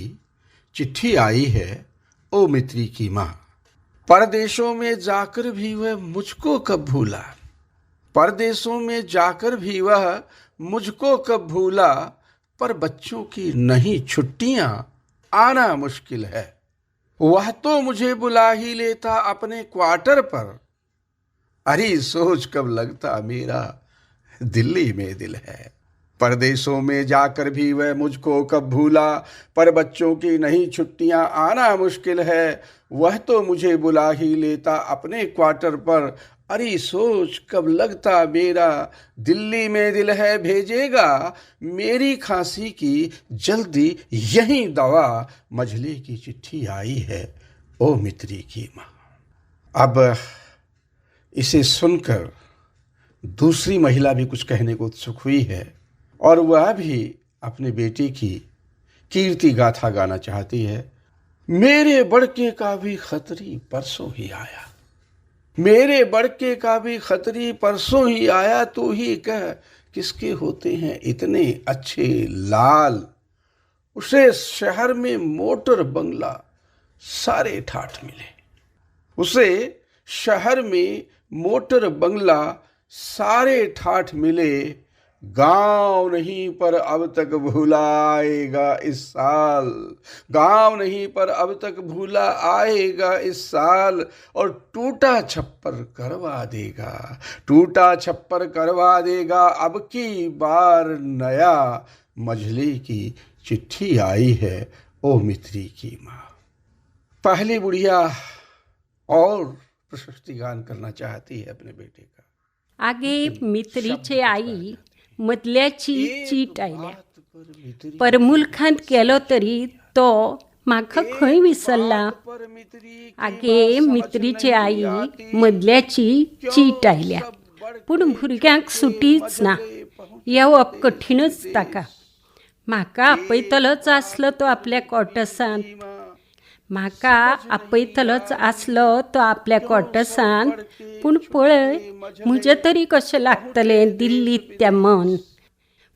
चिट्ठी आई है ओ मित्री की माँ, परदेशों में जाकर भी वह मुझको कब भूला, परदेशों में जाकर भी वह मुझको कब भूला, पर बच्चों की नहीं छुट्टियां आना मुश्किल है, वह तो मुझे बुला ही लेता अपने क्वार्टर पर, अरे सोच कब लगता मेरा दिल्ली में दिल है। परदेशों में जाकर भी वह मुझको कब भूला, पर बच्चों की नहीं छुट्टियां आना मुश्किल है, वह तो मुझे बुला ही लेता अपने क्वार्टर पर, अरे सोच कब लगता मेरा दिल्ली में दिल है, भेजेगा मेरी खांसी की जल्दी यही दवा, मझले की चिट्ठी आई है ओ मित्री की माँ। अब इसे सुनकर दूसरी महिला भी कुछ कहने को उत्सुक हुई है और वह भी अपने बेटे की कीर्ति गाथा गाना चाहती है। मेरे बड़के का भी खतरी परसों ही आया, मेरे बड़के का भी खतरी परसों ही आया, तू ही कह किसके होते हैं इतने अच्छे लाल, उसे शहर में मोटर बंगला सारे ठाठ मिले, उसे शहर में मोटर बंगला सारे ठाठ मिले, गांव नहीं पर अब तक भूला आएगा इस साल, गांव नहीं पर अब तक भूला आएगा इस साल, और टूटा छप्पर करवा देगा, टूटा छप्पर करवा देगा अब की बार नया, मझले की चिट्ठी आई है ओ मित्री की माँ। पहली बुढ़िया और प्रशस्ति गान करना चाहती है अपने बेटे का। आगे मित्रीचे आई मदल्याची चीट आयल्या, परमुलखांत गेलो तरी तो म्हाका खंय विसरला। आगे मित्रीचे आई मदल्याची चीट आयल्या, पूण भुरग्यांक सुटीच ना, येवप कठीणच ताका। म्हाका आपयतलोच आसलो तो आपल्या क्वॉर्टर्सांत, म्हाका आपयतलोच आसलो तो आपल्या क्वॉर्टर्सांत, पूण पळय म्हजें तरी कशें लागतलें दिल्लींत त्या मन,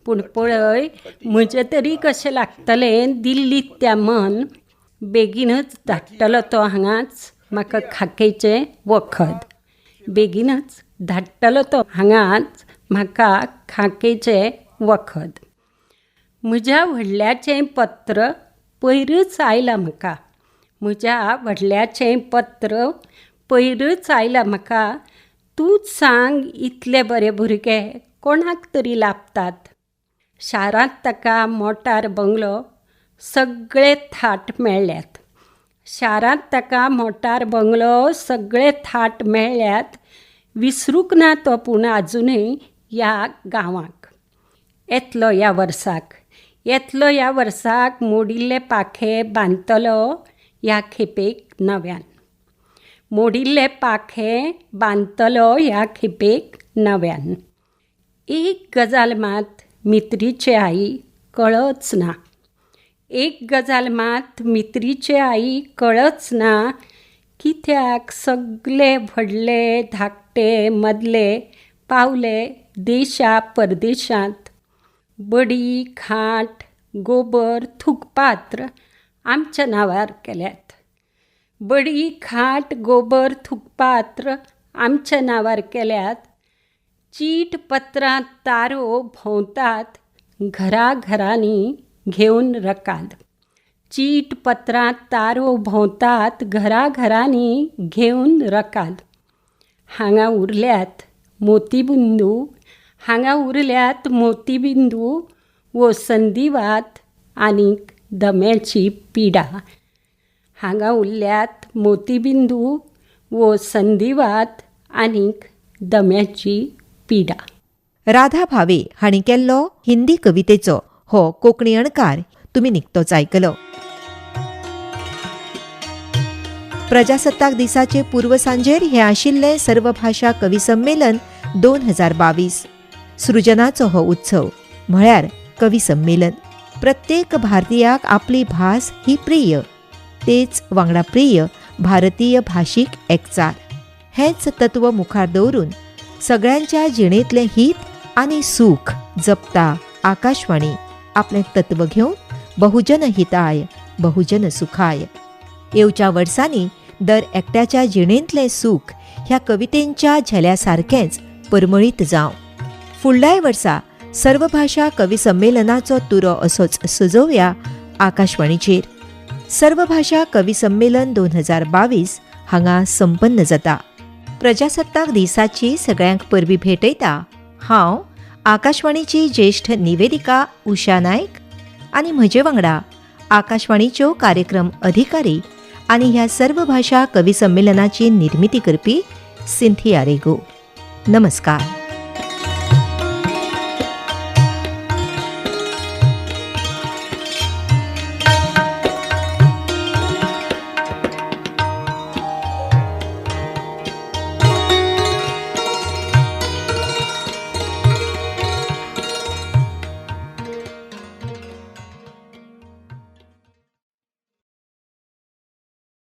पूण पळय म्हजें तरी कशें लागतलें दिल्लींत त्या मन, बेगीनच धाडटलो तो हांगाच म्हाका खाकेचें वखद, बेगीनच धाडटलो तो हांगाच म्हाका खाकेचें वखद। म्हज्या व्हडल्याचें पत्र पयरच आयलां म्हाका, म्हज्या व्हडल्याचें पत्र पयरच आयला म्हाका, तूंच सांग इतले बरे भुरगे कोणाक तरी लाभतात. शारांत ताका मोटार बंगलो सगळे थाट मेळ्ळ्यात. शारांत ताका मोटार बंगलो सगळे थाट मेळ्ळ्यात. विसरूंक ना तो पूण आजुनूय ह्या गांवाक. येतलो ह्या वर्साक, येतलो ह्या वर्साक मोडिल्ले पाखे बांदतलो ह्या खेपेक नव्यान. मोडिल्ले पाखे बांदतलो ह्या खेपेक नव्यान. एक गजाल मात मित्रीचे आई कळच ना. एक गजाल मात मित्रीचे आई कळच ना, कित्याक सगळे व्हडले धाकटे मदले पावले देशा परदेशांत. बडी खाट गोबर थुकपात्र आमच्या नांवार केल्यात. बडी खाट गोबर थुकपात्र आमच्या नांवार केल्यात. चीट पत्रां तारो भोंवतात घराघरांनी घेवन रकाद. चीट पत्रां तारो भोंवतात घराघरांनी घेवन रकाद. हांगा उरल्यात मोतीबिंदू, हांगा उरल्यात मोतीबिंदू वो संधिवात आनीक दम्याची पिडा. हांगा उरल्यात मोतीबिंदू वो संधिवात आनीक दम्याची पिडा. राधा भावे हांणी केल्लो हिंदी कवितेचो हो कोंकणी अणकार तुमी निकतोच आयकलो. प्रजासत्ताक दिसाचे पूर्वसांजेर हें आशिल्लें सर्वभाशा कवी संमेलन 2022. सृजनाचो हो उत्सव म्हळ्यार कवी संमेलन. प्रत्येक भारतीयाक आपली भास ही प्रिय, तेच वांगडा प्रिय भारतीय भाशीक एकचार. हेंच तत्व मुखार दवरून सगळ्यांच्या जिणेंतलें हित आनी सूख जपता आकाशवाणी आपलें तत्व घेवन बहुजन हिताय बहुजन सुखाय. येवच्या वर्सांनी दर एकट्याच्या जिणेंतलें सूख ह्या कवितेंच्या झेल्या सारकेंच परमळीत जावं. फुडल्याय वर्सा सर्वभाशा कवी संमेलनाचो तुरो असोच सजोवया आकाशवाणीचेर. सर्वभाशा कवी संमेलन 2022 हांगा संपन्न जाता. प्रजासत्ताक दिसाची सगळ्यांक परबी भेटयता हांव आकाशवाणीची ज्येष्ठ निवेदिका उषा नायक आनी म्हजे वांगडा आकाशवाणीच्यो कार्यक्रम अधिकारी आनी ह्या सर्वभाशा कवी संमेलनाची निर्मिती करपी सिंथिया रेगो. नमस्कार.